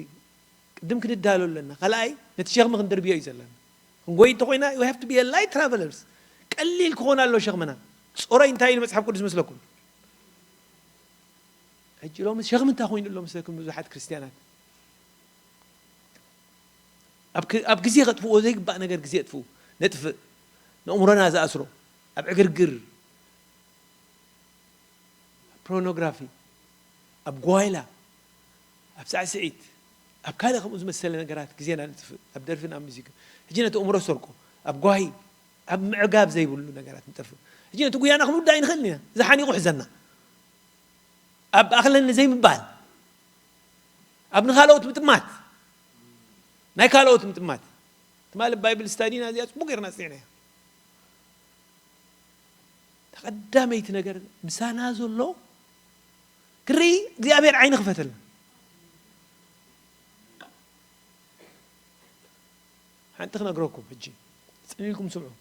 ቅድም ክንዳሎ ኣለና። ካልኣይ ነቲ ሸኽሚ ክንድርብዮ እዩ ዘለና። ክንጎይ እንተኮይና we have to be light travelers። ቀሊል ክኾን ኣሎ ሸኽምና። ጾረይ እንታይ ኢሉ መጽሓፍ ቅዱስ መስለኩም? ሕጂ ሎሚ ሸኽሚ እንታይ ኮይኑ ኣሎ መስለኩም? ብዙሓት ክርስትያናት ኣብ ክ- ኣብ ግዜ ከጥፍዎ ዘይግባእ ነገር ግዜ የጥፍኡ። ነጥፍእ። ንእምሮና ዝኣስሮ ኣብ ዕግርግር፣ ኣብ ፖርኖግራፊ፣ ኣብ ጓይላ፣ ኣብ ሳዕስዒት፣ ኣብ ካልእ ከምኡ ዝመሰለ ነገራት ግዜና ነጥፍእ። ኣብ ደርፍን ኣብ ሙዚቃ። ሕጂ ነቲ እምሮ ሰርቆ። ኣብ ጓሂ፣ ኣብ ምዕጋብ ዘይብሉ ነገራት ንጠፍእ። ሕጂ ነቲ ጉያና ክንውዳእ ኣይንኽእልን ኢና። እዚ ሓኒቑ ሕዘና። ኣብ ኣኽለኒ ዘይምባል፣ ኣብ ንኻልኦት ምጥማት፣ ናይ ካልኦት ምጥማት። ትማሊ ባይብል ስታዲና እዚኣ ጽቡቅ ጌርና ጽኒዕናያ። ተቐዳመይቲ ነገር ምሳና ዘሎ ክርኢ እግዚኣብሔር ዓይኒ ክፈተልና። ሓንቲ ክነግረኩም ሕጂ ጽን ኢልኩም ስምዑ።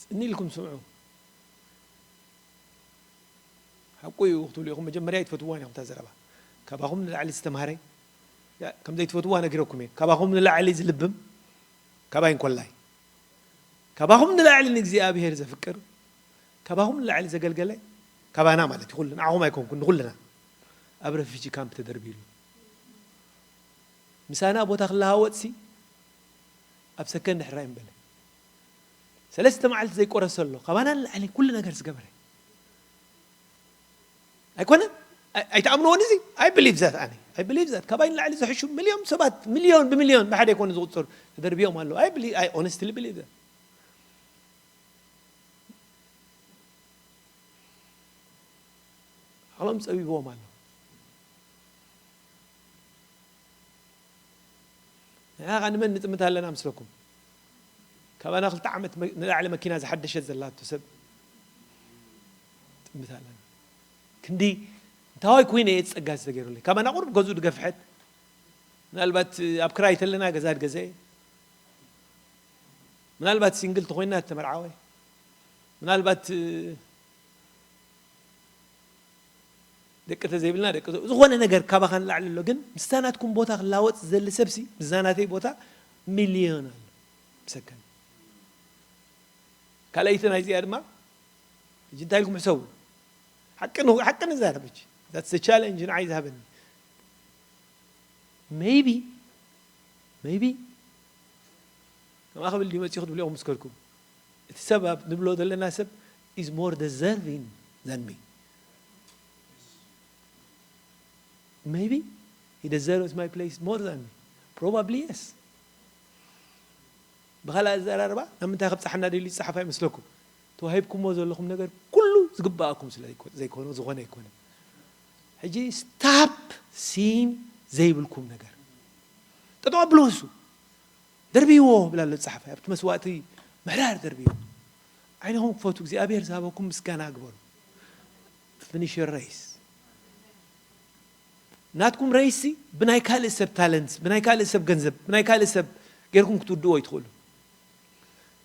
ጽን ኢልኩም ስምዑ። ሓቁ እዩ ክትብሉ ኢኹም። መጀመርያ ኣይትፈትውዋን ኢኹም እታ ዘረባ። ካባኹም ንላዕሊ ዝተምሃረ ያ፣ ከም ዘይትፈትውዋ ነጊረኩም እየ። ካባኹም ንላዕሊ ዝልብም ካባይ እንኮላይ። ካባኹም ንላዕሊ ንእግዚኣብሔር ዘፍቅር፣ ካባኹም ንላዕሊ ዘገልገለ ካባና ማለት እዩ። ኩሉ ንዓኹም ኣይኮንኩን ንኹልና ኣብ ረፊጂ ካምፕ ተደርቢሉ። ምሳና ቦታ ክለሃወጥሲ ኣብ ሰከንድ ሕራይ እምበለ ሰለስተ መዓልቲ ዘይቆረሰ ኣሎ ካባና ንላዕሊ ኩሉ ነገር ዝገበረ ኣይኮነን። ኣይትኣምንዎን እዚ? I believe that ኣነ I believe that ካባይ ንላዕሊ ዝሕሹ ሚልዮን ሰባት፣ ሚልዮን ብሚልዮን ብሓደ ኣይኮኑ ዝቑጸሩ፣ ተደርብዮም ኣለዉ። I believe I honestly believe that። ዓቕሎም ጸቢብዎም ኣሎ። ንሕና ከኣ ንመን ንጥምት ኣለና ምስለኩም? ካባና ክልተ ዓመት መ- ንላዕሊ መኪና ዝሓደሸት ዘላቶ ሰብ ጥምት ኣለና። ክንዲ እንታዋይ ኮይነ እየ ጸጋ ዝተገይሩለይ? ካባና ቁሩብ ገዝኡ ዝገፍሐት፣ ምናልባት ኣብ ክራይ ተለና ገዛ ዝገዘአ፣ ምናልባት ሲንግል ተኾይና ዝተመርዓወ፣ ምናልባት ደቂ ተዘይብልና ደቂ ዝኾነ ነገር ካባኻ ንላዕሊ ኣሎ። ግን ምስታ ናትኩም ቦታ ክላወጥ ዝደሊ ሰብሲ ምስዛ ናተይ ቦታ ሚልዮን ኣሎ። ብሰከን ካልኣይቲ ናይዚኣ ድማ ሕጂ እንታይ ኢልኩም ሕሰቡ። ሓቂ ን- ሓቂ ንዛረብ ሕጂ። That's the challenge ንዓይ ዝሃበኒ። Maybe maybe ከምኣ ክብል ድዩ መፂኹ ትብልኦም ምስ ከድኩም፣ እቲ ሰብ ኣብ ንብሎ ዘለና ሰብ is more deserving than me. Maybe he deserves my place more than me. Probably yes. ብኻልእ ኣዘራርባ ናብ ምንታይ ከብፅሓና ደልዩ ዝፀሓፍ ኣይመስለኩም? ተዋሂብኩሞ ዘለኹም ነገር ኩሉ ዝግባኣኩም ስለ ዘይኮ- ዘይኮነ ዝኾነ ኣይኮነን። ሕጂ stop seeing ዘይብልኩም ነገር ጠጠው ኣብሎ። እሱ ደርብይዎ ብላ ኣሎ ጸሓፋይ ኣብቲ መስዋእቲ ምሕራር ደርብይዎ። ዓይንኹም ክፈቱ እግዚኣብሔር ዝሃበኩም ምስጋና ግበሩ። Finish your race። ናትኩም ሬይሲ ብናይ ካልእ ሰብ ታለንት፣ ብናይ ካልእ ሰብ ገንዘብ፣ ብናይ ካልእ ሰብ ጌርኩም ክትውድዎ ኣይትኽእሉ።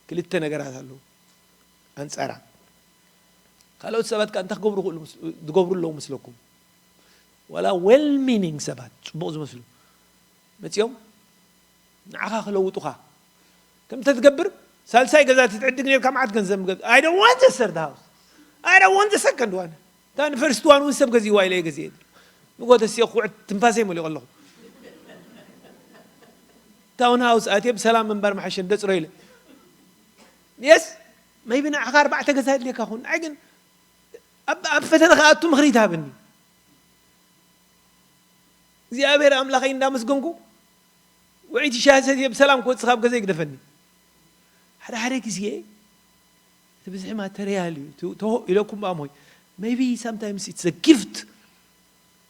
ክልተ ነገራት ኣለዉ ኣንጻራ። ካልኦት ሰባት ከኣ እንታይ ክገብሩ ይኽእሉ ምስ- ዝገብሩ ኣለዉ መስለኩም? ዋላ well meaning ሰባት ጽቡቕ ዝመስሉ መጺኦም ንዓኻ ክለውጡኻ ከም ተትገብር ሳልሳይ ገዛ ትትዕድግ ነርካ መዓት ገንዘብ ምገ I don't want the third house. I don't want the second one. እታ ንፈርስት ዋን እውን ሰብ ገዚእዋ ኢለ እየ ገዚኤ። ንጎ ተሲኦ ኩዕት ትንፋሰይ መሊኦ ኣለኹ። ታውን ሃውስ ኣትየ ብሰላም ምንባር መሓሸ እንደ ፅሮ ኢለ። የስ maybe ንዓኻ ኣርባዕተ ገዛ የድልየካ ኹን ንዓይ ግን ኣብ ኣብ ፈተነ ክኣቱ ምኽሪ ትሃበኒ። እግዚኣብሔር ኣምላኸይ እንዳመስገንኩ ውዕይቲ ሻሂ ሰትየ ብሰላም ክወፅእ ካብ ገዛ ይግደፈኒ። ሓደ ሓደ ግዜ እቲ ብዝሒ ማተርያል እዩ ተ ኢለኩም ብኣሞይ maybe sometimes it's a gift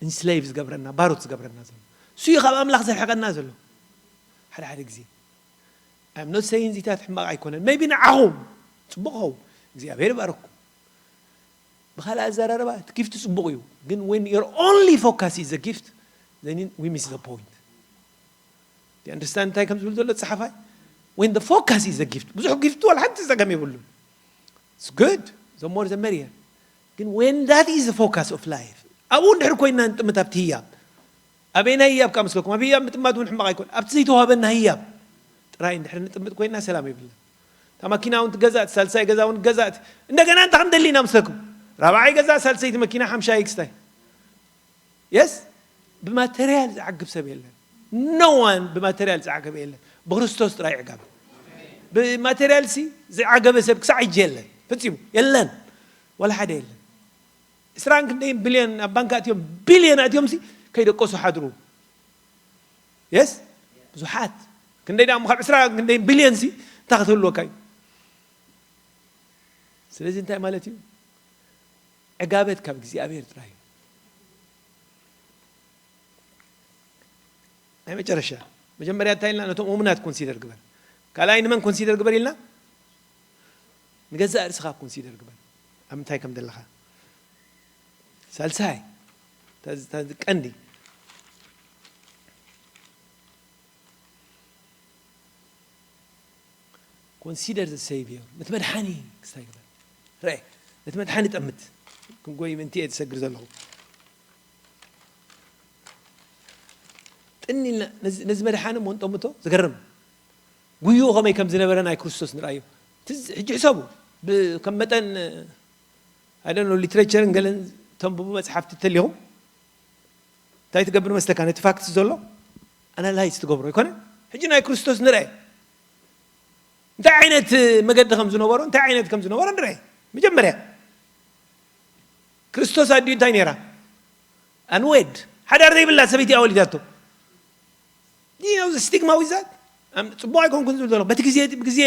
እንስሌቭ ዝገብረና ባሮት ዝገብረና ዘሎ እሱ እዩ ካብ ኣምላኽ ዘርሕቀና ዘሎ። ሓደ ሓደ ግዜ I'm not saying ዚታት ሕማቕ ኣይኮነን maybe ንዓኹም ፅቡቕ ኸውን እግዚኣብሔር ይባረኩም። ብኻልእ ኣዘራርባ እቲ ጊፍት ፅቡቕ እዩ ግን when your only focus is the gift then we miss the point. You understand እንታይ ከም ዝብል ዘሎ ፀሓፋይ? When the focus is the gift ብዙሕ ጊፍት ዋላ ሓንቲ ፀገም የብሉን። It's good. The more the merrier. ግን when that is the focus of life ኣብኡ እንድሕር ኮይና ንጥምት ኣብቲ ህያብ ኣበይናይ ህያብ ከዓ ምስለኩም ኣብ ህያብ ምጥማት እውን ሕማቕ ኣይኮን ኣብቲ ዘይተዋህበና ህያብ ጥራይ እንድሕር ንጥምት ኮይና ሰላም የብልና። እታ መኪና እውን ትገዛእ እቲ ሳልሳይ ገዛ እውን ትገዛእ እቲ እንደገና እንታይ ክንደሊ ኢና ምስለኩም ራብዓይ ገዛ ሳልሰይቲ መኪና ሓምሻይ ክስታይ የስ ብማቴርያል ዝዓግብ ሰብ የለን። No one ብማቴርያል ዝዓገበ የለን። ብክርስቶስ ጥራይ ዕጋብ። ብማቴርያል ሲ ዝዓገበ ሰብ ክሳዕ ሕጂ የለን። ፈጺሙ የለን። ዋላ ሓደ የለን። ዕስራን ክንደይን ቢልዮን ኣብ ባንክ ኣትዮም ቢልዮን ኣትዮም ሲ ከይደቀሱ ሓድሩ። የስ ብዙሓት ክንደይ ደኣ ካብ ዕስራ ክንደይን ቢልዮን ሲ እንታይ ክትህልወካ እዩ? ስለዚ እንታይ ማለት እዩ? ዕጋበት ካብ እግዚኣብሔር ጥራይ እዩ። ናይ መጨረሻ መጀመርያ እንታይ ኢልና ነቶም እሙናት ኮንሲደር ግበር። ካልኣይ ንመን ኮንሲደር ግበር ኢልና? ንገዛእ ርእስኻ ኮንሲደር ግበር ኣብ ምንታይ ከም ዘለኻ። ሳልሳይ እታ- እታ ቀንዲ ኮንሲደር ዘ ሴቪየር ነቲ መድሓኒ ክስታይ ግበር። ርአ ነቲ መድሓኒ ጠምት። ክንጎይ ምንቲ እየ ዝሰግር ዘለኹ። ጥኒ ኢልና ነዚ- ነዚ መድሓኒ እሞ ንጠምቶ። ዝገርም ጉይኡ ከመይ ከም ዝነበረ ናይ ክርስቶስ ንርኣዮ። ትዝ- ሕጂ ሕሰቡ ብ- ከም መጠን ኣይደኖ ሊትሬቸርን ገለን ተንብቡ መፅሓፍቲ ተሊኹም እንታይ ትገብር መስለካ ነቲ ፋክት ዘሎ ኣናላይዝ ትገብሮ ኣይኮነ። ሕጂ ናይ ክርስቶስ ንርአ እንታይ ዓይነት መገዲ ከም ዝነበሮ እንታይ ዓይነት ከም ዝነበሮ ንርአ። መጀመርያ ክርስቶስ ኣዲኡ እንታይ ነይራ? ኣንዌድ፣ ሓዳር ዘይብላ ሰበይቲ እያ ወሊዳቶ። You know, the stigma with that. ጽቡቕ ኣይኮንኩን ዝብል ዘለኹ። በቲ ግዜ፣ ብግዜ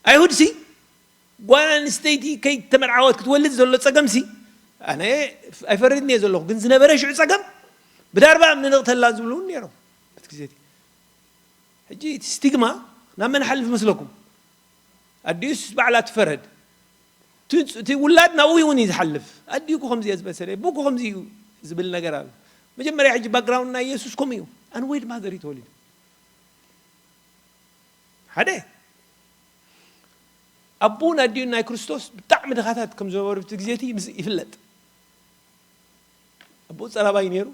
ኣይሁድ ሲ፣ ጓል ኣንስተይቲ ከይተመርዓወት ክትወልድ ዘሎ ጸገም ሲ፣ ኣነ ኣይፈርድን እየ ዘለኹ፣ ግን ዝነበረ ሽዑ ጸገም፣ ብዳርባ እምኒ ንቕተላ ዝብሉ እውን ነይሮም። በቲ ግዜ እቲ። ሕጂ እቲ ስቲግማ ናብ መን ሓልፍ መስለኩም? ኣዲኡስ ባዕላ ትፈረድ። እቲ፣ እቲ ውላድ ናብኡ እውን እዩ ዝሓልፍ። ኣዲኡ እኮ ከምዚ እየ ዝመሰለ፣ ኣቦ እኮ ከምዚ እዩ ዝብል ነገር ኣሎ። መጀመርያ ሕጂ ባክግራውንድ ናይ የሱስ ከምኡ እዩ። ኣንዌድ ማዘር እዩ ተወሊዱ። ሓደ፣ ኣቦን ኣዲኡን ናይ ክርስቶስ ብጣዕሚ ድኻታት ከም ዝነበሩ እቲ ግዜ እቲ ምስ-፣ ይፍለጥ። ኣቦኡ ጸላባይ ነይሩ።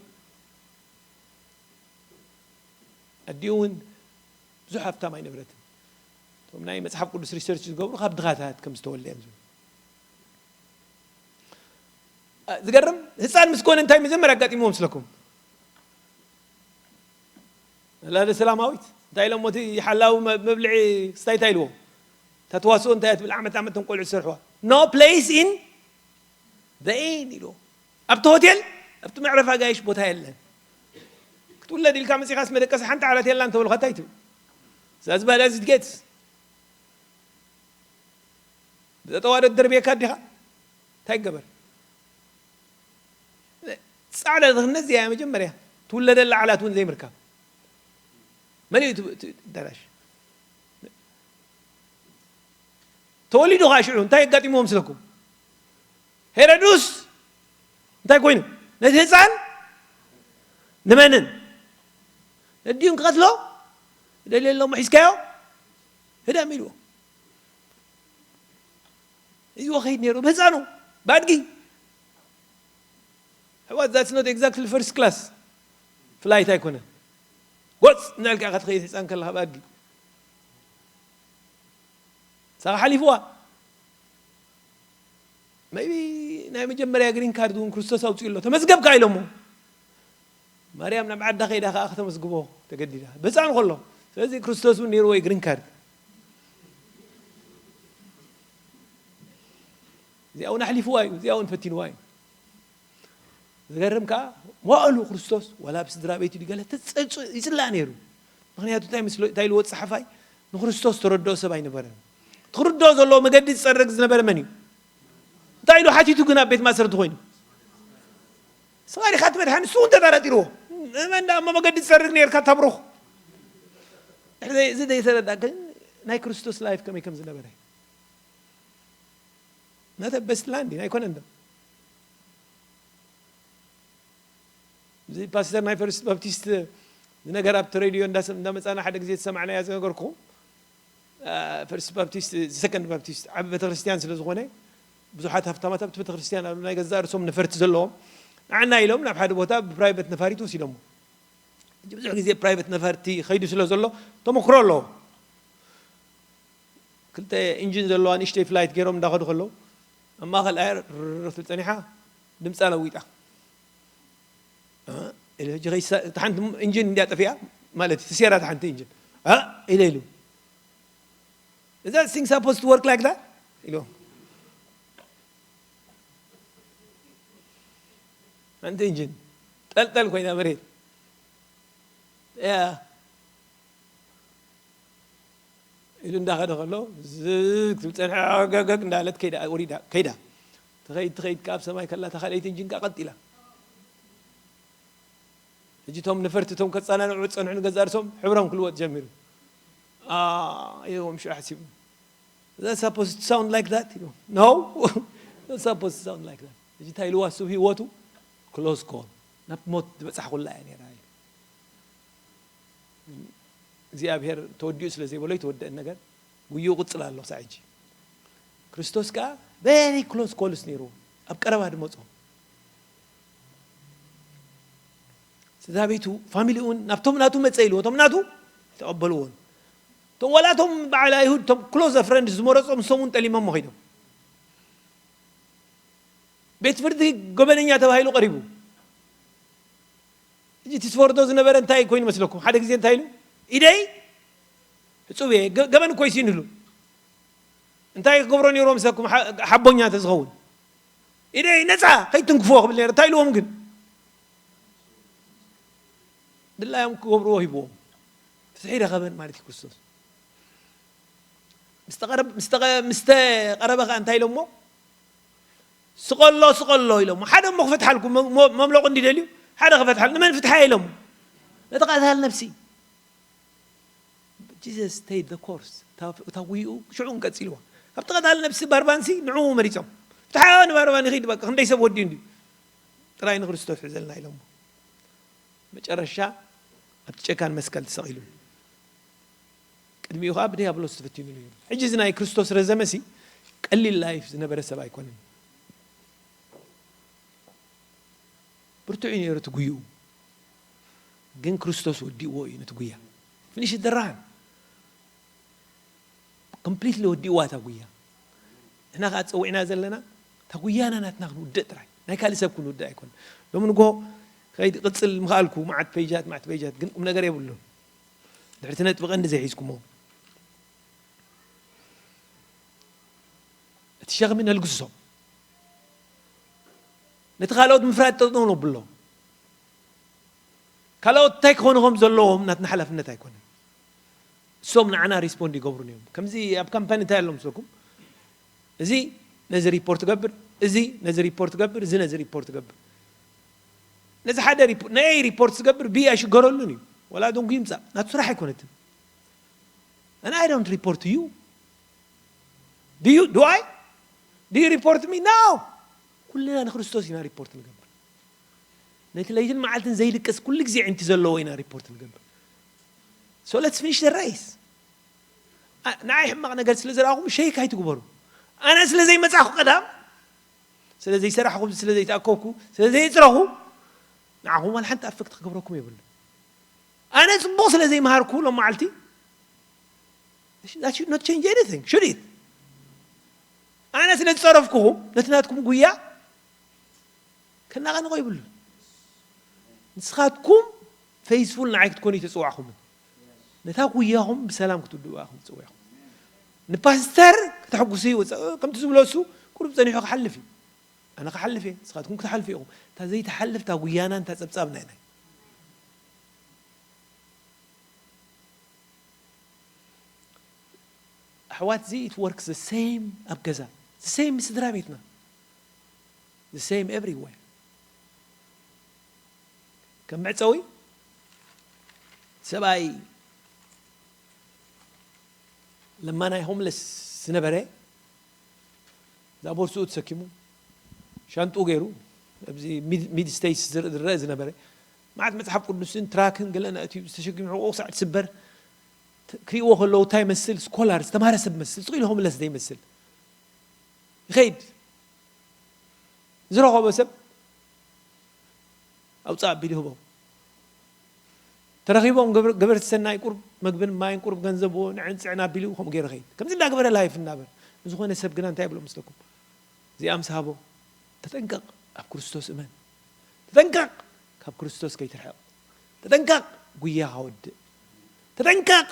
ኣዲኡ እውን ብዙሕ ሃብታም ኣይነበረትን። እቶም ናይ መጽሓፍ ቅዱስ ሪሰርች ዝገብሩ ካብ ድኻታት ከም ዝተወልደ እዮም ዝብሉ። እ፣ ዝገርም፣ ህፃን ምስ ኮነ እንታይ መጀመርያ ኣጋጢምዎ ምስለኩም? ወላደ ሰላማዊት እንታይ ኢሎሞ? እቲ ሓላዊ መ-፣ መብልዒ ክስታይ እንታይ ኢልዎም? እታ ተዋስኦ እንታይ እያ ትብል? ዓመት ዓመት እቶም ቆልዑ ዝሰርሕዋ። No place in the inn ኢልዎ። ኣብቲ ሆቴል፣ ኣብቲ መዕረፊ ኣጋይሽ ቦታ የለን። ክትውለድ ኢልካ መጺኻስ መደቀሲ ሓንቲ ዓራት የላን ተበሉኻ እንታይ ትብል? እዛ ዝበለ እዚት ጌትስ ብጠጠዋ ዶ ትደርብየካ ኣዲኻ? እንታይ ይገበር? ጻዕዳ ድኽነት እዚኣ እያ መጀመርያ። ትውለደላ ዓላት እውን ዘይምርካብ። መሊኡ እቲ፣ እቲ ኣዳራሽ። ተወሊዱ ኸዓ ሽዑ እንታይ ኣጋጢምዎ ምስለኩም? ሄሮድስ እንታይ ኮይኑ? ነቲ ህፃን ንመንን ነዲኡን ክቐትሎ ደልየ ኣለሞ ሒዝካዮ ህደም ኢልዎ። እዩ ከይድ ነይሩ ብህፃኑ ብኣድጊ። ሕዋት፣ that's not exactly first class flight ኣይኮነን። ጎፅ እናልካ ኢኻ ትኸይድ ህፃን ከለኻ ብኣድጊ። ሳኻ ሓሊፍዋ። Maybe ናይ መጀመርያ ግሪን ካርድ እውን ክርስቶስ ኣውፅኡ ኣሎ። ተመዝገብካ ኢሎሞ። ማርያም ናብ ዓዳ ከይዳ ከዓ ከተመዝግቦ ተገዲዳ። ብህፃኑ ከሎ። ስለዚ ክርስቶስ እውን ነይርዎ እዩ ግሪን ካርድ። እዚኣ እውን ኣሕሊፍዋ እዩ። እዚኣ እውን ፈቲንዋ እዩ። ዝገርም ከዓ፣ መዋእሉ ክርስቶስ ዋላ ኣብ ስድራ ቤቱ ድዩ ገለ ተጸ-፣ ይጽላእ ነይሩ። ምኽንያቱ እንታይ ምስሎ-፣ እንታይ ኢልዎ ጸሓፋይ? ንክርስቶስ ተረድኦ ሰብ ኣይነበረን። እቲ ክርድኦ ዘለዎ መገዲ ዝጸርግ ዝነበረ መን እዩ? እንታይ ኢሉ ሓቲቱ ግን ኣብ ቤት ማእሰርቲ ኮይኑ? ንስኻ ዲኻ እቲ መድሓኒ? ንሱ እውን ተጠራጢርዎ። መን ደኣ እሞ መገዲ ዝጸርግ ነይርካ እታ ብሩኽ? እዚ ዘይተረዳ ግን ናይ ክርስቶስ ላይፍ ከመይ ከም ዝነበረ። ናተ በስት ላንድ ኣይኮነን ዶ? እዚ ፓስተር ናይ ፈርስት ባፕቲስት ዝነገር ኣብቲ ሬድዮ እንዳሰ-፣ እንዳመጻና ሓደ ግዜ ዝሰማዕናያ ዝነገርኩኹም፣ አ፣ ፈርስት ባፕቲስት፣ ሰከንድ ባፕቲስት ዓቢ ቤተክርስትያን ስለ ዝኾነ፣ ብዙሓት ሃፍታማት ኣብቲ ቤተክርስትያን ኣለዉ፣ ናይ ገዛእ ርእሶም ነፈርቲ ዘለዎም። ንዓና ኢሎም ናብ ሓደ ቦታ ብፕራይቨት ነፋሪት ወሲዶሞ። ሕጂ ብዙሕ ግዜ ፕራይቨት ነፈርቲ ኸይዱ ስለ ዘሎ ተመክሮ ኣለዎ። ክልተ ኢንጂን ዘለዋ ንእሽተይ ፍላይት ገይሮም እንዳኸዱ ከለዉ፣ ኣብ ማእኸል ኣየር ርር ትብል ጸኒሓ፣ ድምጻ ለዊጣ። እ? ኢለ፣ ሕጂ ከይሳ-፣ እታ ሓንቲ ኢንጂን እንድያ ጠፊኣ፣ ማለት፣ ተሰይራ እታ ሓንቲ ኢንጂን። እ? ኢለ ኢሉ። "Is that thing supposed to work like that?" ኢሉ። ሓንቲ ኢንጂን ጠልጠል ኮይና መሬት። ያ። ኢሉ እንዳኸደ ከሎ፣ ዝግ ትብል ጸንሐ፣ ገገግ እንዳለት ከይዳ፣ ወሪዳ፣ ከይዳ። ትኸይድ፣ ትኸይድ፣ ካብ ሰማይ ከላ፣ እታ ካልኣይቲ ኢንጂን ከኣ ቀጥ ኢላ። ሕጂ እቶም ነፈርቲ፣ እቶም ከጸናንዑ ዝጸንሑ ንገዛእ ርእሶም ሕብሮም ክልወጥ ጀሚሩ። ኣ፣ ኢልዎም ሽዑ ሓሲቡ። "Is that supposed to sound like that?" ኢልዎም። "No, not supposed to sound like that." ሕጂ እንታይ ኢልዋ? እሱ ህይወቱ ክሎዝ ኮል፣ ናብ ሞት ዝበጻሕኩላ እያ ነይራ ኢሉ። እግዚኣብሔር ተወዲኡ ስለ ዘይበሎ ይተወደአ ነገር ጉይኡ ቅጽል ኣሎ ክሳዕ ሕጂ። ክርስቶስ ከኣ ቨሪ ክሎዝ ኮልስ ነይርዎ፣ ኣብ ቀረባ ድመጾ። ስድራ ቤቱ፣ ፋሚሊኡን ናብቶም ናቱ መጸ ኢልዎ፣ እቶም ናቱ ተቐበልዎን። እቶም ዋላ እቶም በዓል ኣይሁድ፣ እቶም ክሎዝ ፍረንድስ ዝመረጾም፣ ንሶም እውን ጠሊሞሞ ኸይዶም። ቤት ፍርዲ ገበነኛ ተባሂሉ ቀሪቡ። ሕጂ እቲ ዝፈርዶ ዝነበረ እንታይ ኮይኑ መስለኩም? ሓደ ግዜ እንታይ ኢሉ? "ኢደይ ሕጹብ እየ፣ ገ-፣ ገበን እኮ ይሲንሉ። እንታይ ክገብሮ ነይርዎ መስለኩም? ሓ-፣ ሓቦኛ እንተዝኸውን። ኢደይ ነጻ፣ ከይትንክፍዎ" ክብል ነይሩ። እንታይ ኢልዎም ግን? ድላዮም ክገብርዎ ሂብዎም። ፍትሒ ረኸበን ማለት እዩ ክርስቶስ። ምስ ተቐረብ-፣ ምስ ተቐ-፣ ምስ ተቐረበ ኸኣ እንታይ ኢሎሞ? "ስቐሎ፣ ስቐሎ" ኢሎሞ። ሓደ እሞ ክፈትሓልኩም፣ መ-፣ መ-፣ መምለቑ እንዲ ደልዩ፣ ሓደ ክፈትሓል-፣ ንመን ፍትሓ ኢሎሞ? ነቲ ቀታል ነፍሲ። Jesus stayed the course። እታ፣ እታ ጉይኡ ሽዑ ቀጺልዋ። ካብቲ ቀታል ነፍሲ ባርባንሲ ንዕኡ መሪጾም። ፍትሓዮ ንባርባን ይኺድ በቃ፣ ክንደይ ሰብ ወዲኡ እንድዩ። ጥራይ ንክርስቶስ ሕዘልና ኢሎሞ። መጨረሻ ኣብቲ ጨካን መስቀል ተሰቒሉ። ቅድሚኡ ኸዓ ብዲያብሎስ ተፈቲኑ እዩ። ሕጂ እዚ ናይ ክርስቶስ ረዘመሲ ቀሊል ላይፍ ዝነበረ ሰብ ኣይኮነን። ብርቱዕ እዩ ነይሩ እቲ ጉይኡ። ግን ክርስቶስ ወዲእዎ እዩ ነቲ ጉያ። Finish the run። ኮምፕሊትሊ ወዲእዋ እታ ጉያ። ንሕና ኸዓ ጸዊዕና ዘለና እታ ጉያና ናትና ክንውድእ ጥራይ። ናይ ካልእ ሰብ ክንውድእ ኣይኮነን። ሎሚ ንግሆ ከይድ ቅጽል ምኽኣልኩ መዓት ፔጃት፣ መዓት ፔጃት፣ ግን ቁም ነገር የብሉን። ድሕሪ እቲ ነጥቢ ቀንዲ ዘይሒዝኩሞ። እቲ ሸኽሚ ነልግሶ። ነቲ ካልኦት ምፍራድ ጠጠው ነብሎ። ካልኦት እንታይ ክኾኑ ከም ዘለዎም ናትና ሓላፍነት ኣይኮነን። እሶም ንዓና ሪስፖንድ ይገብሩን እዮም። ከምዚ ኣብ ካምፓኒ እንታይ ኣሎ ምስለኩም? እዚ ነዚ ሪፖርት ገብር፣ እዚ ነዚ ሪፖርት ገብር፣ እዚ ነዚ ሪፖርት ገብር። ነዚ ሓደ ሪፖ-፣ ነየይ ሪፖርት ዝገብር ብይ ኣይሽገረሉን እዩ። ወላ ደንጉ ይምጻእ፣ ናቱ ስራሕ ኣይኮነትን። And I don't report to you. Do you? Do I? Do you report to me? No! ኩልና ንክርስቶስ ኢና ሪፖርት ንገብር። ነቲ ለይትን መዓልትን ዘይድቅስ ኩሉ ግዜ ዕንቲ ዘለዎ ኢና ሪፖርት ንገብር። So let's finish the race. ኣ-፣ ንዓይ ሕማቕ ነገር ስለ ዝረኣኹም ሸይክ ኣይትግበሩ። ኣነ ስለ ዘይመጻኹ ቀዳም፣ ስለ ዘይሰራሕኹ፣ ስለ ዘይተኣከብኩ፣ ስለ ዘየጽረኹ፣ ንዓኹም ዋላ ሓንቲ ኣፌክት ክገብረኩም የብሉ። ኣነ ጽቡቕ ስለ ዘይመሃርኩ ሎም መዓልቲ፣ that should not change anything, should it? ኣነ ስለ ዝጸረፍኩኹም፣ ነቲ ናትኩም ጉያ ከናቐንቖ ይብሉን። ንስኻትኩም ፌይስፉል ንዓይ ክትኮኑ ኣይተጸዋዕኹምን። ነታ ጉያኹም ብሰላም ክትውድእዋ ኢኹም ተጸዊዕኹም። ንፓስተር ከተሐጉሱ ይወጽእ፣ ከምቲ ዝብሎ እሱ ቁሩብ ጸኒሑ ክሓልፍ እዩ። ኣነ ክሓልፍ እየ፣ ንስኻትኩም ክትሓልፉ ኢኹም። እታ ዘይትሓልፍ እታ ጉያና፣ እታ ጸብጻብና ኢና። ኣሕዋት፣ እዚ it works the same ኣብ ገዛ፣ the same ምስ ስድራ ቤትና፣ the same everywhere። ከም መዕጸዊ ሰብኣይ ለማናይ ሆምለስ ዝነበረ፣ እዛ ቦርስኡ ተሰኪሙ፣ ሻንጥኡ ገይሩ፣ ኣብዚ ሚድ-፣ ሚድ ስቴትስ ዝር-፣ ዝረአ ዝነበረ፣ መዓት መጽሓፍ ቅዱስን ትራክን ገለና እቲ ዝተሸኪሙ ሕቆ ክሳዕ ትስበር፣ ት-፣ ክርእይዎ ከለዉ እንታይ ይመስል? ስኮላር፣ ዝተማረ ሰብ መስል፣ ስቕ ኢሉ ሆምለስ ዘይመስል። ይኸይድ። ዝረኸቦ ሰብ ኣውፅእ ኣቢሉ ይህቦም። ተረኺቦም ገበር-፣ ገበርቲ ሰናይ ቁሩብ መግብን ማይን ቁሩብ ገንዘብ ንዕን ፅዕን ኣቢሉ ከምኡ ገይሩ ይኸይድ። ከምዚ እንዳገበረ ላይፍ እናበር። ንዝኾነ ሰብ ግና እንታይ ይብሎ መስለኩም? እዚኣ ምስ ሃቦ፣ "ተጠንቀቕ፣ ኣብ ክርስቶስ እመን። ተጠንቀቕ፣ ካብ ክርስቶስ ከይትርሕቕ። ተጠንቀቕ፣ ጉያኻ ወድእ። ተጠንቀቕ፣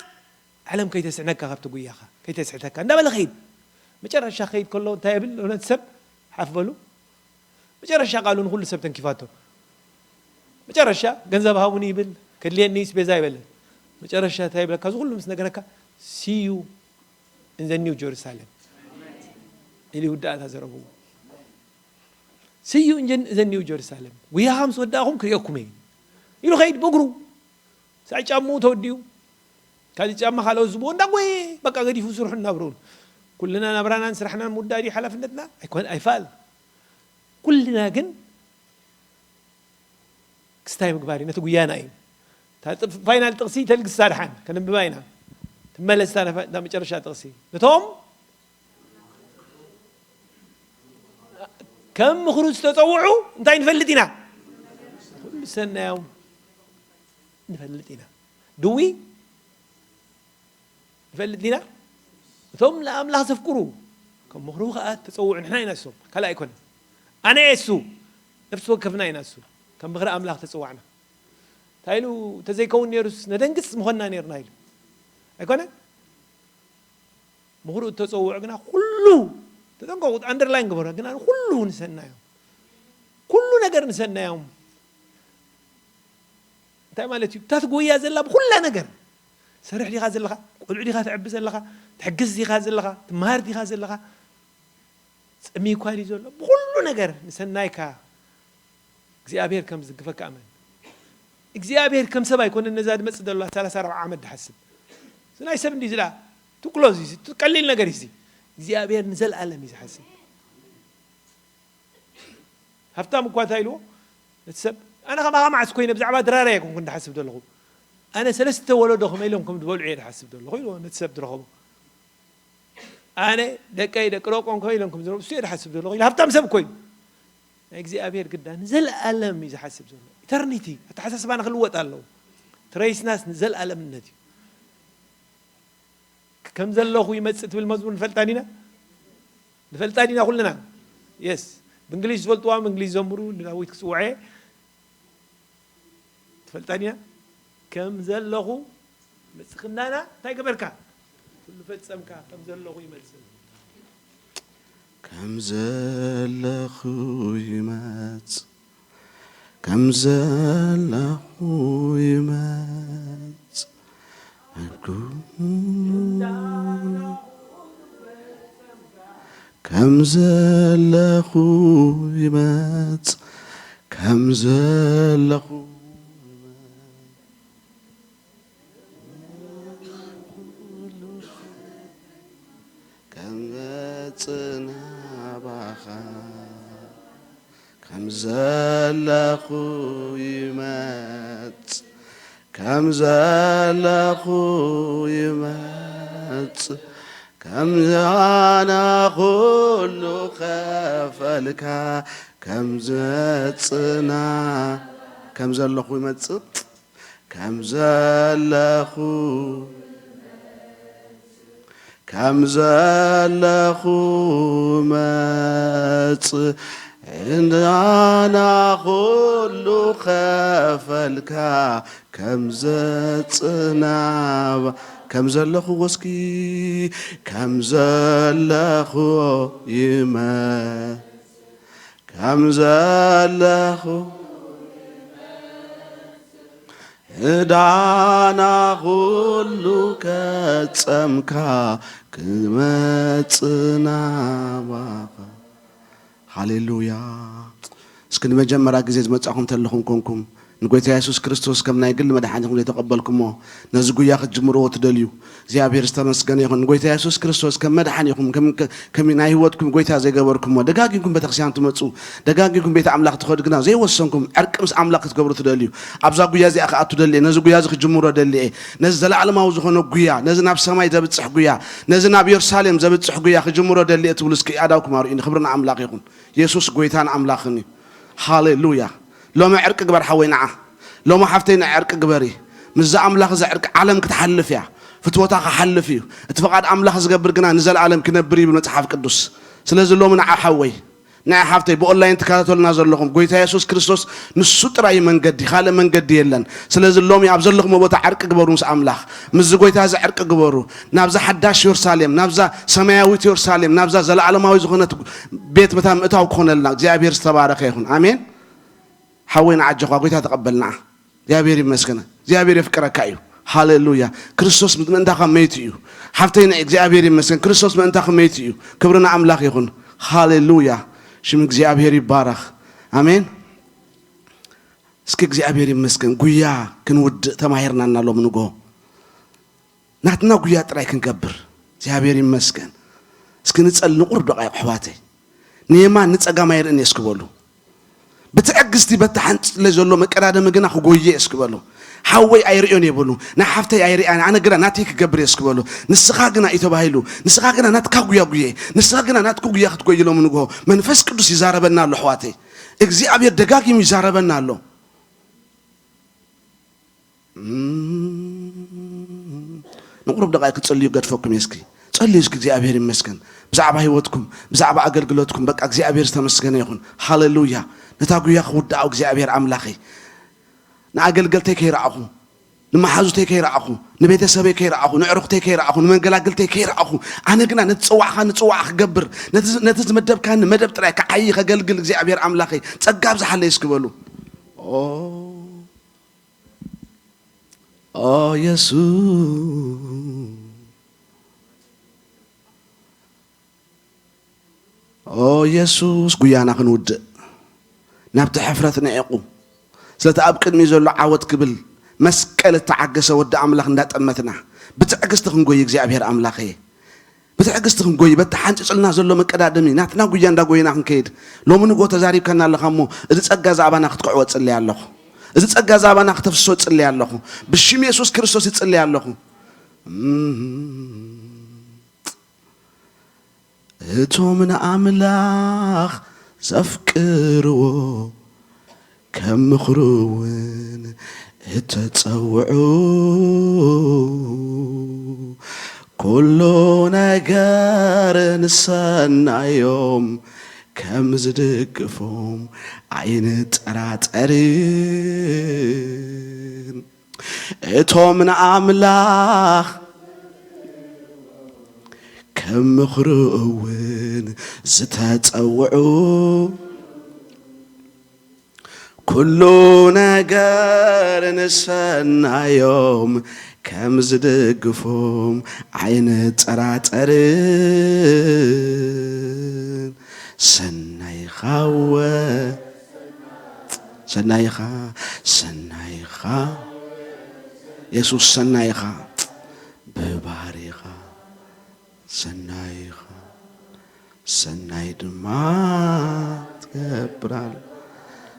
ዓለም ከይተስሕነካ፣ ካብቲ ጉያኻ ከይተስሕተካ" እንዳበለ ኸይድ። መጨረሻ ኸይድ ከሎ እንታይ የብል? ነቲ ሰብ ሓፍ በሉ። መጨረሻ ቃሉ ንኹሉ ሰብ ተንኪፋቶ። መጨረሻ ገንዘብ ሃቡኒ ይብል፣ ከድልየኒ ስቤዛ ይበለ። መጨረሻ እንታይ ይብለካ? እዚ ኩሉ ምስ ነገረካ፣ "See you in the New Jerusalem" ኢሉ ይውዳእ እታ ዘረብኡ። "See you in the New Jerusalem፣ ጉያኻ ምስ ወዳእኹም ክርእየኩም እየ" ኢሉ ኸይድ ብእግሩ። ሳዕ ጫምኡ ተወዲኡ፣ ካልእ ጫማ ካልኦት ዝብዎ እንዳጎየ፣ በቃ ገዲፉ ስርሑ እናብርኡን። ኩልና ናብራናን ስራሕናን ምውዳእ ድዩ ሓላፍነትና? ኣይኮን፣ ኣይፋል። ኩልና ግን ክስታይ ምግባር እዩ፣ ነቲ ጉያና እዩ። እታ ጥፍ-፣ ፋይናል ጥቕሲ ተልግሳ ደሓን ከነንብባ ኢና። ትመለስ እታ ነፋ-፣ እታ መጨረሻ ጥቕሲ። ነቶም ከም ምኽሩ ዝተጸውዑ እንታይ ንፈልጥ ኢና? ኩሉ ሰናዮም ንፈልጥ ኢና። ድዊ ንፈልጥ ዲና? እቶም ንኣምላኽ ዘፍቅሩ ከም ምኽሩ ከኣ ተጸውዑ። ንሕና ኢና እሶም፣ ካልእ ኣይኮነን። ኣነ እየ እሱ፣ ነፍሲ ወከፍና ኢና እሱ። ከም ምኽሪ ኣምላኽ ተጸዋዕና። እንታይ ኢሉ? "እንተዘይከውን ነይሩስ ነደንግጽ ምኾንና ነይርና" ኢሉ። ኣይኮነን? ምኽሩ እተጸውዑ ግና ኩሉ፣ ተጠንቀቑ፣ ኣንደርላይን ግበሩ፣ ግና ኩሉ ንሰናዮም። ኩሉ ነገር ንሰናዮም። እንተ እንታይ ማለት እዩ? እታ ትጎያ ዘላ ብኹላ ነገር፣ ትሰርሕ ዲኻ ዘለኻ? ቆልዑ ዲኻ ተዕቢ ዘለኻ? ትሕግዝ ዲኻ ዘለኻ? ትመሃር ዲኻ ዘለኻ? ጸሚእኳ ድዩ ዘሎ? ብኹሉ ነገር ንሰናይካ እግዚኣብሔር ከም ዝግፈካ እመን። እግዚኣብሔር ከም ሰብ ኣይኮነን ነዛ ዝመጽእ ዘሎ ሰላሳ ኣርብዓ ዓመት ድሓስብ። እዚ ናይ ሰብ እንዲ ዝላ ትኩሎ እዚ ቀሊል ነገር እዩ። እግዚኣብሔር ንዘለኣለም እዩ ዝሓስብ። ሃብታም እኳ እንታይ ኢልዎ ነቲ ሰብ፣ ኣነ ከማኻ መዓስ ኮይነ ብዛዕባ ድራር ኣይኮንኩን ድሓስብ ዘለኹ። ኣነ ሰለስተ ወለዶ ከመይ ኢሎም ከም ዝበልዑ እየ ድሓስብ ዘለኹ ኢልዎ ነቲ ሰብ ድረኸቦ። ኣነ ደቀይ ደቂ ደቆም ከመይ ኢሎም ከም ዝረብሱ እየ ድሓስብ ዘለኹ ኢሉ። ሃብታም ሰብ እኮ እዩ። ናይ እግዚኣብሔር ግዳ ንዘለኣለም እዩ ዝሓስብ ዘሎ። ኢተርኒቲ ኣተሓሳስባና ክልወጥ ኣለዎ። ትሬስናስ ንዘለኣለምነት እዩ። ከም ዘለኹ ይመጽእ ትብል መዝሙር ንፈልጣ ዲና? ንፈልጣ ዲና ኩልና? የስ። ብእንግሊዝ ዝፈልጥዋ ብእንግሊዝ ዘምሩ ንዳዊት ክጽውዐ ትፈልጣ ዲና? ከም ዘለኹ መጽእ ክንዳና እንታይ ገበርካ? ኩሉ ፈጸምካ። ከም ዘለኹ ይመጽእ። ከም ዘለኹ ይመጽእ። ከም ዘለኹ ይመጽእ። ከም ዘለኹ ይመጽእ። ከም ዘለኹ ከም መጽእ ናባኻ። ከም ዘለኹ ይመጽእ። ከም ዘለኹ ይመጽእ። ከም ዝያና ኩሉ ከፈልካ። ከም ዘጽና ከም ዘለኹ ይመጽእ። ከም ዘለኹ ከም ዘለኹ መጽእ። ዕዳና ኩሉ ከፈልካ። ከም ዘጽናባ ከም ዘለኹ ወስኪ። ከም ዘለኹ ይመ ከም ዘለኹ ዕዳና ኩሉ ከጸምካ። ክመጽእ ናባኻ። ሃሌሉያ። እስኪ ንመጀመርያ ግዜ ዝመጻኹም ተለኹም ኮንኩም ንጎይታ የሱስ ክርስቶስ ከም ናይ ግል መድሓኒኹም ዘይተቐበልኩሞ፣ ነዚ ጉያ ክትጅምርዎ ትደልዩ፣ እግዚኣብሔር ዝተመስገነ ይኹን። ንጎይታ የሱስ ክርስቶስ ከም መድሓኒኹም፣ ከም፣ ከም ናይ ህይወትኩም ጎይታ ዘይገበርኩሞ፣ ደጋጊምኩም ቤተክርስትያን ትመጹ፣ ደጋጊምኩም ቤት ኣምላኽ ትኸዱ፣ ግና ዘይወሰንኩም ዕርቂ ምስ ኣምላኽ ክትገብሩ ትደልዩ፣ ኣብዛ ጉያ እዚኣ ክኣቱ ደልየ፣ ነዚ ጉያ እዚ ክጅምሮ ደልየ፣ ነዚ ዘለዓለማዊ ዝኾነ ጉያ፣ ነዚ ናብ ሰማይ ዘብጽሕ ጉያ፣ ነዚ ናብ የሩሳሌም ዘብጽሕ ጉያ ክጅምሮ ደልየ ትብሉ፣ እስኪ ኣእዳውኩም ኣርኡኒ። ክብሪ ንኣምላኽ ይኹን። የሱስ ጎይታን ኣምላኽን እዩ። ሃሌሉያ። ሎሚ ዕርቂ ግበር ሓወይ ንዓ። ሎሚ ሓፍተይ ንዓ ዕርቂ ግበሪ። ምስዛ ኣምላኽ እዛ ዕርቂ ዓለም ክትሓልፍ እያ። ፍትወታ ክሓልፍ እዩ። እቲ ፍቓድ ኣምላኽ ዝገብር ግና ንዘለኣለም ክነብር እዩ ይብል መጽሓፍ ቅዱስ። ስለዚ ሎሚ ንዓ ሓወይ፣ ንዓ ሓፍተይ፣ ብኦንላይን ትከታተሉና ዘለኹም፣ ጎይታ የሱስ ክርስቶስ ንሱ ጥራይ እዩ መንገዲ፣ ካልእ መንገዲ የለን። ስለዚ ሎሚ ኣብ ዘለኹሞ ቦታ ዕርቂ ግበሩ ምስ ኣምላኽ። ምስዚ ጎይታ እዚ ዕርቂ ግበሩ። ናብዛ ሓዳሽ የሩሳሌም፣ ናብዛ ሰማያዊት የሩሳሌም፣ ናብዛ ዘለኣለማዊ ዝኾነት ቤት መታ ምእታው ክኾነልና። እግዚኣብሔር ዝተባረኸ ይኹን። ኣሜን። ሓወይ ንዓ ኣጆኻ፣ ጎይታ ተቐበል ንዓ። እግዚኣብሔር ይመስገን። እግዚኣብሔር የፍቅረካ እዩ። ሃሌሉያ። ክርስቶስ ምእንታኻ መይቱ እዩ። ሓፍተይ ንዒ፣ እግዚኣብሔር ይመስገን። ክርስቶስ ምእንታኺ መይቱ እዩ። ክብሪ ንኣምላኽ ይኹን። ሃሌሉያ። ሽም እግዚኣብሔር ይባረኽ። ኣሜን። እስኪ እግዚኣብሔር ይመስገን። ጉያ ክንውድእ ተማሂርና እና ሎም ንጎ ናትና ጉያ ጥራይ ክንገብር። እግዚኣብሔር ይመስገን። እስኪ ንጸል ንቁርብ ደቃይቕ ኣሕዋተይ። ንየማን ንጸጋም ኣይርእን እየ እስኪ በሉ። ብትዕግስቲ በቲ ሓንጽለይ ዘሎ መቀዳደሚ ግና ክጎየ እየ እስኪ በሉ። ሓወይ ኣይርእዮን እየ በሉ። ናይ ሓፍተይ ኣይርእያን፣ ኣነ ግና ናተይ ክገብር እየ እስኪ በሉ። ንስኻ ግና እዩ ተባሂሉ። ንስኻ ግና ናትካ ጉያ ጉየ። ንስኻ ግና ናትኩ ጉያ ክትጎይ ሎም ንጎ መንፈስ ቅዱስ ይዛረበና ኣሎ ኣሕዋተይ። እግዚኣብሔር ደጋጊሙ ይዛረበና ኣሎ። እም፣ ንቁሩብ ደቃይቅ ክትጽልዩ ገድፈኩም እየ። እስኪ ጸልዩ እስኪ። እግዚኣብሔር ይመስገን ብዛዕባ ህይወትኩም፣ ብዛዕባ ኣገልግሎትኩም። በቃ እግዚኣብሔር ዝተመስገነ ይኹን። ሃሌሉያ። ነታ ጉያ ክውድኣው እግዚኣብሔር ኣምላኸይ። ንኣገልገልተይ ከይረኣኹ፣ ንመሓዙተይ ከይረኣኹ፣ ንቤተሰበይ ከይረኣኹ፣ ንዕሩኽተይ ከይረኣኹ፣ ንመንገላግልተይ ከይረኣኹ፣ ኣነ ግና ነቲ ጸዋዕኻኒ ጽዋዕ ክገብር፣ ነቲ፣ ነቲ ዝመደብካኒ መደብ ጥራይ ክዓዪ ከገልግል እግዚኣብሔር ኣምላኸይ ጸጋ ኣብዝሓለይ እስኪ በሉ። ኦ፣ ኦ የሱስ፣ ኦ የሱስ፣ ጉያና ክንውድእ፣ ናብቲ ሕፍረት ንዒቑ፣ ስለቲ ኣብ ቅድሚኡ ዘሎ ዓወት ክብል መስቀል እተዓገሰ ወዲ ኣምላኽ እንዳጠመትና፣ ብትዕግስቲ ክንጎይ እግዚኣብሔር ኣምላኸየ። ብትዕግስቲ ክንጎይ፣ በቲ ሓንጺጽልና ዘሎ መቀዳደሚ ናትና ጉያ እንዳጎየና ክንከይድ፣ ሎሚ ንጎ ተዛሪብካና ኣለኻ እሞ፣ እዚ ጸጋ እዚ ኣባና ክትክዕወ ጽለይ ኣለኹ። እዚ ጸጋ እዚ ኣባና ክተፍስሶ ጽለይ ኣለኹ። ብሽም የሱስ ክርስቶስ ይጽለይ ኣለኹ። እቶም ንኣምላኽ ዘፍቅርዎ፣ ከም ምኽሩ እውን እተጸውዑ፣ ኩሉ ነገር ንሰናዮም ከም ዝድግፎም ኣይንጠራጠርን። እቶም ንኣምላኽ ከም ምኽሩ እውን ዝተጸውዑ፣ ኩሉ ነገር ንሰናዮም ከም ዝድግፎም ኣይንጠራጠርን። ሰናይኻ ወ-፣ ሰናይኻ፣ ሰናይኻ፣ የሱስ ሰናይኻ፣ ብባህሪኻ ሰናይኻ፣ ሰናይ ድማ ትገብራል።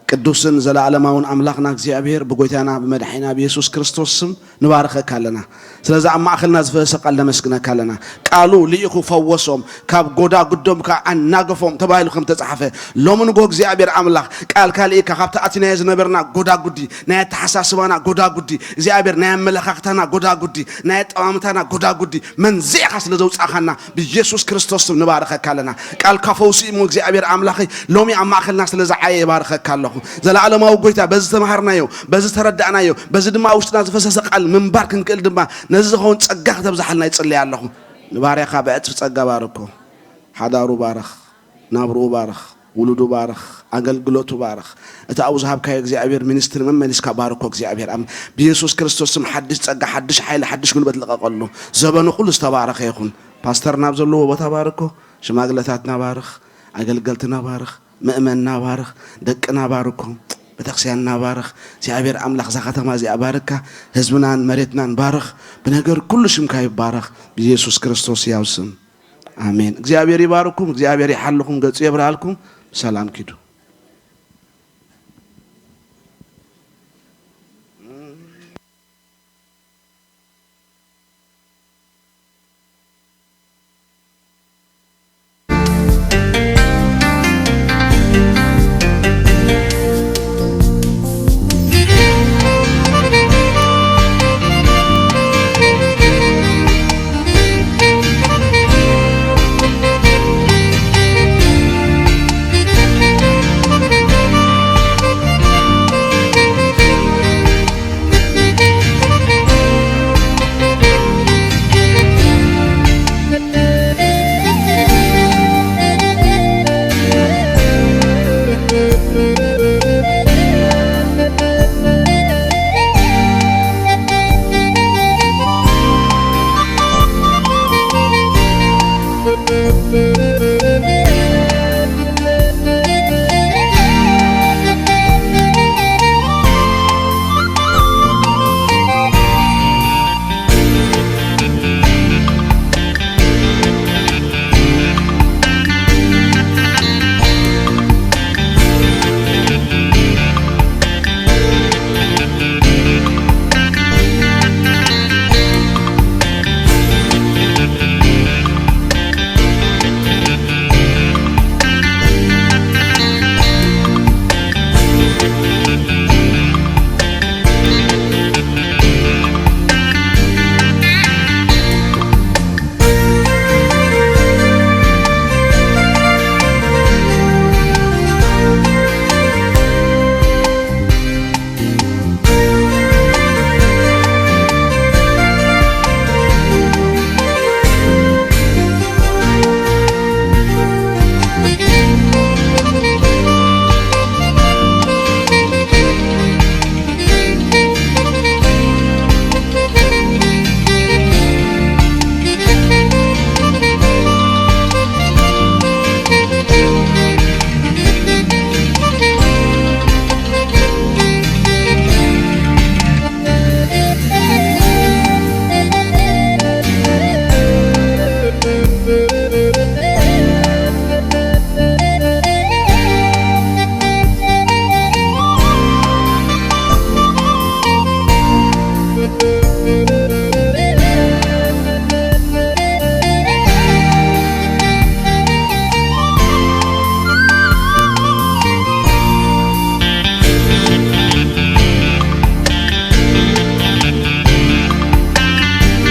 ቅዱስን ዘለዓለማውን ኣምላኽና እግዚኣብሔር፣ ብጎይታና ብመድሓኒና ብየሱስ ክርስቶስ ስም ንባርኸካ ኣለና። ስለዚ ኣብ ማእኸልና ዝፈሰሰ ቃል ነመስግነካ ኣለና። ቃሉ ልኢኹ ፈወሶም፣ ካብ ጎዳጉዶም ከኣ ኣናገፎም ተባሂሉ ከም ተጻሕፈ፣ ሎሚ ንጎ እግዚኣብሔር ኣምላኽ ቃልካ ልኢካ ካብቲ ኣቲናዮ ዝነበርና ጎዳጉዲ፣ ናይ ኣተሓሳስባና ጎዳጉዲ፣ እግዚኣብሔር ናይ ኣመለኻኽታና ጎዳጉዲ፣ ናይ ኣጠማምታና ጎዳጉዲ መንዚዕኻ ስለ ዘውጻእኻና ብየሱስ ክርስቶስ ስም ንባርኸካ ኣለና። ቃልካ ፈውሲ እዩ እሞ እግዚኣብሔር ኣምላኸይ ሎሚ ኣብ ማእኸልና ስለ ዝዓየ ይባርኸካ ኣለኹ። ዘለዓለማዊ ጎይታ በዚ ተማሃርናዮ፣ በዚ ተረዳእናዮ፣ በዚ ድማ ኣብ ውሽጥና ዝፈሰሰ ቃል ምንባር ክንክእል ድማ ነዚ ዝኸውን ጸጋ ክተብዝሓልና ይጽልይ ኣለኹ። ንባርያኻ ብዕጽፊ ጸጋ ባርኮ። ሓዳሩ ባርኽ፣ ናብርኡ ባርኽ፣ ውሉዱ ባርኽ፣ ኣገልግሎቱ ባርኽ። እቲ ኣብኡ ዝሃብካዮ እግዚኣብሔር ሚኒስትሪ መመሊስካ ባርኮ እግዚኣብሔር። ኣብ ብየሱስ ክርስቶስ ስም ሓድሽ ጸጋ፣ ሓድሽ ሓይሊ፣ ሓድሽ ጉልበት ልቐቐሉ። ዘበኑ ኩሉ ዝተባረኸ ይኹን። ፓስተር ናብ ዘለዎ ቦታ ባርኮ፣ ሽማግለታትና ባርኽ፣ ኣገልገልትና ባርኽ፣ ምእመንና ባርኽ፣ ደቅና ባርኮ፣ ቤተክርስቲያንና ባርኽ። እግዚኣብሔር ኣምላኽ እዛ ከተማ እዚኣ ባርካ፣ ህዝብናን መሬትናን ባርኽ። ብነገር ኩሉ ሽምካ ይባረኽ። ብየሱስ ክርስቶስ ያው ስም ኣሜን። እግዚኣብሔር ይባርኩም፣ እግዚኣብሔር ይሓልኹም፣ ገጹ የብርሃልኩም። ብሰላም ኪዱ።